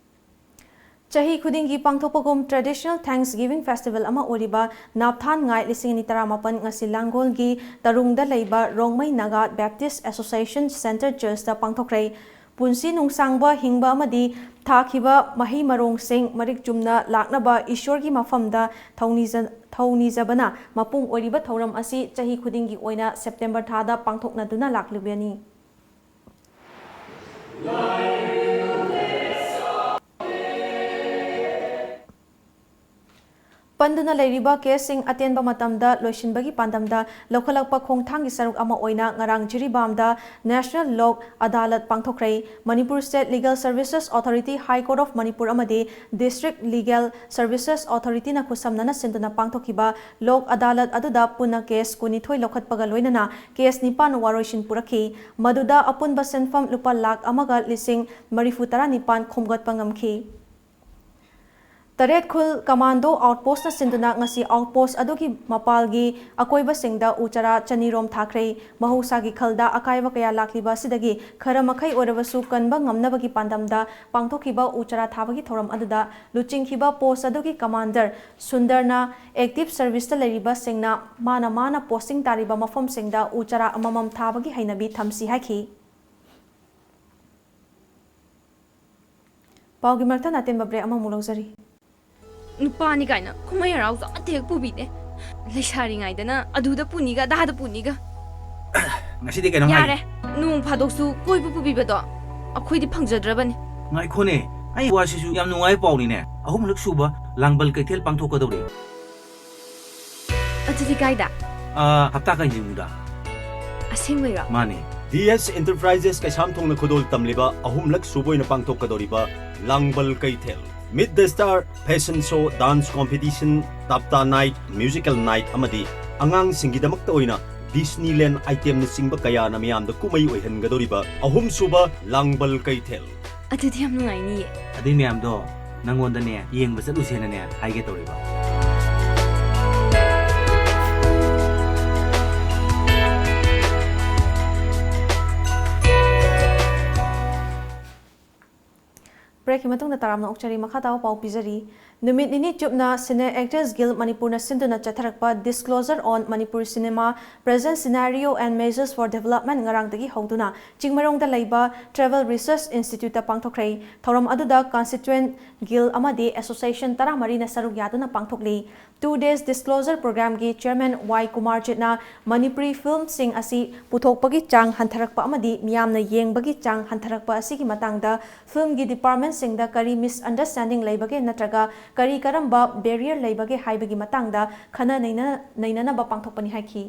ꯆꯍꯤ ꯈꯨꯗꯤꯡꯒꯤ ꯄꯥꯡꯊꯣꯛꯄꯒꯨꯝ traditional Thanksgiving festival ꯑꯃ ꯑꯣꯏꯔꯤꯕ ꯅꯥꯞꯊꯥꯟ ꯉꯥꯏ ꯂꯤꯁꯤꯡ ꯑꯅꯤ ꯇꯔꯥꯃꯥꯄꯟ ꯉꯁꯤ ꯂꯥꯡꯒꯣꯜꯒꯤ ꯇꯔꯨꯡꯗ ꯂꯩꯕ Rongmei Naga Baptist Association Centre Church-ꯇ ꯄꯥꯡꯊꯣꯛꯈ꯭ꯔꯦ꯫ ꯄꯨꯟꯁꯤ ꯅꯨꯡꯁꯥꯡꯕ ꯍꯤꯡꯕ ꯑꯃꯗꯤ ꯊꯥꯈꯤꯕ ꯃꯍꯩ ꯃꯔꯣꯡꯁꯤꯡ ꯃꯔꯤꯛ ꯆꯨꯝꯅ ꯂꯥꯛꯅꯕ ꯏꯁ꯭ꯋꯔꯒꯤ ꯃꯐꯝꯗ ꯊꯧꯅꯤꯖ-, ꯊꯧꯅꯤꯖꯕꯅ ꯃꯄꯨꯡ ꯑꯣꯏꯔꯤꯕ ꯊꯧꯔꯝ ꯑꯁꯤ ꯆꯍꯤ ꯈꯨꯗꯤꯡꯒꯤ ꯑꯣꯏꯅ September ꯊꯥꯗ ꯄꯥꯡꯊꯣꯛꯅꯗꯨꯅ ꯂꯥꯛꯂꯤꯕꯅꯤ꯫ ꯄꯟꯗꯨꯅ ꯂꯩꯔꯤꯕ ꯀꯦꯁꯁꯤꯡ ꯑꯇꯦꯟꯕ ꯃꯇꯝꯗ ꯂꯣꯏꯁꯤꯟꯕꯒꯤ ꯄꯥꯟꯗꯝꯗ ꯂꯧꯈꯠꯂꯛꯄ ꯈꯣꯡꯊꯥꯡꯒꯤ ꯁꯔꯨꯛ ꯑꯃ ꯑꯣꯏꯅ ꯉꯔꯥꯡ ꯖꯤꯔꯤꯕꯥꯝꯗ National Lok Adalat ꯄꯥꯡꯊꯣꯛꯈ꯭ꯔꯦ꯫ Manipur State Legal Services Authority, High Court of Manipur ꯑꯃꯗꯤ District Legal Services Authority ꯅ ꯈꯨꯠꯁꯝꯅꯅ ꯁꯤꯟꯗꯨꯅ ꯄꯥꯡꯊꯣꯛꯈꯤꯕ Lok Adalat ꯑꯗꯨꯗ ꯄꯨꯟꯅ ꯀꯦꯁ ꯀꯨꯟꯅꯤꯊꯣꯏ ꯂꯧꯈꯠꯄꯒ ꯂꯣꯏꯅꯅ ꯀꯦꯁ ꯅꯤꯄꯥꯟ ꯋꯥꯔꯣꯏꯁꯤꯟ ꯄꯨꯔꯛꯈꯤ꯫ ꯃꯗꯨꯗ ꯑꯄꯨꯟꯕ ꯁꯦꯟꯐꯝ ꯂꯨꯄꯥ ꯂꯥꯈ ꯑꯃꯒ ꯂꯤꯁꯤꯡ ꯃꯔꯤꯐꯨ ꯇꯔꯥ ꯅꯤꯄꯥꯟ ꯈꯣꯝꯒꯠꯄ ꯉꯝꯈꯤ꯫ ꯇꯔꯦꯠ ꯈꯨꯜ Commando Outpost ꯅ ꯁꯤꯟꯗꯨꯅ ꯉꯁꯤ outpost ꯑꯗꯨꯒꯤ ꯃꯄꯥꯜꯒꯤ ꯑꯀꯣꯏꯕꯁꯤꯡꯗ ꯎ ꯆꯥꯔꯥ ꯆꯅꯤꯔꯣꯝ ꯊꯥꯈ꯭ꯔꯦ꯫ ꯃꯍꯧꯁꯥꯒꯤ ꯈꯜꯗ ꯑꯀꯥꯏꯕ ꯀꯌꯥ ꯂꯥꯛꯂꯤꯕ ꯑꯁꯤꯗꯒꯤ ꯈꯔ ꯃꯈꯩ ꯑꯣꯏꯔꯕꯁꯨ ꯀꯟꯕ ꯉꯝꯅꯕꯒꯤ ꯄꯥꯟꯗꯝꯗ ꯄꯥꯡꯊꯣꯛꯈꯤꯕ ꯎ ꯆꯥꯔꯥ ꯊꯥꯕꯒꯤ ꯊꯧꯔꯝ ꯑꯗꯨꯗ ꯂꯨꯆꯤꯡꯈꯤꯕ post ꯑꯗꯨꯒꯤ commander ꯁꯨꯟꯗꯔꯅ active service ꯇ ꯂꯩꯔꯤꯕꯁꯤꯡꯅ ꯃꯥꯅ ꯃꯥꯅ posting ꯇꯥꯔꯤꯕ ꯃꯐꯝꯁꯤꯡꯗ ꯎ ꯆꯥꯔꯥ ꯑꯃꯃꯝ ꯊꯥꯕꯒꯤ ꯍꯩꯅꯕꯤ ꯊꯝꯁꯤ ꯍꯥꯏꯈꯤ꯫ ꯄꯥꯎꯒꯤ ꯃꯔꯛꯇ ꯑꯇꯦꯟꯕ break ꯑꯃꯃꯨꯛ ꯂꯧꯖꯔꯤ꯫ ꯅꯨꯄꯥꯅꯤ ꯀꯥꯏꯅ ꯀꯨꯝꯍꯩ ꯍꯔꯥꯎꯁꯨ ꯑꯃꯠꯇ ꯍꯦꯛ ꯄꯨꯕꯤꯗꯦ꯫ ꯂꯩꯁꯥꯔꯤꯉꯩꯗꯅ ꯑꯗꯨꯗ ꯄꯨꯅꯤꯒ ꯑꯗꯥꯗ ꯄꯨꯅꯤꯒ꯫ ꯉꯁꯤꯗꯤ ꯀꯩꯅꯣꯝ ꯍꯥꯏꯒꯦ꯫ ꯌꯥꯔꯦ, ꯅꯣꯡ ꯐꯥꯗꯣꯛꯁꯨ ꯀꯣꯏꯕ ꯄꯨꯕꯤꯕꯗꯣ ꯑꯩꯈꯣꯏꯗꯤ ꯐꯪꯖꯗ꯭ꯔꯕꯅꯤ꯫ ꯉꯥꯏꯈꯣꯅꯦ, ꯑꯩ ꯋꯥꯁꯤꯁꯨ ꯌꯥꯝ ꯅꯨꯡꯉꯥꯏꯕ ꯄꯥꯎꯅꯤꯅꯦ꯫ ꯑꯍꯨꯝꯂꯛ ꯁꯨꯕ ꯂꯥꯡꯕꯜ ꯀꯩꯊꯦꯜ ꯄꯥꯡꯊꯣꯛꯀꯗꯧꯔꯤ꯫ ꯑꯗꯨꯗꯤ ꯀꯥꯏꯗ? ꯑꯥ, ꯍꯞꯇꯥ ꯀꯥꯏꯅꯤꯡꯗ꯫ ꯑꯁꯦꯡꯕꯩꯔꯣ? ꯃꯥꯅꯦ꯫ ꯗꯤ ꯑꯦꯁ Enterprises ꯀꯩꯁꯥꯝꯊꯣꯡꯅ ꯈꯨꯗꯣꯜ ꯇꯝꯂꯤꯕ ꯑꯍꯨꯝꯂꯛ ꯁꯨꯕ ꯑꯣꯏꯅ ꯄꯥꯡꯊꯣꯛꯀꯗꯧꯔꯤꯕ ꯂꯥꯡꯕꯜ ꯀꯩꯊꯦꯜ, Meet the Star, fashion show, dance competition, ꯇꯥꯞꯇꯥ night, musical night ꯑꯃꯗꯤ ꯑꯉꯥꯡꯁꯤꯡꯒꯤꯗꯃꯛꯇ ꯑꯣꯏꯅ Disneyland item ꯅꯆꯤꯡꯕ ꯀꯌꯥꯅ ꯃꯤꯌꯥꯝꯗ ꯀꯨꯝꯍꯩ ꯑꯣꯏꯍꯟꯒꯗꯧꯔꯤꯕ ꯑꯍꯨꯝꯁꯨꯕ ꯂꯥꯡꯕꯜ ꯀꯩꯊꯦꯜ꯫ ꯑꯗꯨꯗꯤ ꯌꯥꯝ ꯅꯨꯡꯉꯥꯏꯅꯤꯌꯦ꯫ ꯑꯗꯨꯏ ꯃꯌꯥꯝꯗꯣ ꯅꯪꯉꯣꯟꯗꯅꯦ ꯌꯦꯡꯕ ꯆꯠꯂꯨꯁꯦꯅꯅꯦ ꯍꯥꯏꯒꯦ ꯇꯧꯔꯤꯕ꯫ Break ꯀꯤ ꯃꯇꯨꯡꯗ ꯇꯔꯥꯝꯅ ꯑꯣꯛꯆꯔꯤ꯫ ꯃꯈꯥ ꯇꯥꯕ ꯄꯥꯎ ꯄꯤꯖꯔꯤ꯫ ꯅꯨꯃꯤꯠ ꯅꯤꯅꯤ ꯆꯨꯞꯅ Senior Actors Guild ꯃꯅꯤꯄꯨꯔꯅ ꯁꯤꯟꯗꯨꯅ ꯆꯠꯊꯔꯛꯄ Disclosure on Manipuri Cinema, Present Scenario and Measures for Development ꯉꯔꯥꯡꯗꯒꯤ ꯍꯧꯗꯨꯅ ꯆꯤꯡꯃꯩꯔꯣꯡꯗ ꯂꯩꯕ Travel Research Institute ꯇ ꯄꯥꯡꯊꯣꯛꯈ꯭ꯔꯦ꯫ ꯊꯧꯔꯝ ꯑꯗꯨꯗ constituent guild ꯑꯃꯗꯤ association ꯇꯔꯥꯃꯔꯤꯅ ꯁꯔꯨꯛ ꯌꯥꯗꯨꯅ ꯄꯥꯡꯊꯣꯛꯂꯤ꯫ Two Days Disclosure Programꯒꯤ Chairman ꯋꯥꯏ ꯀꯨꯃꯥꯔꯖꯤꯠꯅ ꯃꯅꯤꯄꯨꯔꯤ ꯐꯤꯜꯝꯁꯤꯡ ꯑꯁꯤ ꯄꯨꯊꯣꯛꯄꯒꯤ ꯆꯥꯡ ꯍꯟꯊꯔꯛꯄ ꯑꯃꯗꯤ ꯃꯤꯌꯥꯝꯅ ꯌꯦꯡꯕꯒꯤ ꯆꯥꯡ ꯍꯟꯊꯔꯛꯄ ꯑꯁꯤꯒꯤ ꯃꯇꯥꯡꯗ ꯐꯤꯜꯝꯒꯤ ꯗꯤꯄꯥꯔꯠꯃꯦꯟꯁꯤꯡꯗ ꯀꯔꯤ ꯃꯤꯁꯑꯟꯗꯔꯁ꯭ꯇꯦꯟꯗꯤꯡ ꯂꯩꯕꯒꯦ ꯅꯠꯇ꯭ꯔꯒ ꯀꯔꯤ ꯀꯔꯝꯕ ꯕꯦꯔꯤꯌꯔ ꯂꯩꯕꯒꯦ ꯍꯥꯏꯕꯒꯤ ꯃꯇꯥꯡꯗ ꯈꯟꯅ ꯅꯩꯅ-, ꯅꯩꯅꯅꯕ ꯄꯥꯡꯊꯣꯛꯄꯅꯤ ꯍꯥꯏꯈꯤ꯫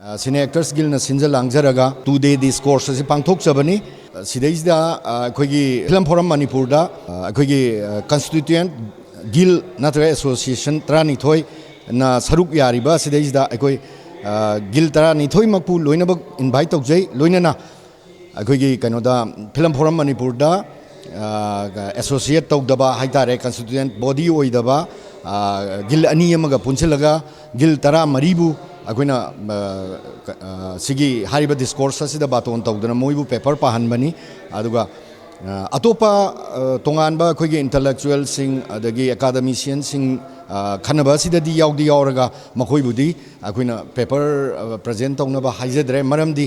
ꯑ, ꯁꯤꯅꯦ ꯑꯦꯛꯇꯔꯁ ꯒꯤꯜꯅ ꯁꯤꯟꯖ ꯂꯥꯡꯖꯔꯒ two day discourse ꯑꯁꯤ ꯄꯥꯡꯊꯣꯛꯆꯕꯅꯤ꯫ ꯑ, ꯁꯤꯗꯩꯁꯤꯗ, ꯑ, ꯑꯩꯈꯣꯏꯒꯤ ꯐꯤꯂꯝ ꯐꯣꯔꯝ ꯃꯅꯤꯄꯨꯔꯗ, ꯑ, ꯑꯩꯈꯣꯏꯒꯤ, ꯑ, ꯀꯟꯁꯇꯤꯇ꯭ꯌꯨꯌꯦꯟꯠ ꯒꯤꯜ ꯅꯠꯇ꯭ꯔꯒ ꯑꯦꯁꯣꯁꯤꯌꯦꯁꯟ ꯇꯔꯥꯅꯤꯊꯣꯏꯅ ꯁꯔꯨꯛ ꯌꯥꯔꯤꯕ ꯑꯁꯤꯗꯩꯁꯤꯗ ꯑꯩꯈꯣꯏ, ꯑ, ꯒꯤꯜ ꯇꯔꯥꯅꯤꯊꯣꯏꯃꯛꯄꯨ ꯂꯣꯏꯅꯃꯛ ꯏꯟꯚꯥꯏꯠ ꯇꯧꯖꯩ꯫ ꯂꯣꯏꯅꯅ ꯑꯩꯈꯣꯏꯒꯤ ꯀꯩꯅꯣꯗ ꯐꯤꯂꯝ ꯐꯣꯔꯝ ꯃꯅꯤꯄꯨꯔꯗ, ꯑ, ꯑꯦꯁꯣꯁꯤꯌꯦꯠ ꯇꯧꯗꯕ ꯍꯥꯏꯇꯥꯔꯦ, ꯀꯟꯁꯇꯤꯇ꯭ꯌꯨꯌꯦꯟꯠ ꯕꯣꯗꯤ ꯑꯣꯏꯗꯕ, ꯑ, ꯒꯤꯜ ꯑꯅꯤ ꯑꯃꯒ ꯄꯨꯟꯁꯤꯜꯂꯒ ꯒꯤꯜ ꯇꯔꯥꯃꯔꯤꯕꯨ ꯑꯩꯈꯣꯏꯅ, ꯑ, ꯀ-, ꯑ, ꯁꯤꯒꯤ ꯍꯥꯏꯔꯤꯕ ꯗꯤꯁꯀꯣꯔꯁ ꯑꯁꯤꯗ ꯕꯥꯇꯣꯟ ꯇꯧꯗꯅ ꯃꯣꯏꯕꯨ ꯄꯦꯄꯔ ꯄꯥꯍꯟꯕꯅꯤ꯫ ꯑꯗꯨꯒ, ꯑ, ꯑꯇꯣꯞꯄ, ꯑ, ꯇꯣꯉꯥꯟꯕ ꯑꯩꯈꯣꯏꯒꯤ ꯏꯟꯇꯂꯦꯛꯆꯨꯋꯦꯜꯁꯤꯡ ꯑꯗꯒꯤ ꯑꯦꯀꯥꯗꯃꯤꯁꯤꯌꯟꯁꯤꯡ, ꯑ, ꯈꯟꯅꯕ ꯑꯁꯤꯗꯗꯤ ꯌꯥꯎꯗꯤ ꯌꯥꯎꯔꯒ ꯃꯈꯣꯏꯕꯨꯗꯤ ꯑꯩꯈꯣꯏꯅ ꯄꯦꯄꯔ, ꯑ, ꯄ꯭ꯔꯖꯦꯟ ꯇꯧꯅꯕ ꯍꯥꯏꯖꯗ꯭ꯔꯦ꯫ ꯃꯔꯝꯗꯤ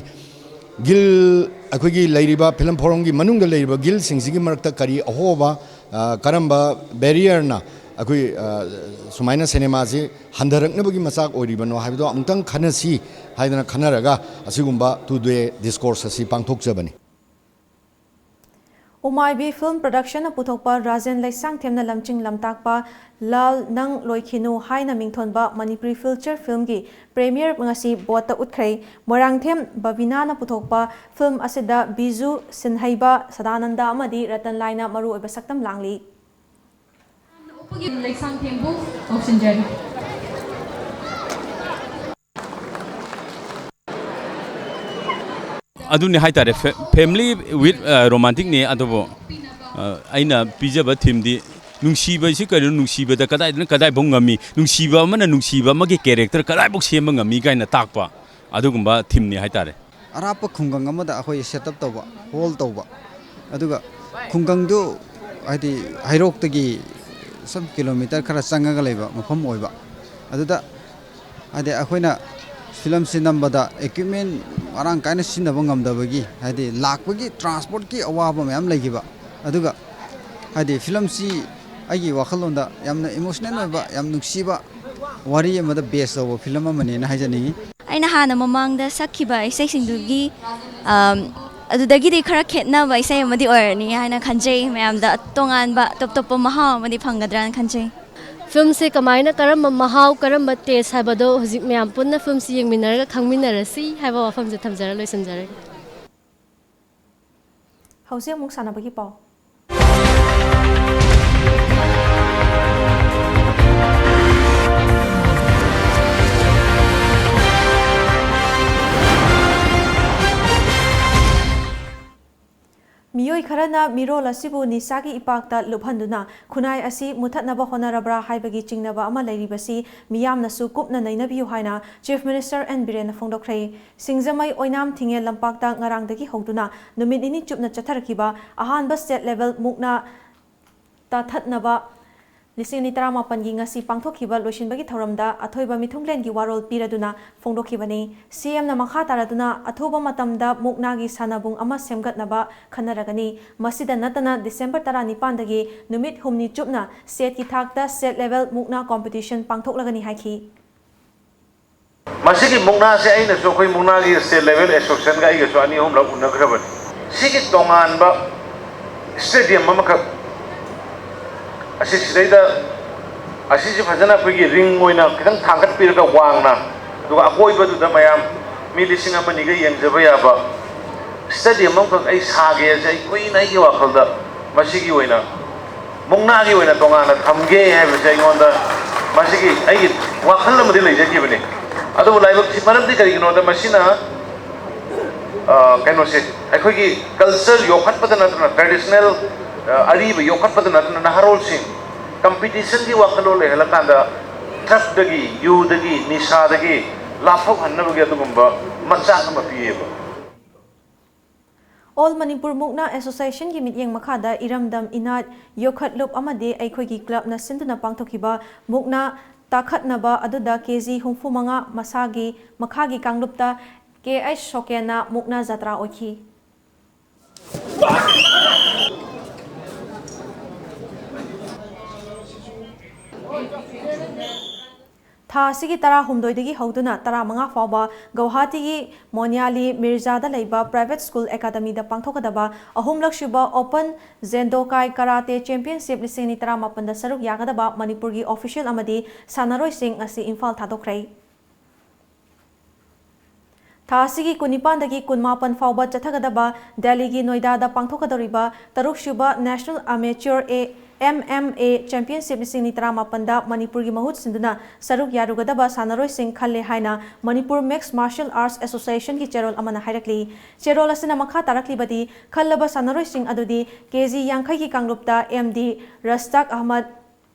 ꯒꯤꯜ ꯑꯩꯈꯣꯏꯒꯤ ꯂꯩꯔꯤꯕ ꯐꯤꯂꯝ ꯐꯣꯔꯝꯒꯤ ꯃꯅꯨꯡꯗ ꯂꯩꯔꯤꯕ ꯒꯤꯜꯁꯤꯡꯁꯤꯒꯤ ꯃꯔꯛꯇ ꯀꯔꯤ ꯑꯍꯣꯕ, ꯑ, ꯀꯔꯝꯕ ꯕꯦꯔꯤꯌꯔꯅ ꯑꯩꯈꯣꯏ, ꯑ, ꯁꯨꯃꯥꯏꯅ ꯁꯤꯅꯦꯃꯥꯁꯤ ꯍꯟꯊꯔꯛꯅꯕꯒꯤ ꯃꯆꯥꯛ ꯑꯣꯏꯔꯤꯕꯅꯣ ꯍꯥꯏꯕꯗꯣ ꯑꯃꯨꯛꯇꯪ ꯈꯟꯅꯁꯤ ꯍꯥꯏꯗꯅ ꯈꯟꯅꯔꯒ ꯑꯁꯤꯒꯨꯝꯕ two day discourse ꯑꯁꯤ ꯄꯥꯡꯊꯣꯛꯆꯕꯅꯤ꯫ ꯎꯃꯥꯏꯕꯤ ꯐꯤꯜꯝ ꯄ꯭ꯔꯗꯛꯁꯟꯅ ꯄꯨꯊꯣꯛꯄ ꯔꯥꯖꯦꯟ ꯂꯩꯁꯥꯡꯊꯦꯝꯅ ꯂꯝꯖꯤꯡ ꯂꯝꯇꯥꯛꯄ ꯂꯥꯜ ꯅꯪ ꯂꯣꯏꯈꯤꯅꯨ ꯍꯥꯏꯅ ꯃꯤꯡꯊꯣꯟꯕ ꯃꯅꯤꯄꯨꯔꯤ ꯐꯤꯜꯆꯔ ꯐꯤꯜꯝꯒꯤ ꯄ꯭ꯔꯦꯃꯤꯌꯔ ꯉꯁꯤ ꯕꯣꯔꯗꯇ ꯎꯠꯈ꯭ꯔꯦ꯫ ꯃꯣꯏꯔꯥꯡꯊꯦꯝ ꯕꯕꯤꯅꯥꯅ ꯄꯨꯊꯣꯛꯄ ꯐꯤꯜꯝ ꯑꯁꯤꯗ ꯕꯤꯖꯨ ꯁꯤꯟꯍꯩꯕ, ꯁꯗꯥꯅꯟꯗ ꯑꯃꯗꯤ ꯔꯇꯟ ꯂꯥꯏꯅ ꯃꯔꯨꯑꯣꯏꯕ ꯁꯛꯇꯝ ꯂꯥꯡꯂꯤ꯫ ꯑꯣꯛꯄꯒꯤ ꯂꯩꯁꯥꯡꯊꯦꯝꯕꯨ ꯀꯧꯁꯤꯟꯖꯔꯤ꯫ ꯑꯗꯨꯅꯤ ꯍꯥꯏꯇꯥꯔꯦ, family with romantic ꯅꯤ꯫ ꯑꯗꯨꯕꯨ, ꯑ, ꯑꯩꯅ ꯄꯤꯖꯕ theme ꯗꯤ ꯅꯨꯡꯁꯤꯕ ꯍꯥꯏꯁꯤ ꯀꯔꯤꯅꯣ, ꯅꯨꯡꯁꯤꯕꯗ ꯀꯗꯥꯏꯗꯅ ꯀꯗꯥꯏꯐꯥꯎ ꯉꯝꯃꯤ, ꯅꯨꯡꯁꯤꯕ ꯑꯃꯅ ꯅꯨꯡꯁꯤꯕ ꯑꯃꯒꯤ character ꯀꯗꯥꯏꯐꯥꯎ ꯁꯦꯝꯕ ꯉꯝꯃꯤ ꯀꯥꯏꯅ ꯇꯥꯛꯄ ꯑꯗꯨꯒꯨꯝꯕ theme ꯅꯤ ꯍꯥꯏꯇꯥꯔꯦ꯫ ꯑꯔꯥꯞꯄ ꯈꯨꯡꯒꯪ ꯑꯃꯗ ꯑꯩꯈꯣꯏ set up ꯇꯧꯕ, ꯍꯣꯜ ꯇꯧꯕ, ꯑꯗꯨꯒ ꯈꯨꯡꯒꯪꯗꯨ ꯍꯥꯏꯗꯤ ꯍꯩꯔꯣꯛꯇꯒꯤ some kilometre ꯈꯔ ꯆꯪꯉꯒ ꯂꯩꯕ ꯃꯐꯝ ꯑꯣꯏꯕ꯫ ꯑꯗꯨꯗ ꯍꯥꯏꯗꯤ ꯑꯩꯈꯣꯏꯅ ꯐꯤꯂꯝꯁꯤ ꯅꯝꯕꯗ equipment ꯃꯔꯥꯡ ꯀꯥꯏꯅ ꯁꯤꯖꯤꯟꯅꯕ ꯉꯝꯗꯕꯒꯤ, ꯍꯥꯏꯗꯤ ꯂꯥꯛꯄꯒꯤ transport ꯀꯤ ꯑꯋꯥꯕ ꯃꯌꯥꯝ ꯂꯩꯈꯤꯕ꯫ ꯑꯗꯨꯒ ꯍꯥꯏꯗꯤ ꯐꯤꯂꯝꯁꯤ ꯑꯩꯒꯤ ꯋꯥꯈꯜꯂꯣꯟꯗ ꯌꯥꯝꯅ ꯏꯃꯣꯁꯅꯦꯜ ꯑꯣꯏꯕ, ꯌꯥꯝ ꯅꯨꯡꯁꯤꯕ ꯋꯥꯔꯤ ꯑꯃꯗ ꯕꯦꯁ ꯇꯧꯕ ꯐꯤꯂꯝ ꯑꯃꯅꯦꯅ ꯍꯥꯏꯖꯅꯤꯡꯉꯤ꯫ ꯑꯩꯅ ꯍꯥꯟꯅ ꯃꯃꯥꯡꯗ ꯁꯛꯈꯤꯕ ꯏꯁꯩꯁꯤꯡꯗꯨꯒꯤ ꯑꯝ, ꯑꯗꯨꯗꯒꯤꯗꯤ ꯈꯔ ꯈꯦꯠꯅꯕ ꯏꯁꯩ ꯑꯃꯗꯤ ꯑꯣꯏꯔꯅꯤ ꯍꯥꯏꯅ ꯈꯟꯖꯩ꯫ ꯃꯌꯥꯝꯗ ꯇꯣꯉꯥꯟꯕ ꯇꯣꯞ ꯇꯣꯞꯄ ꯃꯍꯥꯎ ꯑꯃꯗꯤ ꯐꯪꯒꯗ꯭ꯔꯥꯅ ꯈꯟꯖꯩ꯫ ꯐꯤꯂꯝꯁꯦ ꯀꯃꯥꯏꯅ, ꯀꯔꯝꯕ ꯃꯍꯥꯎ, ꯀꯔꯝꯕ ꯇꯦꯁ ꯍꯥꯏꯕꯗꯣ ꯍꯧꯖꯤꯛ ꯃꯌꯥꯝ ꯄꯨꯟꯅ ꯐꯤꯂꯝꯁꯤ ꯌꯦꯡꯃꯤꯟꯅꯔꯒ ꯈꯪꯃꯤꯟꯅꯔꯁꯤ ꯍꯥꯏꯕ ꯋꯥꯐꯝꯁꯦ ꯊꯝꯖꯔ ꯂꯣꯏꯁꯤꯟꯖꯔꯒꯦ꯫ ꯍꯧꯖꯤꯛ ꯑꯃꯨꯛ ꯁꯥꯟꯅꯕꯒꯤ ꯄꯥꯎ꯫ ꯃꯤꯑꯣꯏ ꯈꯔꯅ ꯃꯤꯔꯣꯜ ꯑꯁꯤꯕꯨ ꯅꯤꯁꯥꯒꯤ ꯏꯄꯥꯛꯇ ꯂꯨꯞꯍꯟꯗꯨꯅ ꯈꯨꯟꯅꯥꯏ ꯑꯁꯤ ꯃꯨꯊꯠꯅꯕ ꯍꯣꯠꯅꯔꯕ꯭ꯔꯥ ꯍꯥꯏꯕꯒꯤ ꯆꯤꯡꯅꯕ ꯑꯃ ꯂꯩꯔꯤꯕꯁꯤ ꯃꯤꯌꯥꯝꯅꯁꯨ ꯀꯨꯞꯅ ꯅꯩꯅꯕꯤꯌꯨ ꯍꯥꯏꯅ Chief Minister N ꯕꯤꯔꯦꯟꯅ ꯐꯣꯡꯗꯣꯛꯈ꯭ꯔꯦ꯫ ꯁꯤꯡꯖꯃꯩ ꯑꯣꯏꯅꯥꯝ ꯊꯤꯡꯉꯦꯜ ꯂꯝꯄꯥꯛꯇ ꯉꯔꯥꯡꯗꯒꯤ ꯍꯧꯗꯨꯅ ꯅꯨꯃꯤꯠ ꯅꯤꯅꯤ ꯆꯨꯞꯅ ꯆꯠꯊꯔꯛꯈꯤꯕ ꯑꯍꯥꯟꯕ state level ꯃꯨꯛꯅꯥ ꯇꯥꯊꯠꯅꯕ ꯂꯤꯁꯤꯡ ꯑꯅꯤ ꯇꯔꯥꯃꯥꯄꯟꯒꯤ ꯉꯁꯤ ꯄꯥꯡꯊꯣꯛꯈꯤꯕ ꯂꯣꯏꯁꯤꯟꯕꯒꯤ ꯊꯧꯔꯝꯗ ꯑꯊꯣꯏꯕ ꯃꯤꯊꯨꯡꯂꯦꯟꯒꯤ ꯋꯥꯔꯣꯜ ꯄꯤꯔꯗꯨꯅ ꯐꯣꯡꯗꯣꯛꯈꯤꯕꯅꯤ꯫ CMꯅ ꯃꯈꯥ ꯇꯥꯔꯗꯨꯅ ꯑꯊꯨꯕ ꯃꯇꯝꯗ ꯃꯨꯛꯅꯥꯒꯤ ꯁꯥꯟꯅꯕꯨꯡ ꯑꯃ ꯁꯦꯝꯒꯠꯅꯕ ꯈꯟꯅꯔꯒꯅꯤ꯫ ꯃꯁꯤꯗ ꯅꯠꯇꯅ December ꯇꯔꯥꯅꯤꯄꯥꯟꯗꯒꯤ ꯅꯨꯃꯤꯠ ꯍꯨꯝꯅꯤ ꯆꯨꯞꯅ stateꯀꯤ ꯊꯥꯛꯇ state level ꯃꯨꯛꯅꯥ competition ꯄꯥꯡꯊꯣꯛꯂꯒꯅꯤ ꯍꯥꯏꯈꯤ꯫ ꯃꯁꯤꯒꯤ ꯃꯨꯛꯅꯥꯁꯦ ꯑꯩꯅꯁꯨ ꯑꯩꯈꯣꯏ ꯃꯨꯛꯅꯥꯒꯤ state level associationꯒ ꯑꯩꯒꯁꯨ ꯑꯅꯤ ꯑꯍꯨꯝꯂꯛ ꯎꯅꯈ꯭ꯔꯕꯅꯤ꯫ ꯁꯤꯒꯤ ꯇꯣꯉꯥꯟꯕ stadium ꯑꯃꯈꯛ ꯑꯁꯤ ꯁꯤꯗꯩꯗ ꯑꯁꯤꯁꯦ ꯐꯖꯅ ꯑꯩꯈꯣꯏꯒꯤ ring ꯑꯣꯏꯅ ꯈꯤꯇꯪ ꯊꯥꯡꯒꯠꯄꯤꯔꯒ ꯋꯥꯡꯅ, ꯑꯗꯨꯒ ꯑꯀꯣꯏꯕꯗꯨꯗ ꯃꯌꯥꯝ ꯃꯤ ꯂꯤꯁꯤꯡ ꯑꯃꯅꯤꯒ ꯌꯦꯡꯖꯕ ꯌꯥꯕ stadium ꯑꯃꯈꯛ ꯑꯩ ꯁꯥꯒꯦꯁꯦ ꯑꯩ ꯀꯨꯏꯅ ꯑꯩꯒꯤ ꯋꯥꯈꯜꯗ ꯃꯁꯤꯒꯤ ꯑꯣꯏꯅ ꯃꯨꯛꯅꯥꯒꯤ ꯑꯣꯏꯅ ꯇꯣꯉꯥꯟꯅ ꯊꯝꯒꯦ ꯍꯥꯏꯕꯁꯦ ꯑꯩꯉꯣꯟꯗ ꯃꯁꯤꯒꯤ ꯑꯩꯒꯤ ꯋꯥꯈꯜ ꯑꯃꯗꯤ ꯂꯩꯖꯈꯤꯕꯅꯤ꯫ ꯑꯗꯨꯕꯨ ꯂꯥꯏꯕꯛ ꯊꯤ, ꯃꯔꯝꯗꯤ ꯀꯔꯤꯒꯤꯅꯣꯗ ꯃꯁꯤꯅ, ꯑ, ꯀꯩꯅꯣꯁꯦ, ꯑꯩꯈꯣꯏꯒꯤ culture ꯌꯣꯛꯈꯠꯄꯗ ꯅꯠꯇꯅ, traditional, ꯑ, ꯑꯔꯤꯕ ꯌꯣꯛꯈꯠꯄꯗ ꯅꯠꯇꯅ ꯅꯍꯥꯔꯣꯜꯁꯤꯡ competitionꯒꯤ ꯋꯥꯈꯜꯂꯣꯟ ꯂꯩꯍꯜꯂꯀꯥꯟꯗ drugꯇꯒꯤ, ꯌꯨꯗꯒꯤ, ꯅꯤꯁꯥꯗꯒꯤ ꯂꯥꯞꯊꯣꯛꯍꯟꯅꯕꯒꯤ ꯑꯗꯨꯒꯨꯝꯕ ꯃꯆꯥꯛ ꯑꯃ ꯄꯤꯌꯦꯕ꯫ All Manipur Mukna Associationꯒꯤ ꯃꯤꯠꯌꯦꯡ ꯃꯈꯥꯗ ꯏꯔꯝꯗꯝ ꯏꯅꯥꯠ ꯌꯣꯛꯈꯠꯂꯨꯞ ꯑꯃꯗꯤ ꯑꯩꯈꯣꯏꯒꯤ clubꯅ ꯁꯤꯟꯗꯨꯅ ꯄꯥꯡꯊꯣꯛꯈꯤꯕ ꯃꯨꯛꯅꯥ ꯇꯥꯈꯠꯅꯕ ꯑꯗꯨꯗ KG ꯍꯨꯝꯐꯨ ꯃꯉꯥ ꯃꯁꯥꯒꯤ ꯃꯈꯥꯒꯤ ꯀꯥꯡꯂꯨꯞꯇ K H ꯁꯣꯀꯦꯟꯅ ꯃꯨꯛꯅꯥ ꯖꯇ꯭ꯔꯥ ꯑꯣꯏꯈꯤ꯫ ꯊꯥ ꯑꯁꯤꯒꯤ ꯇꯔꯥꯍꯨꯝꯗꯣꯏꯗꯒꯤ ꯍꯧꯗꯨꯅ ꯇꯔꯥꯃꯉꯥ ꯐꯥꯎꯕ ꯒꯧꯍꯥꯇꯤꯒꯤ ꯃꯣꯅꯤꯌꯥꯂꯤ ꯃꯤꯔꯖꯥꯗ ꯂꯩꯕ private school academyꯗ ꯄꯥꯡꯊꯣꯛꯀꯗꯕ ꯑꯍꯨꯝꯂꯛ ꯁꯨꯕ Open Zendokai Karate Championship ꯂꯤꯁꯤꯡ ꯑꯅꯤ ꯇꯔꯥꯃꯥꯄꯟꯗ ꯁꯔꯨꯛ ꯌꯥꯒꯗꯕ ꯃꯅꯤꯄꯨꯔꯒꯤ official ꯑꯃꯗꯤ ꯁꯥꯟꯅꯔꯣꯏꯁꯤꯡ ꯉꯁꯤ ꯏꯝꯐꯥꯜ ꯊꯥꯗꯣꯛꯈ꯭ꯔꯦ꯫ ꯊꯥ ꯑꯁꯤꯒꯤ ꯀꯨꯟꯅꯤꯄꯥꯟꯗꯒꯤ ꯀꯨꯟꯃꯥꯄꯟ ꯐꯥꯎꯕ ꯆꯠꯊꯒꯗꯕ ꯗꯦꯜꯂꯤꯒꯤ ꯅꯣꯏꯗꯥꯗ ꯄꯥꯡꯊꯣꯛꯀꯗꯧꯔꯤꯕ ꯇꯔꯨꯛ ꯁꯨꯕ National Amateur A, M M A Championship ꯂꯤꯁꯤꯡ ꯑꯅꯤ ꯇꯔꯥꯃꯥꯄꯟꯗ ꯃꯅꯤꯄꯨꯔꯒꯤ ꯃꯍꯨꯠ ꯁꯤꯟꯗꯨꯅ ꯁꯔꯨꯛ ꯌꯥꯔꯨꯒꯗꯕ ꯁꯥꯟꯅꯔꯣꯏꯁꯤꯡ ꯈꯜꯂꯦ ꯍꯥꯏꯅ Manipur Mixed Martial Arts Associationꯒꯤ ꯆꯦꯔꯣꯜ ꯑꯃꯅ ꯍꯥꯏꯔꯛꯂꯤ꯫ ꯆꯦꯔꯣꯜ ꯑꯁꯤꯅ ꯃꯈꯥ ꯇꯥꯔꯛꯂꯤꯕꯗꯤ, ꯈꯜꯂꯕ ꯁꯥꯟꯅꯔꯣꯏꯁꯤꯡ ꯑꯗꯨꯗꯤ ꯀꯦ ꯖꯤ ꯌꯥꯡꯈꯩꯒꯤ ꯀꯥꯡꯂꯨꯞꯇ M D Rastaq Ahmad,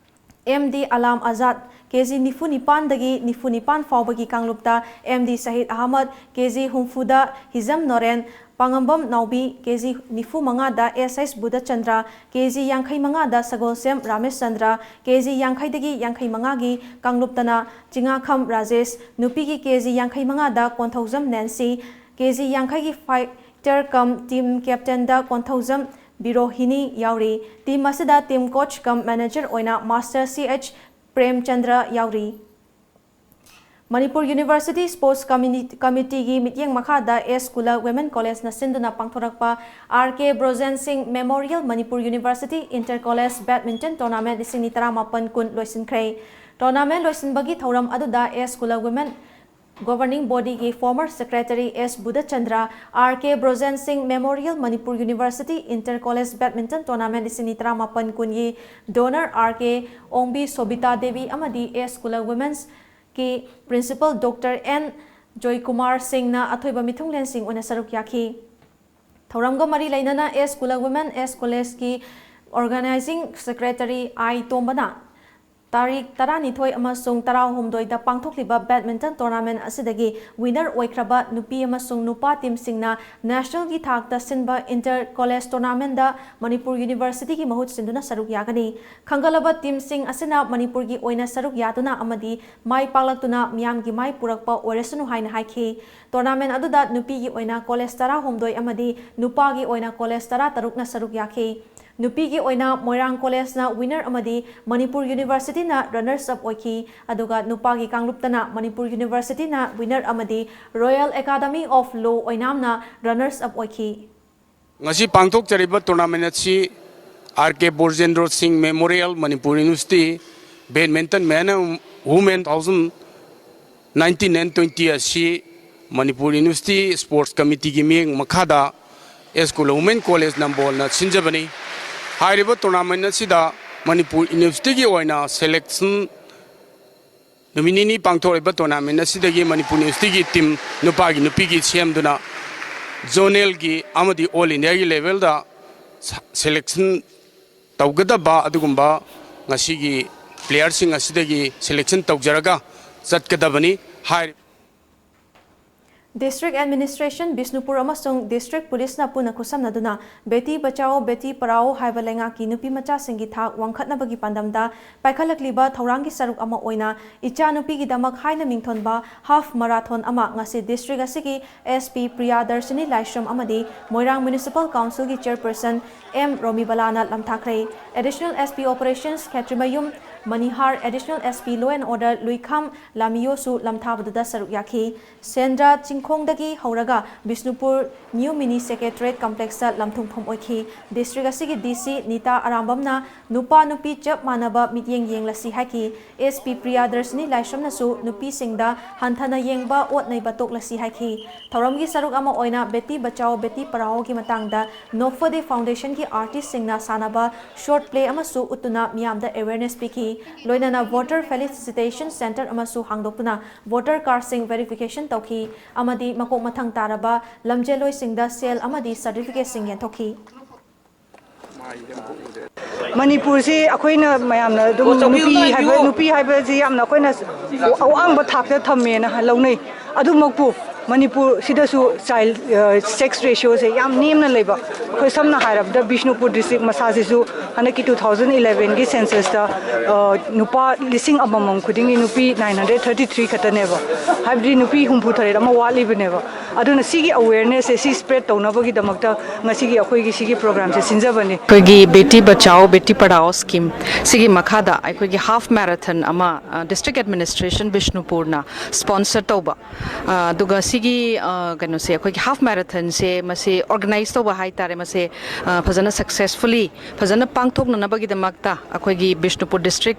M D Alam Azad, ꯀꯦ ꯖꯤ ꯅꯤꯐꯨ ꯅꯤꯄꯥꯟꯗꯒꯤ ꯅꯤꯐꯨ ꯅꯤꯄꯥꯟ ꯐꯥꯎꯕꯒꯤ ꯀꯥꯡꯂꯨꯞꯇ M D Shahid Ahmad, ꯀꯦ ꯖꯤ ꯍꯨꯝꯐꯨꯗ ꯍꯤꯖꯝ ꯅꯣꯔꯦꯟ, ꯄꯥꯉꯝꯕꯝ ꯅꯥꯎꯕꯤ, ꯀꯦ ꯖꯤ ꯅꯤꯐꯨ ꯃꯉꯥꯗ S H ꯕꯨꯙꯆꯟꯗ꯭ꯔ, ꯀꯦ ꯖꯤ ꯌꯥꯡꯈꯩ ꯃꯉꯥꯗ ꯁꯒꯣꯜꯁꯦꯝ ꯔꯥꯃꯦꯁꯆꯟꯗ꯭ꯔ, ꯀꯦ ꯖꯤ ꯌꯥꯡꯈꯩꯗꯒꯤ ꯌꯥꯡꯈꯩ ꯃꯉꯥꯒꯤ ꯀꯥꯡꯂꯨꯞꯇꯅ ꯆꯤꯉꯥꯈꯝ ꯔꯥꯖꯦꯁ, ꯅꯨꯄꯤꯒꯤ ꯀꯦ ꯖꯤ ꯌꯥꯡꯈꯩ ꯃꯉꯥꯗ ꯀꯣꯟꯊꯧꯖꯝ ꯅꯦꯟꯁꯤ, ꯀꯦ ꯖꯤ ꯌꯥꯡꯈꯩꯒꯤ fighter cum team captainꯗ ꯀꯣꯟꯊꯧꯖꯝ ꯕꯤꯔꯣꯍꯤꯅꯤ ꯌꯥꯎꯔꯤ꯫ Team ꯑꯁꯤꯗ team coach cum manager ꯑꯣꯏꯅ Master C H ꯄ꯭ꯔꯦꯝꯆꯟꯗ꯭ꯔ ꯌꯥꯎꯔꯤ꯫ ꯃꯅꯤꯄꯨꯔ University Sports Communi-, Committeeꯒꯤ ꯃꯤꯠꯌꯦꯡ ꯃꯈꯥꯗ S ꯀꯨꯂ Women Collegeꯅ ꯁꯤꯟꯗꯨꯅ ꯄꯥꯡꯊꯣꯔꯛꯄ R K ꯕ꯭ꯔꯣꯖꯦꯟ ꯁꯤꯡ Memorial Manipur University Inter College Badminton Tournament ꯂꯤꯁꯤꯡ ꯑꯅꯤ ꯇꯔꯥꯃꯥꯄꯟ ꯀꯨꯟ ꯂꯣꯏꯁꯤꯟꯈ꯭ꯔꯦ꯫ Tournament ꯂꯣꯏꯁꯤꯟꯕꯒꯤ ꯊꯧꯔꯝ ꯑꯗꯨꯗ S ꯀꯨꯂ Women Governing Bodyꯒꯤ former secretary S Budhachandra, R K Brojen ꯁꯤꯡ Memorial Manipur University Inter College Badminton Tournament ꯂꯤꯁꯤꯡ ꯑꯅꯤ ꯇꯔꯥꯃꯥꯄꯟ ꯀꯨꯟꯒꯤ donor R K ꯑꯣꯡꯕꯤ ꯁꯣꯕꯤꯇꯥ ꯗꯦꯕꯤ ꯑꯃꯗꯤ S ꯀꯨꯂ Women's ꯀꯤ principal Doctor N ꯖꯣꯏꯀꯨꯃꯥꯔ ꯁꯤꯡꯅ ꯑꯊꯣꯏꯕ ꯃꯤꯊꯨꯡꯂꯦꯟꯁꯤꯡ ꯑꯣꯏꯅ ꯁꯔꯨꯛ ꯌꯥꯈꯤ꯫ ꯊꯧꯔꯝꯒ ꯃꯔꯤ ꯂꯩꯅꯅ S ꯀꯨꯂ Women S Collegeꯀꯤ organizing secretary I ꯇꯣꯝꯕꯅ ꯇꯥꯔꯤꯛ ꯇꯔꯥꯅꯤꯊꯣꯏ ꯑꯃꯁꯨꯡ ꯇꯔꯥꯍꯨꯝꯗꯣꯏꯗ ꯄꯥꯡꯊꯣꯛꯂꯤꯕ badminton tournament ꯑꯁꯤꯗꯒꯤ winner ꯑꯣꯏꯈ꯭ꯔꯕ ꯅꯨꯄꯤ ꯑꯃꯁꯨꯡ ꯅꯨꯄꯥ teamꯁꯤꯡꯅ nationalꯒꯤ ꯊꯥꯛꯇ ꯁꯤꯟꯕ inter college tournamentꯗ ꯃꯅꯤꯄꯨꯔ Universityꯒꯤ ꯃꯍꯨꯠ ꯁꯤꯟꯗꯨꯅ ꯁꯔꯨꯛ ꯌꯥꯒꯅꯤ꯫ ꯈꯟꯒꯠꯂꯕ teamꯁꯤꯡ ꯑꯁꯤꯅ ꯃꯅꯤꯄꯨꯔꯒꯤ ꯑꯣꯏꯅ ꯁꯔꯨꯛ ꯌꯥꯗꯨꯅ ꯑꯃꯗꯤ ꯃꯥꯏ ꯄꯥꯛꯂꯛꯇꯨꯅ ꯃꯤꯌꯥꯝꯒꯤ ꯃꯥꯏ ꯄꯨꯔꯛꯄ ꯑꯣꯏꯔꯁꯅꯨ ꯍꯥꯏꯅ ꯍꯥꯏꯈꯤ꯫ Tournament ꯑꯗꯨꯗ ꯅꯨꯄꯤꯒꯤ ꯑꯣꯏꯅ college ꯇꯔꯥꯍꯨꯝꯗꯣꯏ ꯑꯃꯗꯤ ꯅꯨꯄꯥꯒꯤ ꯑꯣꯏꯅ college ꯇꯔꯥꯇꯔꯨꯛꯅ ꯁꯔꯨꯛ ꯌꯥꯈꯤ꯫ ꯅꯨꯄꯤꯒꯤ ꯑꯣꯏꯅ ꯃꯣꯏꯔꯥꯡ ꯀꯣꯂꯦꯖꯅ ꯋꯤꯅꯔ ꯑꯃꯗꯤ ꯃꯅꯤꯄꯨꯔ ꯌꯨꯅꯤꯚꯔꯁꯤꯇꯤꯅ ꯔꯅꯔꯁ ꯑꯞ ꯑꯣꯏꯈꯤ꯫ ꯑꯗꯨꯒ ꯅꯨꯄꯥꯒꯤ ꯀꯥꯡꯂꯨꯞꯇꯅ ꯃꯅꯤꯄꯨꯔ ꯌꯨꯅꯤꯚꯔꯁꯤꯇꯤꯅ ꯋꯤꯅꯔ ꯑꯃꯗꯤ ꯔꯣꯌꯦꯜ ꯑꯦꯀꯥꯗꯃꯤ ꯑꯣꯐ ꯂꯣ ꯑꯣꯏꯅꯥꯝꯅ ꯔꯅꯔꯁ ꯑꯞ ꯑꯣꯏꯈꯤ꯫ ꯉꯁꯤ ꯄꯥꯡꯊꯣꯛꯆꯔꯤꯕ ꯇꯣꯔꯅꯥꯃꯦꯟ ꯑꯁꯤ R K Brojendro Singh memorial Manipur university badminton men and women two thousand nineteen and twenty ꯑꯁꯤ ꯃꯅꯤꯄꯨꯔ ꯌꯨꯅꯤꯚꯔꯁꯤꯇꯤ ꯁ꯭ꯄꯣꯔꯠꯁ ꯀꯃꯤꯇꯤꯒꯤ ꯃꯤꯠꯌꯦꯡ ꯃꯈꯥꯗ ꯑꯦꯁ ꯀꯨꯂ ꯋꯨꯃꯦꯟ ꯀꯣꯂꯦꯖ ꯅꯝꯕꯣꯜꯅ ꯁꯤꯟꯖꯕꯅꯤ꯫ ꯍꯥꯏꯔꯤꯕ ꯇꯣꯔꯅꯥꯃꯦꯟ ꯑꯁꯤꯗ ꯃꯅꯤꯄꯨꯔ ꯌꯨꯅꯤꯚꯔꯁꯤꯇꯤꯒꯤ ꯑꯣꯏꯅ ꯁꯦꯂꯦꯛꯁꯟ ꯅꯨꯃꯤꯠ ꯅꯤꯅꯤ ꯄꯥꯡꯊꯣꯛꯂꯤꯕ ꯇꯣꯔꯅꯥꯃꯦꯟ ꯑꯁꯤꯗꯒꯤ ꯃꯅꯤꯄꯨꯔ ꯌꯨꯅꯤꯚꯔꯁꯤꯇꯤꯒꯤ ꯇꯤꯝ ꯅꯨꯄꯥꯒꯤ ꯅꯨꯄꯤꯒꯤ ꯁꯦꯝꯗꯨꯅ ꯖꯣꯅꯦꯜꯒꯤ ꯑꯃꯗꯤ ꯑꯣꯜ ꯏꯟꯗꯤꯌꯥꯒꯤ ꯂꯦꯚꯦꯜꯗ ꯁ-, ꯁꯦꯂꯦꯛꯁꯟ ꯇꯧꯒꯗꯕ ꯑꯗꯨꯒꯨꯝꯕ ꯉꯁꯤꯒꯤ ꯄ꯭ꯂꯦꯌꯔꯁꯤꯡ ꯑꯁꯤꯗꯒꯤ ꯁꯦꯂꯦꯛꯁꯟ ꯇꯧꯖꯔꯒ ꯆꯠꯀꯗꯕꯅꯤ꯫ ꯍꯥꯏꯔꯤꯕ District Administration, ꯕꯤꯁꯅꯨꯄꯨꯔ ꯑꯃꯁꯨꯡ District Policeꯅ ꯄꯨꯟꯅ ꯈꯨꯠꯁꯝꯅꯗꯨꯅ ꯕꯦꯇꯤ ꯕꯆꯥꯑꯣ, ꯕꯦꯇꯤ ꯄꯔꯥꯑꯣ ꯍꯥꯏꯕ ꯂꯩꯉꯥꯛꯀꯤ ꯅꯨꯄꯤ ꯃꯆꯥꯁꯤꯡꯒꯤ ꯊꯥꯛ ꯋꯥꯡꯈꯠꯅꯕꯒꯤ ꯄꯥꯟꯗꯝꯗ ꯄꯥꯏꯈꯠꯂꯛꯂꯤꯕ ꯊꯧꯔꯥꯡꯒꯤ ꯁꯔꯨꯛ ꯑꯃ ꯑꯣꯏꯅ ꯏꯆꯥꯅꯨꯄꯤꯒꯤꯗꯃꯛ ꯍꯥꯏꯅ ꯃꯤꯡꯊꯣꯟꯕ ꯍꯥꯐ ꯃꯔꯥꯊꯣꯟ ꯑꯃ ꯉꯁꯤ district ꯑꯁꯤꯒꯤ S P ꯄ꯭ꯔꯤꯌꯥꯗꯔꯁꯤꯅꯤ ꯂꯥꯏꯁ꯭ꯔꯝ ꯑꯃꯗꯤ ꯃꯣꯏꯔꯥꯡ Municipal Councilꯒꯤ Chairperson M ꯔꯣꯃꯤꯕꯂꯥꯅ ꯂꯝꯊꯥꯈ꯭ꯔꯦ꯫ Additional S P Operations Khetrimayum ꯃꯅꯤꯍꯥꯔ, Additional S P Law and Order ꯂꯨꯏꯈꯥꯝ ꯂꯥꯃꯤꯌꯣꯁꯨ ꯂꯝꯊꯥꯕꯗꯨꯗ ꯁꯔꯨꯛ ꯌꯥꯈꯤ꯫ ꯁꯦꯟꯗ꯭ꯔꯥ ꯆꯤꯡꯈꯣꯡꯗꯒꯤ ꯍꯧꯔꯒ ꯕꯤꯁꯅꯨꯄꯨꯔ New Mini Secretariat Complexꯇ ꯂꯝꯊꯨꯡꯐꯝ ꯑꯣꯏꯈꯤ꯫ District ꯑꯁꯤꯒꯤ D C ꯅꯤꯇꯥ ꯑꯔꯥꯝꯕꯝꯅ ꯅꯨꯄꯥ ꯅꯨꯄꯤ ꯆꯞ ꯃꯥꯟꯅꯕ ꯃꯤꯠꯌꯦꯡ ꯌꯦꯡꯂꯁꯤ ꯍꯥꯏꯈꯤ꯫ S P ꯄ꯭ꯔꯤꯌꯥꯗꯔꯁꯤꯅꯤ ꯂꯥꯏꯁ꯭ꯔꯝꯅꯁꯨ ꯅꯨꯄꯤꯁꯤꯡꯗ ꯍꯟꯊꯅ ꯌꯦꯡꯕ, ꯑꯣꯠ ꯅꯩꯕ ꯇꯣꯛꯂꯁꯤ ꯍꯥꯏꯈꯤ꯫ ꯊꯧꯔꯝꯒꯤ ꯁꯔꯨꯛ ꯑꯃ ꯑꯣꯏꯅ ꯕꯦꯇꯤ ꯕꯆꯥꯑꯣ, ꯕꯦꯇꯤ ꯄꯔꯥꯑꯣꯒꯤ ꯃꯇꯥꯡꯗ ꯅꯣꯐꯗꯦ Foundationꯒꯤ artistꯁꯤꯡꯅ ꯁꯥꯟꯅꯕ short play ꯑꯃꯁꯨ ꯎꯠꯇꯨꯅ ꯃꯤꯌꯥꯝꯗ awareness ꯄꯤꯈꯤ꯫ ꯂꯣꯏꯅꯅ voter felicitation centre ꯑꯃꯁꯨ ꯍꯥꯡꯗꯣꯛꯇꯨꯅ voter cardꯁꯤꯡ verification ꯇꯧꯈꯤ ꯑꯃꯗꯤ ꯃꯀꯣꯛ ꯃꯊꯪ ꯇꯥꯔꯕ ꯂꯝꯖꯦꯜꯂꯣꯏꯁꯤꯡꯗ ꯁꯦꯜ ꯑꯃꯗꯤ certificateꯁꯤꯡ ꯌꯦꯟꯊꯣꯛꯈꯤ꯫ ꯃꯅꯤꯄꯨꯔꯁꯤ ꯑꯩꯈꯣꯏꯅ ꯃꯌꯥꯝꯅ ꯑꯗꯨꯝ ꯅꯨꯄꯤ ꯍꯥꯏꯕ, ꯅꯨꯄꯤ ꯍꯥꯏꯕꯁꯤ ꯌꯥꯝꯅ ꯑꯩꯈꯣꯏꯅ ꯑꯋꯥꯡꯕ ꯊꯥꯛꯇ ꯊꯝꯃꯦꯅ ꯂꯧꯅꯩ꯫ ꯑꯗꯨꯃꯛꯄꯨ ꯃꯅꯤꯄꯨꯔꯁꯤꯗꯁꯨ child sex ratioꯁꯦ ꯌꯥꯝ ꯅꯦꯝꯅ ꯂꯩꯕ꯫ ꯑꯩꯈꯣꯏ ꯁꯝꯅ ꯍꯥꯏꯔꯕꯗ ꯕꯤꯁꯅꯨꯄꯨꯔ district ꯃꯁꯥꯁꯤꯁꯨ ꯍꯟꯗꯛꯀꯤ two thousand elevenꯒꯤ censusꯇ ꯅꯨꯄꯥ ꯂꯤꯁꯤꯡ ꯑꯃꯃꯝ ꯈꯨꯗꯤꯡꯒꯤ ꯅꯨꯄꯤ nine hundred thirty three ꯈꯛꯇꯅꯦꯕ꯫ ꯍꯥꯏꯕꯗꯤ ꯅꯨꯄꯤ ꯍꯨꯝꯐꯨ ꯇꯔꯦꯠ ꯑꯃ ꯋꯥꯠꯂꯤꯕꯅꯦꯕ꯫ ꯑꯗꯨꯅ ꯁꯤꯒꯤ ꯑꯦꯋꯦꯌꯔꯅꯦꯁꯁꯦ ꯁꯤ ꯁ꯭ꯄ꯭ꯔꯦꯗ ꯇꯧꯅꯕꯒꯤꯗꯃꯛꯇ ꯉꯁꯤꯒꯤ ꯑꯩꯈꯣꯏꯒꯤ ꯁꯤꯒꯤ ꯄ꯭ꯔꯣꯒ꯭ꯔꯥꯝꯁꯦ ꯁꯤꯟꯖꯕꯅꯤ꯫ ꯑꯩꯈꯣꯏꯒꯤ ꯕꯦꯇꯤ ꯕꯆꯥꯑꯣ ꯕꯦꯇꯤ ꯄꯔꯥꯑꯣ ꯁ꯭ꯀꯤꯝ ꯁꯤꯒꯤ ꯃꯈꯥꯗ ꯑꯩꯈꯣꯏꯒꯤ ꯍꯥꯐ ꯃꯦꯔꯥꯊꯟ ꯑꯃ ꯗꯤꯁꯇ꯭ꯔꯤꯛ ꯑꯦꯗꯃꯤꯅꯤꯁꯇ꯭ꯔꯦꯁꯟ ꯕꯤꯁꯅꯨꯄꯨꯔꯅ ꯁ꯭ꯄꯣꯟꯁꯔ ꯇꯧꯕ, ꯑ, ꯑꯗꯨꯒ ꯁꯤꯒꯤ, ꯑ, ꯀꯩꯅꯣꯁꯦ, ꯑꯩꯈꯣꯏꯒꯤ ꯍꯥꯐ ꯃꯦꯔꯥꯊꯟꯁꯦ ꯃꯁꯤ ꯑꯣꯔꯒꯅꯥꯏꯖ ꯇꯧꯕ ꯍꯥꯏ ꯇꯥꯔꯦ, ꯃꯁꯤ, ꯑ, ꯐꯖꯅ ꯁꯛꯁꯦꯁꯐꯨꯜꯂꯤ ꯐꯖꯅ ꯄꯥꯡꯊꯣꯛꯅꯅꯕꯒꯤꯗꯃꯛꯇ ꯑꯩꯈꯣꯏꯒꯤ ꯕꯤꯁꯅꯨꯄꯨꯔ ꯗꯤꯁꯇ꯭ꯔꯤꯛ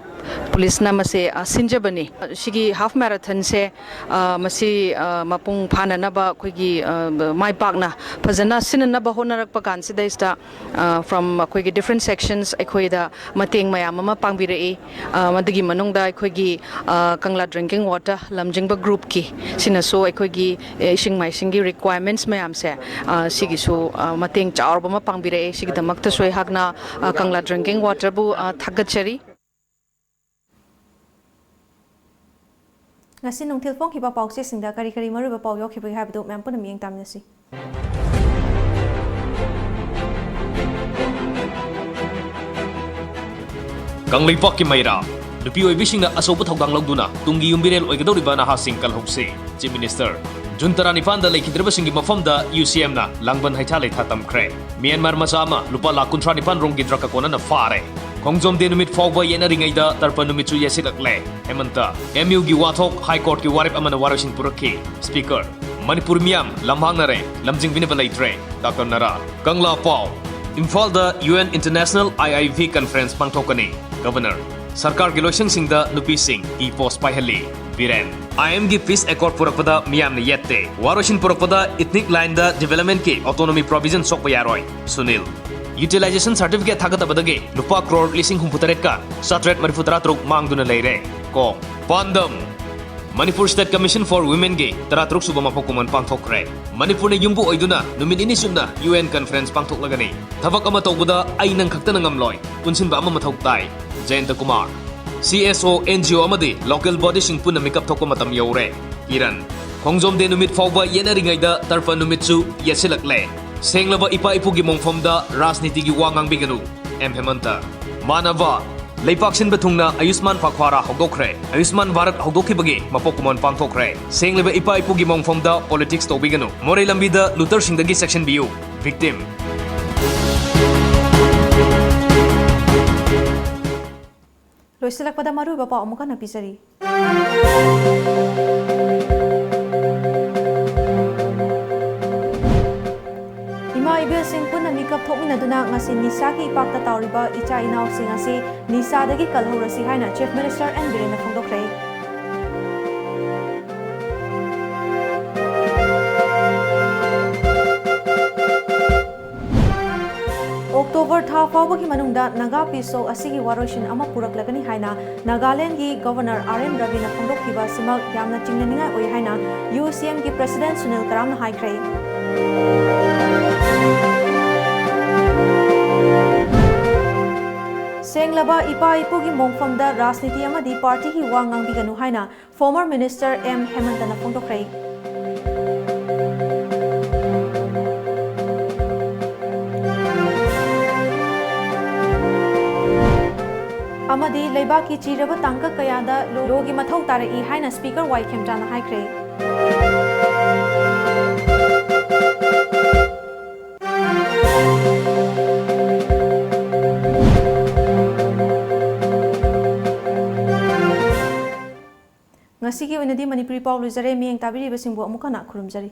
ꯄꯨꯂꯤꯁꯅ ꯃꯁꯤ, ꯑ, ꯁꯤꯟꯖꯕꯅꯤ꯫ ꯁꯤꯒꯤ ꯍꯥꯐ ꯃꯦꯔꯥꯊꯟꯁꯦ, ꯑ, ꯃꯁꯤ, ꯑ, ꯃꯄꯨꯡ ꯐꯥꯅꯅꯕ ꯑꯩꯈꯣꯏꯒꯤ, ꯑ, ꯃꯥꯏ ꯄꯥꯛꯅ ꯐꯖꯅ ꯁꯤꯟꯅꯅꯕ ꯍꯣꯠꯅꯔꯛꯄ ꯀꯥꯟꯁꯤꯗꯩꯁꯤꯗ, ꯑ, from ꯑꯩꯈꯣꯏꯒꯤ different sections ꯑꯩꯈꯣꯏꯗ ꯃꯇꯦꯡ ꯃꯌꯥꯝ ꯑꯃ ꯄꯥꯡꯕꯤꯔꯛꯏ꯫ ꯑ, ꯃꯗꯨꯒꯤ ꯃꯅꯨꯡꯗ ꯑꯩꯈꯣꯏꯒꯤ, ꯑ, ꯀꯪꯂꯥ ꯗ꯭ꯔꯤꯡꯀꯤꯡ ꯋꯥꯇꯔ ꯂꯝꯖꯤꯡꯕ ꯒ꯭ꯔꯨꯞꯀꯤ ꯁꯤꯅꯁꯨ ꯑꯩꯈꯣꯏꯒꯤ, ꯑꯦ, ꯏꯁꯤꯡ ꯃꯥꯏꯁꯤꯡꯒꯤ ꯔꯤꯀ꯭ꯋꯥꯏꯔꯃꯦꯟꯠꯁ ꯃꯌꯥꯝꯁꯦ, ꯑ, ꯁꯤꯒꯤꯁꯨ, ꯑ, ꯃꯇꯦꯡ ꯆꯥꯎꯔꯕ ꯑꯃ ꯄꯥꯡꯕꯤꯔꯛꯑꯦ꯫ ꯁꯤꯒꯤꯗꯃꯛꯇꯁꯨ ꯑꯩꯍꯥꯛꯅ, ꯑ, ꯀꯪꯂꯥ ꯗ꯭ꯔꯤꯡꯀꯤꯡ ꯋꯥꯇꯔꯕꯨ, ꯑ, ꯊꯥꯒꯠꯆꯔꯤ꯫ ꯉꯁꯤ ꯅꯨꯡꯊꯤꯜ ꯐꯣꯡꯈꯤꯕ ꯄꯥꯎꯆꯦꯁꯤꯡꯗ ꯀꯔꯤ ꯀꯔꯤ ꯃꯔꯨꯑꯣꯏꯕ ꯄꯥꯎ ꯌꯥꯎꯈꯤꯕꯒꯦ ꯍꯥꯏꯕꯗꯨ ꯃꯌꯥꯝ ꯄꯨꯟꯅ ꯃꯤꯠꯌꯦꯡ ꯇꯥꯃꯤꯟꯅꯁꯤ꯫ ꯀꯪꯂꯩꯄꯥꯛꯀꯤ ꯃꯩꯔꯥ, ꯅꯨꯄꯤ ꯑꯣꯏꯕꯤꯁꯤꯡꯅ ꯑꯆꯧꯕ ꯊꯧꯗꯥꯡ ꯂꯧꯗꯨꯅ ꯇꯨꯡꯒꯤ ꯌꯨꯝꯕꯤꯔꯦꯜ ꯑꯣꯏꯒꯗꯧꯔꯤꯕ ꯅꯍꯥꯁꯤꯡ ꯀꯜꯍꯧꯁꯤ꯫ Chief minister. ꯖꯨꯟ ꯇꯔꯥꯅꯤꯄꯥꯟꯗ ꯂꯩꯈꯤꯗ꯭ꯔꯕꯁꯤꯡꯒꯤ ꯃꯐꯝꯗ ꯌꯨ ꯁꯤ ꯑꯦꯝꯅ ꯂꯥꯡꯕꯟ ꯍꯩꯊꯥ ꯂꯩꯊꯥ ꯇꯝꯈ꯭ꯔꯦ꯫ ꯃ꯭ꯌꯥꯟꯃꯥꯔ ꯃꯆꯥ ꯑꯃ ꯂꯨꯄꯥ ꯂꯥꯈ ꯀꯨꯟꯊ꯭ꯔꯥ ꯅꯤꯄꯥꯟ ꯔꯣꯝꯒꯤ ꯗ꯭ꯔꯒ ꯀꯣꯟꯅꯅ ꯐꯥꯔꯦ꯫ ꯈꯣꯡꯖꯣꯝ ꯗꯦ ꯅꯨꯃꯤꯠ ꯐꯥꯎꯕ ꯌꯦꯠꯅꯔꯤꯉꯩꯗ ꯇꯔꯄꯟ ꯅꯨꯃꯤꯠꯁꯨ ꯌꯦꯠꯁꯤꯜꯂꯛꯂꯦ꯫ ꯍꯦꯃꯟꯇ꯫ ꯑꯦꯝ ꯌꯨꯒꯤ ꯋꯥꯊꯣꯛ ꯍꯥꯏ ꯀꯣꯔꯠꯀꯤ ꯋꯥꯔꯦꯞ ꯑꯃꯅ ꯋꯥꯔꯣꯏꯁꯤꯟ ꯄꯨꯔꯛꯈꯤ꯫ ꯁ꯭ꯄꯤꯀꯔ꯫ ꯃꯅꯤꯄꯨꯔ ꯃꯤꯌꯥꯝ ꯂꯝꯍꯥꯡꯅꯔꯦ, ꯂꯝꯖꯤꯡꯕꯤꯅꯕ ꯂꯩꯇ꯭ꯔꯦ꯫ ꯗꯥꯛꯇꯔ ꯅꯔꯥ꯫ ꯀꯪꯂꯥ ꯄꯥꯎ꯫ ꯏꯝꯐꯥꯜꯗ U N international I I V conference ꯄꯥꯡꯊꯣꯛꯀꯅꯤ꯫ ꯒꯕꯔꯅꯔ꯫ ꯁꯔꯀꯥꯔꯒꯤ ꯂꯣꯏꯁꯪꯁꯤꯡꯗ ꯅꯨꯄꯤꯁꯤꯡ ꯏ ꯄꯣꯁ ꯄꯥꯏꯍꯜꯂꯤ꯫ ꯕꯤꯔꯦꯟ꯫ ꯑꯥꯏ ꯑꯦꯝꯒꯤ ꯄꯤꯁ ꯑꯦꯀꯣꯔꯗ ꯄꯨꯔꯛꯄꯗ ꯃꯤꯌꯥꯝꯅ ꯌꯦꯠꯇꯦ꯫ ꯋꯥꯔꯣꯏꯁꯤꯟ ꯄꯨꯔꯛꯄꯗ ꯏꯊꯅꯤꯛ ꯂꯥꯏꯟꯗ ꯗꯤꯚꯦꯂꯞꯃꯦꯟꯠꯀꯤ ꯑꯣꯇꯣꯅꯣꯃꯤ ꯄ꯭ꯔꯣꯚꯤꯖꯟ ꯁꯣꯛꯄ ꯌꯥꯔꯣꯏ꯫ ꯁꯨꯅꯤꯜ꯫ ꯌꯨꯇꯤꯂꯥꯏꯖꯦꯁꯟ ꯁꯥꯔꯇꯤꯐꯤꯀꯦꯠ ꯊꯥꯒꯠꯇꯕꯗꯒꯤ ꯂꯨꯄꯥ ꯀ꯭ꯔꯣꯔ ꯂꯤꯁꯤꯡ ꯍꯨꯝꯐꯨ ꯇꯔꯦꯠꯀ ꯆꯥꯇ꯭ꯔꯦꯠ ꯃꯔꯤꯐꯨ ꯇꯔꯥ ꯇꯔꯨꯛ ꯃꯥꯡꯗꯨꯅ ꯂꯩꯔꯦ꯫ ꯀꯣ꯫ ꯄꯥꯟꯗꯝ꯫ ꯃꯅꯤꯄꯨꯔ ꯁ꯭ꯇꯦꯠ ꯀꯃꯤꯁꯟ ꯐꯣꯔ ꯋꯤꯃꯦꯟꯒꯤ ꯇꯔꯥ ꯇꯔꯨꯛ ꯁꯨꯕ ꯃꯄꯣꯛ ꯀꯨꯝꯑꯣꯟ ꯄꯥꯡꯊꯣꯛꯈ꯭ꯔꯦ꯫ ꯃꯅꯤꯄꯨꯔꯅ ꯌꯨꯝꯕꯨ ꯑꯣꯏꯗꯨꯅ ꯅꯨꯃꯤꯠ ꯅꯤꯅꯤ ꯆꯨꯞꯅ ꯌꯨ ꯑꯦꯟ ꯀꯟꯐꯔꯦꯟꯁ ꯄꯥꯡꯊꯣꯛꯂꯒꯅꯤ꯫ ꯊꯕꯛ ꯑꯃ ꯇꯧꯕꯗ ꯑꯩ ꯅꯪ ꯈꯛꯇꯅ ꯉꯝꯂꯣꯏ꯫ ꯄꯨꯟꯁꯤꯟꯕ ꯑꯃ ꯃꯊꯧ ꯇꯥꯏ꯫ ꯖꯌꯟꯇ ꯀꯨꯃꯥꯔ꯫ ꯁꯤ ꯑꯦꯁ ꯑꯣ, ꯑꯦꯟ ꯖꯤ ꯑꯣ ꯑꯃꯗꯤ ꯂꯣꯀꯦꯜ ꯕꯣꯗꯤꯁꯤꯡ ꯄꯨꯟꯅ ꯃꯤꯀꯞ ꯊꯣꯛꯄ ꯃꯇꯝ ꯌꯧꯔꯦ꯫ ꯀꯤꯔꯟ꯫ ꯈꯣꯡꯖꯣꯝ ꯗꯦ ꯅꯨꯃꯤꯠ ꯐꯥꯎꯕ ꯌꯦꯠꯅꯔꯤꯉꯩꯗ ꯇꯔꯄꯟ ꯅꯨꯃꯤꯠꯁꯨ ꯌꯦꯠꯁꯤꯜꯂꯛꯂꯦ꯫ ꯁꯦꯡꯂꯕ ꯏꯄꯥ ꯏꯄꯨꯒꯤ ꯃꯣꯡꯐꯝꯗ ꯔꯥꯖꯅꯤꯇꯤꯒꯤ ꯋꯥ ꯉꯥꯡꯕꯤꯒꯅꯨ꯫ ꯑꯦꯝ ꯍꯦꯃꯟꯇ꯫ ꯃꯥꯅꯚ꯫ ꯂꯩꯄꯥꯛ ꯁꯤꯟꯕ ꯊꯨꯡꯅ ꯑꯌꯨꯁꯃꯥꯟ ꯄꯥꯈ꯭ꯋꯥꯔꯥ ꯍꯧꯗꯣꯛꯈ꯭ꯔꯦ꯫ ꯑꯌꯨꯁꯃꯥꯟ ꯚꯥꯔꯠ ꯍꯧꯗꯣꯛꯈꯤꯕꯒꯤ ꯃꯄꯣꯛ ꯀꯨꯝꯑꯣꯟ ꯄꯥꯡꯊꯣꯛꯈ꯭ꯔꯦ꯫ ꯁꯦꯡꯂꯕ ꯏꯄꯥ ꯏꯄꯨꯒꯤ ꯃꯣꯡꯐꯝꯗ politics ꯇꯧꯕꯤꯒꯅꯨ꯫ ꯃꯣꯔꯦ ꯂꯝꯕꯤꯗ ꯂꯨꯇꯔꯁꯤꯡꯗꯒꯤ ꯆꯦꯛꯁꯤꯟꯕꯤꯌꯨ꯫ Victim꯫ ꯂꯣꯏꯁꯤꯜꯂꯛꯄꯗ ꯃꯔꯨꯑꯣꯏꯕ ꯄꯥꯎ ꯑꯃꯨꯛ ꯍꯟꯅ ꯄꯤꯖꯔꯤ꯫ ꯏꯃꯥ ꯏꯕꯦꯜꯁꯤꯡ ꯄꯨꯟꯅ ꯃꯤꯀꯞ ꯊꯣꯛꯃꯤꯟꯅꯗꯨꯅ ꯉꯁꯤ ꯅꯤꯁꯥꯒꯤ ꯏꯄꯥꯛꯇ ꯇꯥꯎꯔꯤꯕ ꯏꯆꯥ ꯏꯅꯥꯎꯁꯤꯡ ꯑꯁꯤ ꯅꯤꯁꯥꯗꯒꯤ ꯀꯜꯍꯧꯔꯁꯤ ꯍꯥꯏꯅ Chief Minister ꯑꯦꯟ ꯕꯤꯔꯦꯟꯅ ꯐꯣꯡꯗꯣꯛꯈ꯭ꯔꯦ꯫ ꯑꯣꯛꯇꯣꯕꯔ ꯊꯥ ꯐꯥꯎꯕꯒꯤ ꯃꯅꯨꯡꯗ ꯅꯥꯒꯥ Peace Talk ꯑꯁꯤꯒꯤ ꯋꯥꯔꯣꯏꯁꯤꯟ ꯑꯃ ꯄꯨꯔꯛꯂꯒꯅꯤ ꯍꯥꯏꯅ ꯅꯥꯒꯥꯂꯦꯟꯒꯤ Governor ꯑꯥꯔ ꯑꯦꯟ ꯔꯕꯤꯅ ꯐꯣꯡꯗꯣꯛꯈꯤꯕ ꯑꯁꯤꯃꯛ ꯌꯥꯝꯅ ꯆꯤꯡꯅꯅꯤꯡꯉꯥꯏ ꯑꯣꯏ ꯍꯥꯏꯅ ꯌꯨ ꯁꯤ ꯑꯦꯝꯒꯤ President ꯁꯨꯅꯤꯜ ꯀꯔꯥꯝꯅ ꯍꯥꯏꯈ꯭ꯔꯦ꯫ ꯁꯦꯡꯂꯕ ꯏꯄꯥ ꯏꯄꯨꯒꯤ ꯃꯣꯡꯐꯝꯗ ꯔꯥꯖꯅꯤꯇꯤ ꯑꯃꯗꯤ ꯄꯥꯔꯇꯤꯒꯤ ꯋꯥ ꯉꯥꯡꯕꯤꯒꯅꯨ ꯍꯥꯏꯅ Former Minister ꯑꯦꯝ ꯍꯦꯃꯟꯇꯅ ꯐꯣꯡꯗꯣꯛꯈ꯭ꯔꯦ꯫ ꯑꯃꯗꯤ ꯂꯩꯕꯥꯛꯀꯤ ꯆꯤꯔꯕ ꯇꯥꯡꯀꯛ ꯀꯌꯥꯗ ꯂꯣꯒꯤ ꯃꯊꯧ ꯇꯥꯔꯛꯏ ꯍꯥꯏꯅ Speaker ꯋꯥꯏ ꯈꯦꯝꯆꯥꯅ ꯍꯥꯏꯈ꯭ꯔꯦ꯫ ꯉꯁꯤꯒꯤ ꯑꯣꯏꯅꯗꯤ ꯃꯅꯤꯄꯨꯔꯤ ꯄꯥꯎ ꯂꯣꯏꯖꯔꯦ꯫ ꯃꯤꯠꯌꯦꯡ ꯇꯥꯕꯤꯔꯤꯕꯁꯤꯡꯕꯨ ꯑꯃꯨꯛ ꯍꯟꯅ ꯈꯨꯔꯨꯝꯖꯔꯤ꯫